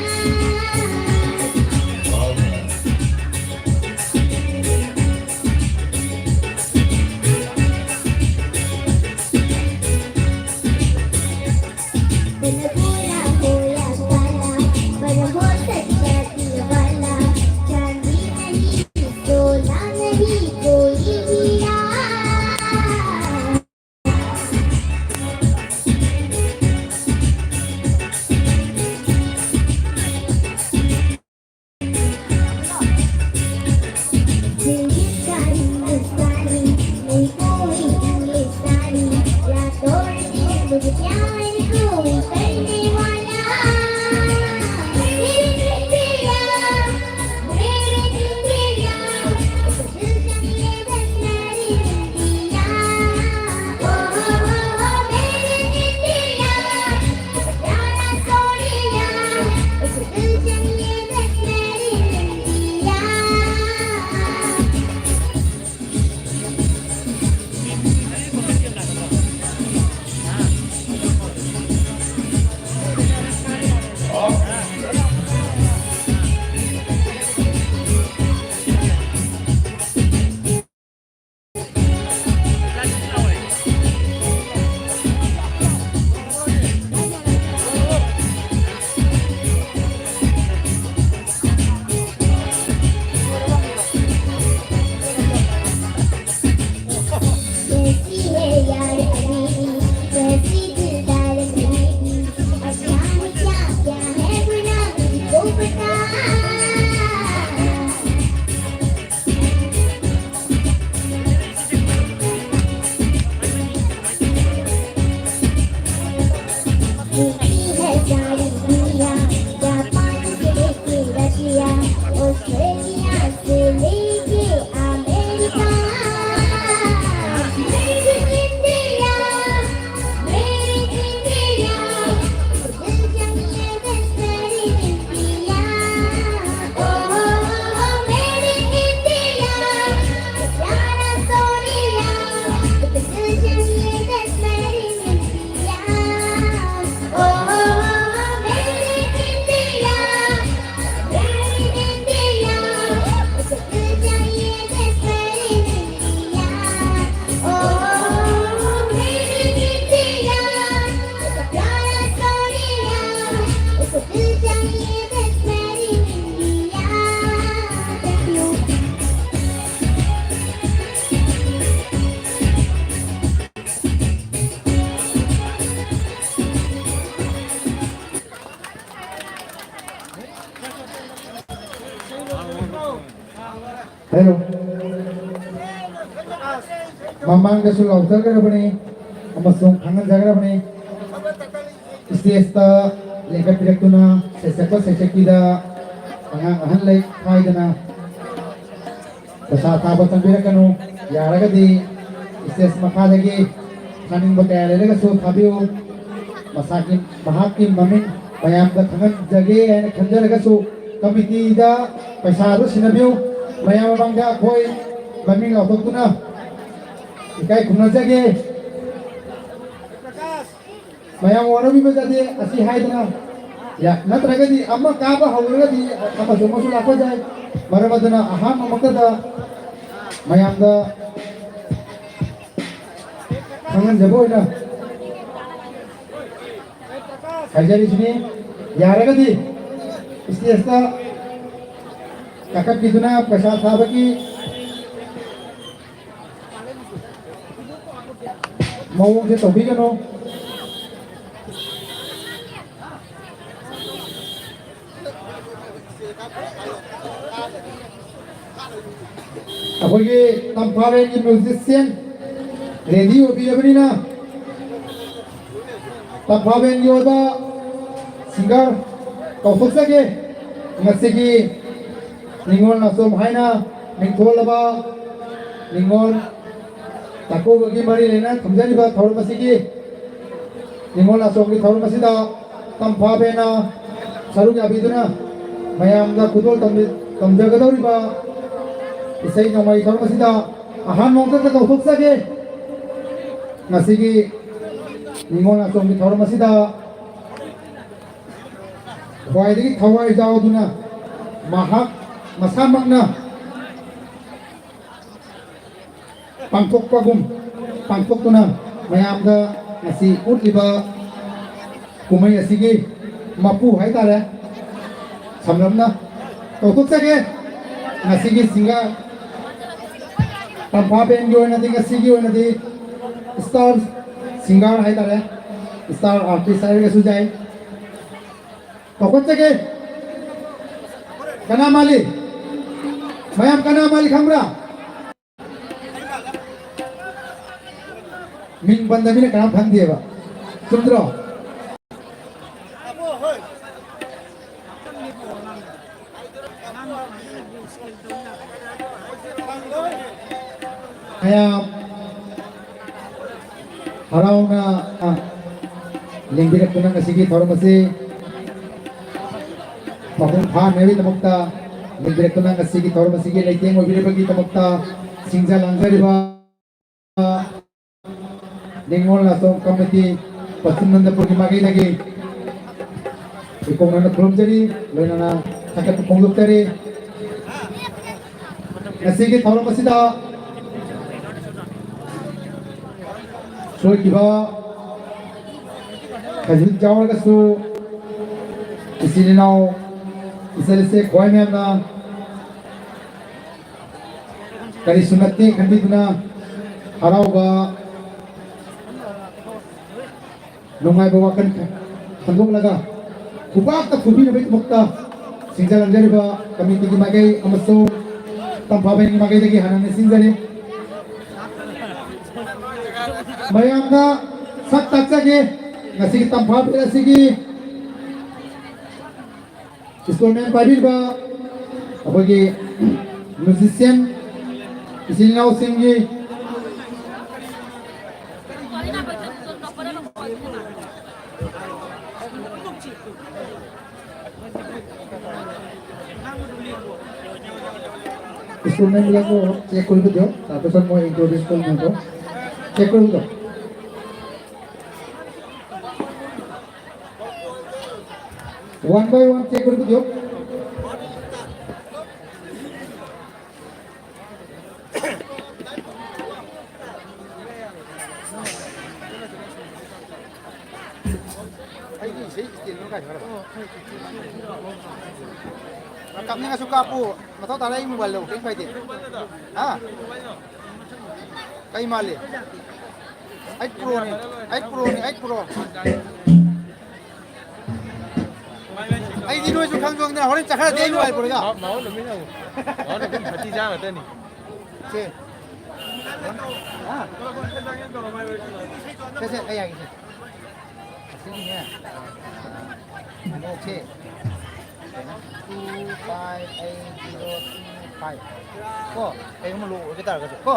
दुनिया से लेके America, Made in India, Made in India, दिल चाहिए बस Made in India। O, Made in India, प्यारा सोनिया, दिल चाहिए बस Made in India। O, Made in India, Made in India, दिल चाहिए बस Made in India। O, Made in India, प्यारा सोनिया, दिल चाहिए बस Made in India। Thank you। Hello. ꯃꯃꯥꯡꯗꯁꯨ ꯂꯥꯎꯊꯈ꯭ꯔꯕꯅꯤ ꯑꯃꯁꯨꯡ ꯈꯪꯍꯟꯖꯈ꯭ꯔꯕꯅꯤ꯫ Stage ꯇ ꯂꯦꯡꯈꯠꯄꯤꯔꯛꯇꯨꯅ ꯁꯩꯁꯛꯄ ꯁꯩꯁꯛꯄꯤꯗ ꯑꯉꯥꯡ ꯑꯍꯜ ꯂꯩ ꯈꯥꯏꯗꯅ ꯄꯩꯁꯥ ꯊꯥꯕ ꯆꯪꯕꯤꯔꯛꯀꯅꯨ꯫ ꯌꯥꯔꯒꯗꯤ stage ꯃꯈꯥꯗꯒꯤ ꯊꯥꯅꯤꯡꯕ ꯀꯌꯥ ꯂꯩꯔꯒꯁꯨ ꯊꯥꯕꯤꯌꯨ꯫ ꯃꯁꯥꯒꯤ, ꯃꯍꯥꯛꯀꯤ ꯃꯃꯤꯡ ꯃꯌꯥꯝꯗ ꯈꯪꯍꯟꯖꯒꯦ ꯍꯥꯏꯅ ꯈꯟꯖꯔꯒꯁꯨ committee ꯗ ꯄꯩꯁꯥꯗꯨ ꯁꯤꯟꯅꯕꯤꯌꯨ꯫ ꯃꯌꯥꯝ ꯃꯃꯥꯡꯗ ꯑꯩꯈꯣꯏ ꯃꯃꯤꯡ ꯂꯥꯎꯊꯣꯛꯇꯨꯅ ꯏꯀꯥꯏ ꯈꯨꯝꯅꯖꯒꯦ꯫ ꯃꯌꯥꯝ ꯋꯥꯔꯧꯕꯤꯕꯗꯗꯤ ꯑꯁꯤ ꯍꯥꯏꯗꯅ, ꯌꯥ-, ꯅꯠꯇ꯭ꯔꯒꯗꯤ ꯑꯃ ꯀꯥꯕ ꯍꯧꯔꯒꯗꯤ ꯑꯃꯁꯨ ꯑꯃꯁꯨ ꯂꯥꯛꯄ ꯌꯥꯏ꯫ ꯃꯔꯝ ꯑꯗꯨꯅ ꯑꯍꯥꯟꯕꯃꯛꯇꯗ ꯃꯌꯥꯝꯗ ꯈꯪꯍꯟꯖꯕ ꯑꯣꯏꯅ ꯍꯥꯏꯖꯔꯤꯁꯤꯅꯤ꯫ ꯌꯥꯔꯒꯗꯤ stage ꯇ ꯀꯥꯈꯠꯄꯤꯗꯨꯅ ꯄꯩꯁꯥ ꯊꯥꯕꯒꯤ ꯃꯑꯣꯡꯁꯦ ꯇꯧꯕꯤꯒꯅꯨ꯫ ꯑꯩꯈꯣꯏꯒꯤ ꯇꯝꯐꯥꯂꯦꯟꯒꯤ musician ready ꯑꯣꯏꯕꯤꯔꯕꯅꯤꯅ, ꯇꯝꯐꯥꯂꯦꯟꯒꯤ ꯑꯣꯏꯕ singer ꯀꯧꯊꯣꯛꯆꯒꯦ꯫ ꯉꯁꯤꯒꯤ ꯅꯤꯉꯣꯜ ꯅꯥꯆꯣꯝ ꯍꯥꯏꯅ ꯃꯤꯡꯊꯣꯜꯂꯕ ꯅꯤꯉꯣꯜ ꯆꯥꯛꯀꯧꯕꯒꯤ ꯃꯔꯤ ꯂꯩꯅꯅ ꯊꯝꯖꯔꯤꯕ ꯊꯧꯔꯝ ꯑꯁꯤꯒꯤ, ꯅꯤꯉꯣꯜ ꯅꯥꯆꯣꯝꯒꯤ ꯊꯧꯔꯝ ꯑꯁꯤꯗ ꯇꯝꯐꯥꯕꯦꯟꯅ ꯁꯔꯨꯛ ꯌꯥꯕꯤꯗꯨꯅ ꯃꯌꯥꯝꯗ ꯈꯨꯗꯣꯜ ꯇꯝꯕꯤ-, ꯇꯝꯖꯒꯗꯧꯔꯤꯕ ꯏꯁꯩ ꯅꯣꯡꯃꯥꯏ ꯊꯧꯔꯝ ꯑꯁꯤꯗ ꯑꯍꯥꯟꯕ ꯃꯛꯇꯗ ꯀꯧꯊꯣꯛꯆꯒꯦ꯫ ꯉꯁꯤꯒꯤ ꯅꯤꯉꯣꯜ ꯅꯥꯆꯣꯝꯒꯤ ꯊꯧꯔꯝ ꯑꯁꯤꯗ ꯈ꯭ꯋꯥꯏꯗꯒꯤ ꯊꯋꯥꯏ ꯌꯥꯎꯗꯨꯅ ꯃꯍꯥꯛ ꯃꯁꯥꯃꯛꯅ ꯄꯥꯡꯊꯣꯛꯄꯒꯨꯝ ꯄꯥꯡꯊꯣꯛꯇꯨꯅ ꯃꯌꯥꯝꯗ ꯉꯁꯤ ꯎꯠꯂꯤꯕ ꯀꯨꯝꯍꯩ ꯑꯁꯤꯒꯤ ꯃꯄꯨ ꯍꯥꯏꯇꯥꯔꯦ, ꯁꯝꯂꯞꯅ ꯀꯧꯊꯣꯛꯆꯒꯦ꯫ ꯉꯁꯤꯒꯤ ꯁꯤꯡꯒꯥ ꯇꯝꯐꯥ ꯕꯦꯟꯒꯤ ꯑꯣꯏꯅꯗꯤ, ꯉꯁꯤꯒꯤ ꯑꯣꯏꯅꯗꯤ ꯁ꯭ꯇꯥꯔ ꯁꯤꯡꯒꯥꯔ ꯍꯥꯏꯇꯥꯔꯦ, ꯁ꯭ꯇꯥꯔ ꯑꯥꯔꯇꯤꯁ ꯍꯥꯏꯔꯒꯁꯨ ꯌꯥꯏ꯫ ꯀꯧꯈꯠꯆꯒꯦ꯫ ꯀꯅꯥ ꯃꯥꯜꯂꯤ? ꯃꯌꯥꯝ ꯀꯅꯥ ꯃꯥꯜꯂꯤ ꯈꯪꯕ꯭ꯔꯥ? ꯃꯤꯡ ꯄꯟꯗꯕꯅꯤꯅ ꯀꯅꯥꯝ ꯈꯪꯗꯦꯕ꯫ ꯆꯨꯝꯗ꯭ꯔꯣ? ꯃꯌꯥꯝ ꯍꯔꯥꯎꯅ, ꯑ, ꯂꯦꯡꯕꯤꯔꯛꯇꯨꯅ ꯉꯁꯤꯒꯤ ꯊꯧꯔꯝ ꯑꯁꯤ ꯃꯄꯨꯡ ꯐꯥꯍꯟꯅꯕꯒꯤꯗꯃꯛꯇ, ꯂꯦꯡꯕꯤꯔꯛꯇꯨꯅ ꯉꯁꯤꯒꯤ ꯊꯧꯔꯝ ꯑꯁꯤꯒꯤ ꯂꯩꯇꯦꯡ ꯑꯣꯏꯕꯤꯔꯕꯒꯤꯗꯃꯛꯇ ꯁꯤꯡꯖ ꯂꯥꯡꯖꯔꯤꯕ ꯅꯤꯉꯣꯜ ꯅꯥꯆꯣꯝ ꯀꯝꯃꯤꯇꯤ ꯄꯁꯆꯤꯝ ꯅꯟꯗꯄꯨꯔꯒꯤ ꯃꯥꯏꯀꯩꯗꯒꯤ ꯏꯀꯣꯛꯅꯅ ꯈꯨꯔꯨꯝꯖꯔꯤ, ꯂꯣꯏꯅꯅ ꯊꯥꯒꯠꯄ ꯐꯣꯡꯗꯣꯛꯆꯔꯤ꯫ ꯉꯁꯤꯒꯤ ꯊꯧꯔꯝ ꯑꯁꯤꯗ ꯁꯣꯏꯈꯤꯕ ꯈꯖꯤꯛ ꯌꯥꯎꯔꯒꯁꯨ, ꯏꯆꯤꯜ ꯏꯅꯥꯎ, ꯏꯆꯜ ꯏꯆꯦ ꯈ꯭ꯋꯥꯏ ꯃꯌꯥꯝꯅ ꯀꯔꯤꯁꯨ ꯅꯠꯇꯦ ꯈꯟꯕꯤꯗꯨꯅ ꯍꯔꯥꯎꯕ, ꯅꯨꯡꯉꯥꯏꯕ ꯋꯥꯈꯜ ꯈꯟꯗꯣꯛꯂꯒ ꯈꯨꯕꯥꯛꯇ ꯈꯨꯕꯤꯅꯕꯒꯤꯗꯃꯛꯇ ꯁꯤꯡꯖ ꯂꯥꯡꯖꯔꯤꯕ ꯀꯃꯤꯇꯤꯒꯤ ꯃꯥꯏꯀꯩ ꯑꯃꯁꯨꯡ ꯇꯝꯐꯥꯕꯦꯟꯒꯤ ꯃꯥꯏꯀꯩꯗꯒꯤ ꯍꯥꯟꯅ ꯅꯤꯡꯁꯤꯡꯖꯔꯤ꯫ ꯃꯌꯥꯝꯗ ꯁꯛ ꯇꯥꯛꯆꯒꯦ꯫ ꯉꯁꯤꯒꯤ ꯇꯝꯐꯥꯕꯦꯟ ꯑꯁꯤꯒꯤ ꯏꯟꯁꯇ꯭ꯔꯨꯃꯦꯟ ꯄꯥꯏꯕꯤꯔꯤꯕ ꯑꯩꯈꯣꯏꯒꯤ musician ꯏꯆꯤꯟ ꯏꯅꯥꯎꯁꯤꯡꯒꯤ instrument বিলাকো অলপ চেক কৰি দিয়ক, তাৰপিছত মই introduce কৰিম সিহঁতক। চেক কৰি দিয়ক। One by one চেক কৰি দিয়ক। ꯑꯩꯒꯤ ꯏꯁꯩ stand ꯗꯣ ꯀꯥꯏ ꯊꯝꯈ꯭ꯔꯕ? ꯀꯥꯞꯅꯤꯡꯉꯁꯨ ꯀꯥꯞꯄꯨ꯫ ꯃꯊꯧ ꯇꯥꯔꯦ, ꯑꯩ mobile ꯗꯣ ꯀꯩꯝ ꯀꯥꯏꯗꯦ꯫ ꯍꯥ? ꯀꯩ ꯃꯥꯜꯂꯤ? ꯑꯩ pro ꯅꯤ, ꯑꯩ pro ꯅꯤ, ꯑꯩ pro꯫ ꯑꯩꯗꯤ ꯅꯣꯏꯁꯨ ꯈꯪꯁꯨ ꯈꯪꯗꯅ ꯍꯣꯔꯦꯟ ꯆꯠꯈ꯭ꯔꯗꯤ ꯑꯩ ꯅꯨꯡꯉꯥꯏꯄꯣꯠꯇꯦꯗ꯫ ꯃꯥ-, ꯃꯉꯣꯟꯗ ꯃꯤ ꯍꯪꯉꯨ꯫ ꯃꯉꯣꯟꯗ ꯑꯗꯨꯝ ꯐꯇꯤ ꯆꯥ ꯉꯥꯛꯇꯅꯤ꯫ ꯁꯦ꯫ ꯍꯥ? ꯁꯦ, ꯁꯦ, ꯑꯩ ꯍꯥꯏꯒꯦ, ꯁꯦ꯫ ꯑꯁꯤꯒꯤꯅꯦ꯫ ꯃꯣꯛꯁꯦ꯫ Two five eight zero two five꯫ ꯀꯣ? ꯀꯩꯒꯨꯝꯕ low ꯑꯣꯏꯕ ꯇꯥꯔꯒꯁꯨ꯫ ꯀꯣ?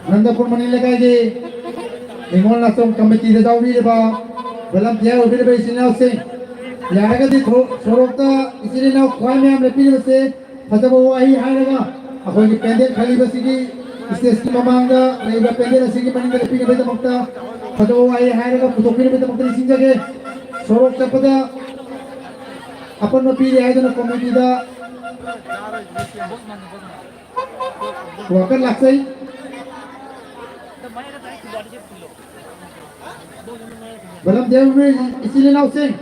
ꯅꯟꯗꯄꯨꯔ ꯃꯅꯤ ꯂꯩꯀꯥꯏꯒꯤ ꯅꯤꯉꯣꯜ ꯅꯥꯆꯣꯝ ꯀꯃꯤꯇꯤꯗ ꯌꯥꯎꯕꯤꯔꯤꯕ, ꯚꯣꯂꯟꯇꯤꯌꯔ ꯑꯣꯏꯕꯤꯔꯤꯕ ꯏꯆꯤꯜ ꯏꯅꯥꯎꯁꯤꯡ, ꯌꯥꯔꯒꯗꯤ ꯊꯣ-, ꯁꯣꯔꯣꯛꯇ ꯏꯆꯤꯜ ꯏꯅꯥꯎ ꯈ꯭ꯋꯥꯏ ꯃꯌꯥꯝ ꯂꯦꯞꯄꯤꯔꯤꯕꯁꯦ ꯐꯖꯕ ꯋꯥꯍꯩ ꯍꯥꯏꯔꯒ ꯑꯩꯈꯣꯏꯒꯤ ꯄꯦꯟꯗꯦꯜ ꯈꯜꯂꯤꯕꯁꯤꯒꯤ ꯁ꯭ꯇꯦꯖꯀꯤ ꯃꯃꯥꯡꯗ ꯂꯩꯔꯤꯕ ꯄꯦꯟꯗꯦꯜ ꯑꯁꯤꯒꯤ ꯃꯅꯤꯡꯗ ꯂꯦꯞꯄꯤꯅꯕꯒꯤꯗꯃꯛꯇ ꯐꯖꯕ ꯋꯥꯍꯩ ꯍꯥꯏꯔꯒ ꯄꯨꯊꯣꯛꯄꯤꯅꯕꯒꯤꯗꯃꯛꯇ ꯅꯤꯡꯁꯤꯡꯖꯒꯦ꯫ ꯁꯣꯔꯣꯛ ꯆꯠꯄꯗ ꯑꯄꯟꯕ ꯄꯤꯔꯦ ꯍꯥꯏꯗꯨꯅ ꯀꯣꯃꯤꯇꯤꯗ ꯋꯥꯀꯠ ꯂꯥꯛꯆꯩ꯫ ꯕꯂꯝ ꯗꯦꯕꯒꯤ ꯏꯆꯤꯜ ꯏꯅꯥꯎꯁꯤꯡ꯫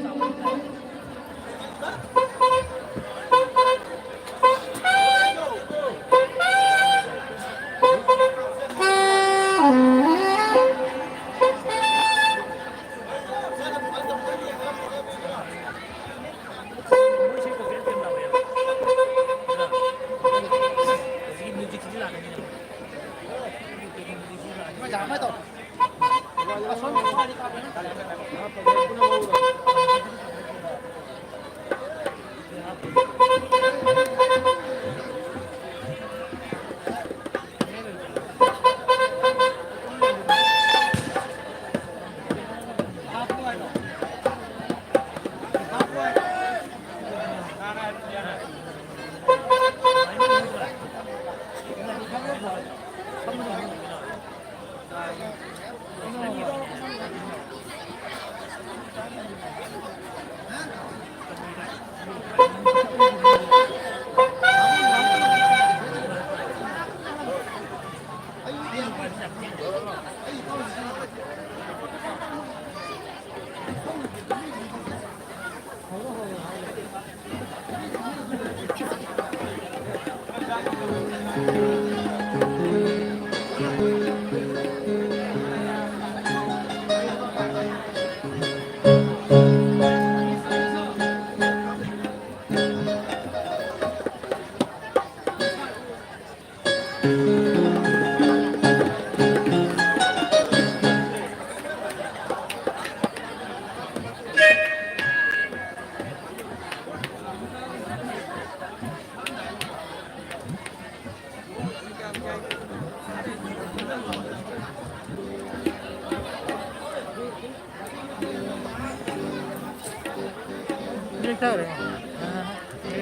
ꯂꯩꯊꯈ꯭ꯔꯦ꯫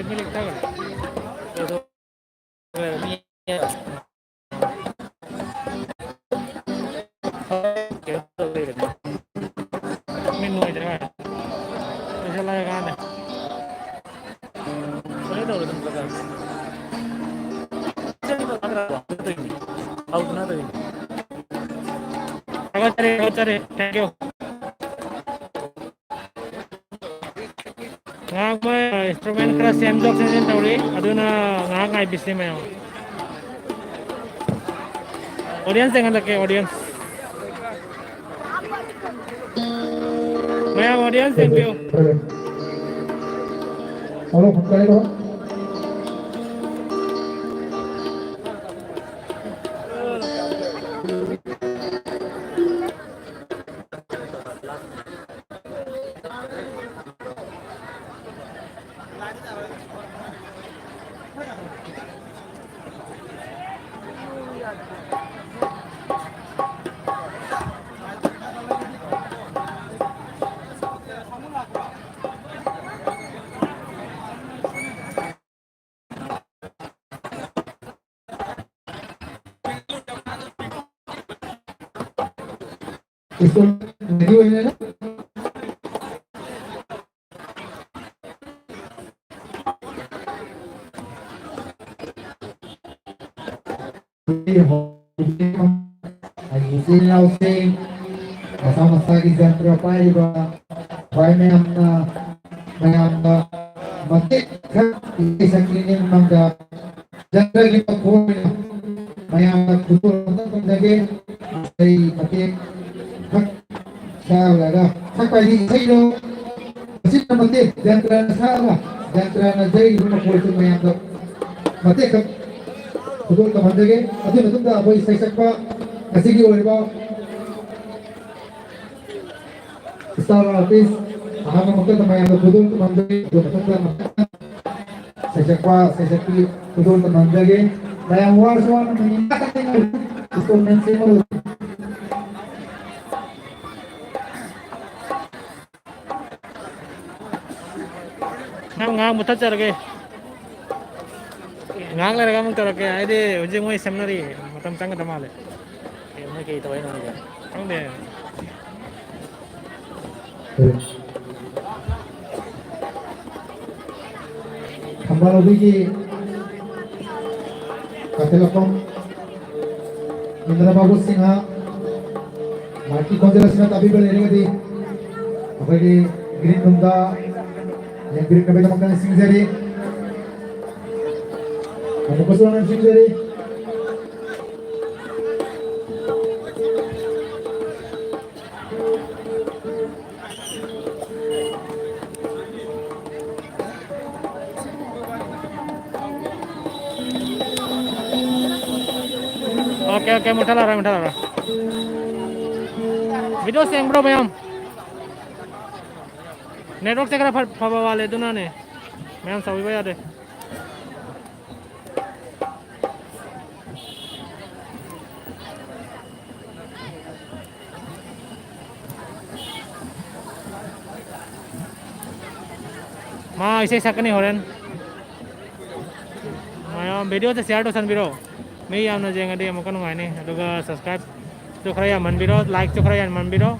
ꯃꯤ ꯂꯩꯊꯈ꯭ꯔꯦ꯫ ꯃꯤ ꯂꯣꯏꯗ꯭ꯔꯦ꯫ ꯂꯣꯏꯁꯤꯜꯂꯛꯑꯦ ꯀꯥꯟꯗ꯫ ꯀꯩꯅꯣ ꯇꯧꯔꯦ ꯑꯗꯨꯝ ꯆꯠꯂꯦ꯫ ꯍꯧꯗꯅ ꯇꯧꯔꯤꯅꯤ꯫ ꯊꯥꯒꯠꯆꯔꯤ, ꯊꯥꯒꯠꯆꯔꯤ꯫ Thank you꯫ ꯉꯥꯏꯍꯥꯛ ꯃꯣꯏ instrument ꯈꯔ ꯁꯦꯝꯗꯣꯛ ꯁꯦꯝꯖꯤꯟ ꯇꯧꯔꯤ, ꯑꯗꯨꯅ ꯉꯥꯏꯍꯥꯛ ꯉꯥꯏꯕꯤꯁꯤ ꯃꯌꯥꯝ꯫ Audience ꯌꯦꯡꯍꯜꯂꯛꯀꯦ, audience꯫ ꯃꯌꯥꯝ audience ꯌꯦꯡꯕꯤꯌꯨ꯫ ꯍꯜꯂꯣ, ꯀꯩꯅꯣ? ꯑꯩꯒꯤ ꯏꯆꯤꯜ ꯏꯅꯥꯎꯁꯤꯡ ꯃꯁꯥ ꯃꯁꯥꯒꯤ ꯖꯟꯇ꯭ꯔ ꯄꯥꯏꯔꯤꯕ ꯈ꯭ꯋꯥꯏ ꯃꯌꯥꯝꯅ, ꯃꯌꯥꯝꯅ ꯃꯇꯦꯛ ꯈꯔ ꯏꯁꯩ ꯁꯛꯂꯤꯉꯩ ꯃꯃꯥꯡꯗ ꯖꯟꯇ꯭ꯔꯒꯤ ꯃꯈꯣꯜ ꯃꯌꯥꯝꯅ ꯈꯨꯗꯣꯜ ꯑꯃꯇ ꯇꯝꯖꯒꯦ꯫ ꯏꯁꯩ ꯃꯇꯦꯛ ꯈꯛ ꯁꯛꯂꯒ ꯁꯛꯄ ꯍꯥꯏꯗꯤ ꯏꯁꯩꯗꯣ ꯑꯁꯤꯅ ꯃꯇꯦꯛ ꯖꯟꯇ꯭ꯔꯅ ꯁꯛꯑꯒ ꯖꯟꯇ꯭ꯔꯅ ꯌꯩꯔꯤꯕ ꯃꯈꯣꯜꯁꯦ ꯃꯌꯥꯝꯗ ꯃꯇꯦꯛ ꯈꯛ ꯈꯨꯗꯣꯜ ꯇꯝꯍꯟꯖꯒꯦ꯫ ꯑꯗꯨꯒꯤ ꯃꯇꯨꯡꯗ ꯑꯩꯈꯣꯏ ꯏꯁꯩ ꯁꯛꯄ ꯉꯁꯤꯒꯤ ꯑꯣꯏꯔꯤꯕ star artist ꯑꯍꯥꯟꯕ ꯃꯛꯇꯗ ꯃꯌꯥꯝꯗ ꯈꯨꯗꯣꯜ ꯇꯝꯍꯟꯖꯒꯦ꯫ ꯑꯗꯨ ꯃꯊꯪꯗ ꯃꯊꯪꯗ ꯁꯩꯁꯛꯄ, ꯁꯩꯁꯛꯄꯤ ꯈꯨꯗꯣꯜ ꯇꯝꯍꯟꯖꯒꯦ꯫ ꯃꯌꯥꯝ ꯋꯥꯔꯁꯨ ꯋꯥꯅ ꯃꯌꯥꯝ instrument ꯁꯦꯝꯃꯒ꯫ ꯉꯥꯏꯍꯥꯛ ꯃꯨꯠꯊꯠꯆꯔꯒꯦ꯫ ꯉꯥꯏꯍꯥꯛ ꯂꯩꯔꯒ ꯑꯃꯨꯛ ꯇꯧꯔꯛꯀꯦ, ꯍꯥꯏꯗꯤ ꯍꯧꯖꯤꯛ ꯃꯣꯏ ꯁꯦꯝꯅꯔꯤ, ꯃꯇꯝ ꯆꯪꯒꯗꯕ ꯃꯥꯜꯂꯦ꯫ ꯑꯦ, ꯃꯣꯏ ꯀꯩ ꯇꯧꯔꯤꯅꯣ ꯍꯥꯏꯁꯦ? ꯈꯪꯗꯦ꯫ ꯊꯝꯕꯥꯜ ꯂꯧꯕꯤꯒꯤ ꯀꯩꯊꯦꯜ ꯂꯧꯐꯝ ꯏꯟꯗ꯭ꯔ ꯕꯥꯕꯨ ꯁꯤꯡꯍ ꯃꯥꯏꯀꯤ ꯈꯣꯟꯖꯦꯜ ꯑꯁꯤꯅ ꯇꯥꯕꯤꯕ ꯂꯩꯔꯒꯗꯤ ꯑꯩꯈꯣꯏꯒꯤ green roomꯗ ꯌꯦꯡꯕꯤꯔꯛꯅꯕꯒꯤꯗꯃꯛꯇ ꯅꯤꯡꯁꯤꯡꯖꯔꯤ꯫ ꯑꯃꯨꯛꯀꯁꯨ ꯅꯤꯡꯁꯤꯡꯖꯔꯤ꯫ Okay, okay, ꯃꯨꯊꯠꯂꯔꯣꯏ, ꯃꯨꯊꯠꯂꯔꯣꯏ꯫ Video ꯁꯦꯡꯕ꯭ꯔꯣ ꯃꯌꯥꯝ? Networkꯁꯦ ꯈꯔ ꯐ-, ꯐꯕ ꯋꯥꯠꯂꯦ, ꯑꯗꯨꯅꯅꯦ꯫ ꯃꯌꯥꯝ ꯁꯥꯎꯕꯤꯕ ꯌꯥꯗꯦ꯫ ꯃꯥ ꯏꯁꯩ ꯁꯛꯀꯅꯤ ꯍꯣꯔꯦꯟ꯫ ꯃꯌꯥꯝ videoꯁꯦ share ꯇꯧꯁꯟꯕꯤꯔꯣ꯫ ꯃꯤ ꯌꯥꯝꯅ ꯌꯦꯡꯉꯗꯤ ꯑꯃꯨꯛꯀ ꯅꯨꯡꯉꯥꯏꯅꯤ꯫ ꯑꯗꯨꯒ subscribeꯁꯨ ꯈꯔ ꯌꯥꯝꯍꯟꯕꯤꯔꯣ, likeꯁꯨ ꯈꯔ ꯌꯥꯝꯍꯟꯕꯤꯔꯣ꯫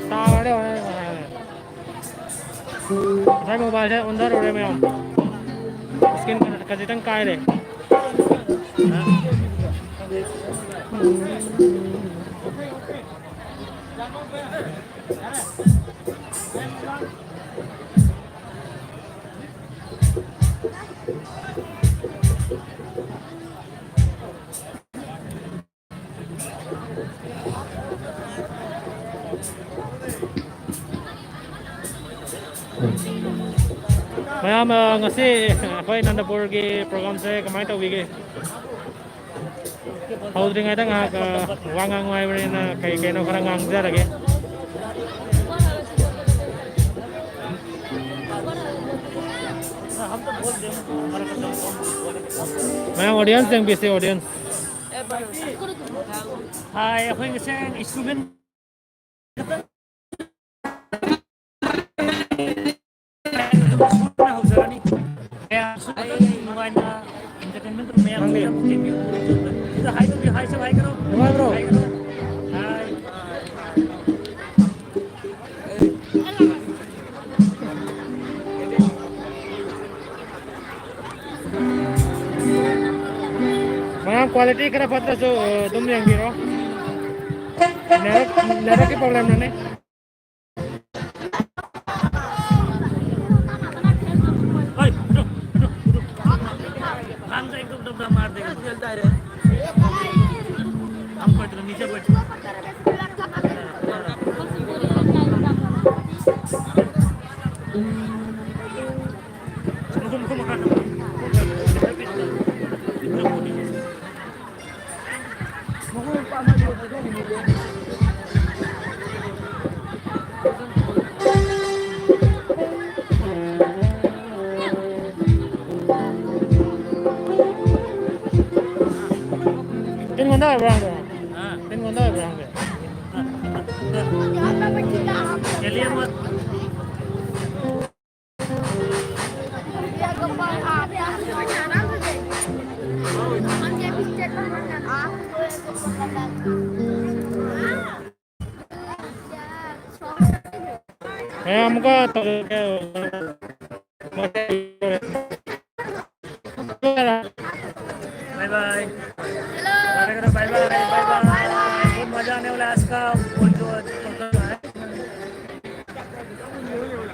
ꯇꯥꯔꯦ, ꯍꯣꯔꯦꯟ ꯉꯁꯥꯏ ꯃꯣꯕꯥꯏꯜꯁꯦ ꯑꯣꯟꯊꯔꯨꯔꯦ ꯃꯌꯥꯝ꯫ ꯏꯁꯀ꯭ꯔꯤꯟ ꯈꯖꯤꯛꯇꯪ ꯀꯥꯏꯔꯦ꯫ ꯃꯌꯥꯝ, ꯑ, ꯉꯁꯤ ꯑꯩꯈꯣꯏ ꯅꯟꯗꯄꯨꯔꯒꯤ ꯄ꯭ꯔꯣꯒꯥꯝꯁꯦ ꯀꯃꯥꯏꯅ ꯇꯧꯕꯤꯒꯦ? ꯍꯧꯗ꯭ꯔꯤꯉꯩꯗ ꯉꯥꯏꯍꯥꯛ, ꯑ, ꯋꯥ ꯉꯥꯡꯉꯨ ꯍꯥꯏꯕꯅꯤꯅ ꯀꯩ ꯀꯩꯅꯣ ꯈꯔ ꯉꯥꯡꯖꯔꯒꯦ꯫ ꯃꯌꯥꯝ, ꯑꯣꯗꯤꯌꯦꯟꯁ ꯌꯦꯡꯕꯤꯁꯦ, ꯑꯣꯗꯤꯌꯦꯟꯁ꯫ ꯍꯥꯏ, ꯑꯩꯈꯣꯏ ꯉꯁꯤ ꯏꯟꯁꯇ꯭ꯔꯨꯃꯦꯟ ꯍꯧꯖꯔꯅꯤ꯫ ꯃꯌꯥꯝꯁꯨ ꯅꯨꯡꯉꯥꯏꯅ entertainment ꯇꯧꯕ ꯃꯌꯥꯝ ꯅꯪꯗꯤ? ꯁꯤꯗ ꯍꯥꯏ ꯇꯧꯕꯤꯌꯨ, ꯍꯥꯏ ꯁꯦ, ꯍꯥꯏ ꯀꯩꯅꯣ? ꯅꯨꯡꯉꯥꯏꯕ꯭ꯔꯣ? ꯍꯥꯏ ꯀꯩꯅꯣ? ꯍꯥꯏ꯫ ꯃꯌꯥꯝ, quality ꯈꯔ ꯐꯠꯇ꯭ꯔꯁꯨ, ꯑ, ꯑꯗꯨꯝ ꯌꯦꯡꯕꯤꯔꯣ꯫ Network, network ꯀꯤ problem ꯅꯅꯦ꯫ ꯀꯩꯅꯣꯗ ꯑꯣꯏꯕ꯭ꯔꯥ ꯍꯪꯒꯦ? ꯀꯩꯅꯣꯗ ꯑꯣꯏꯕ꯭ꯔꯥ ꯍꯪꯒꯦ? ꯃꯌꯥꯝ ꯑꯃꯨꯛꯀ ꯇꯧꯔꯛꯀꯦ꯫ Bye bye. Bye bye.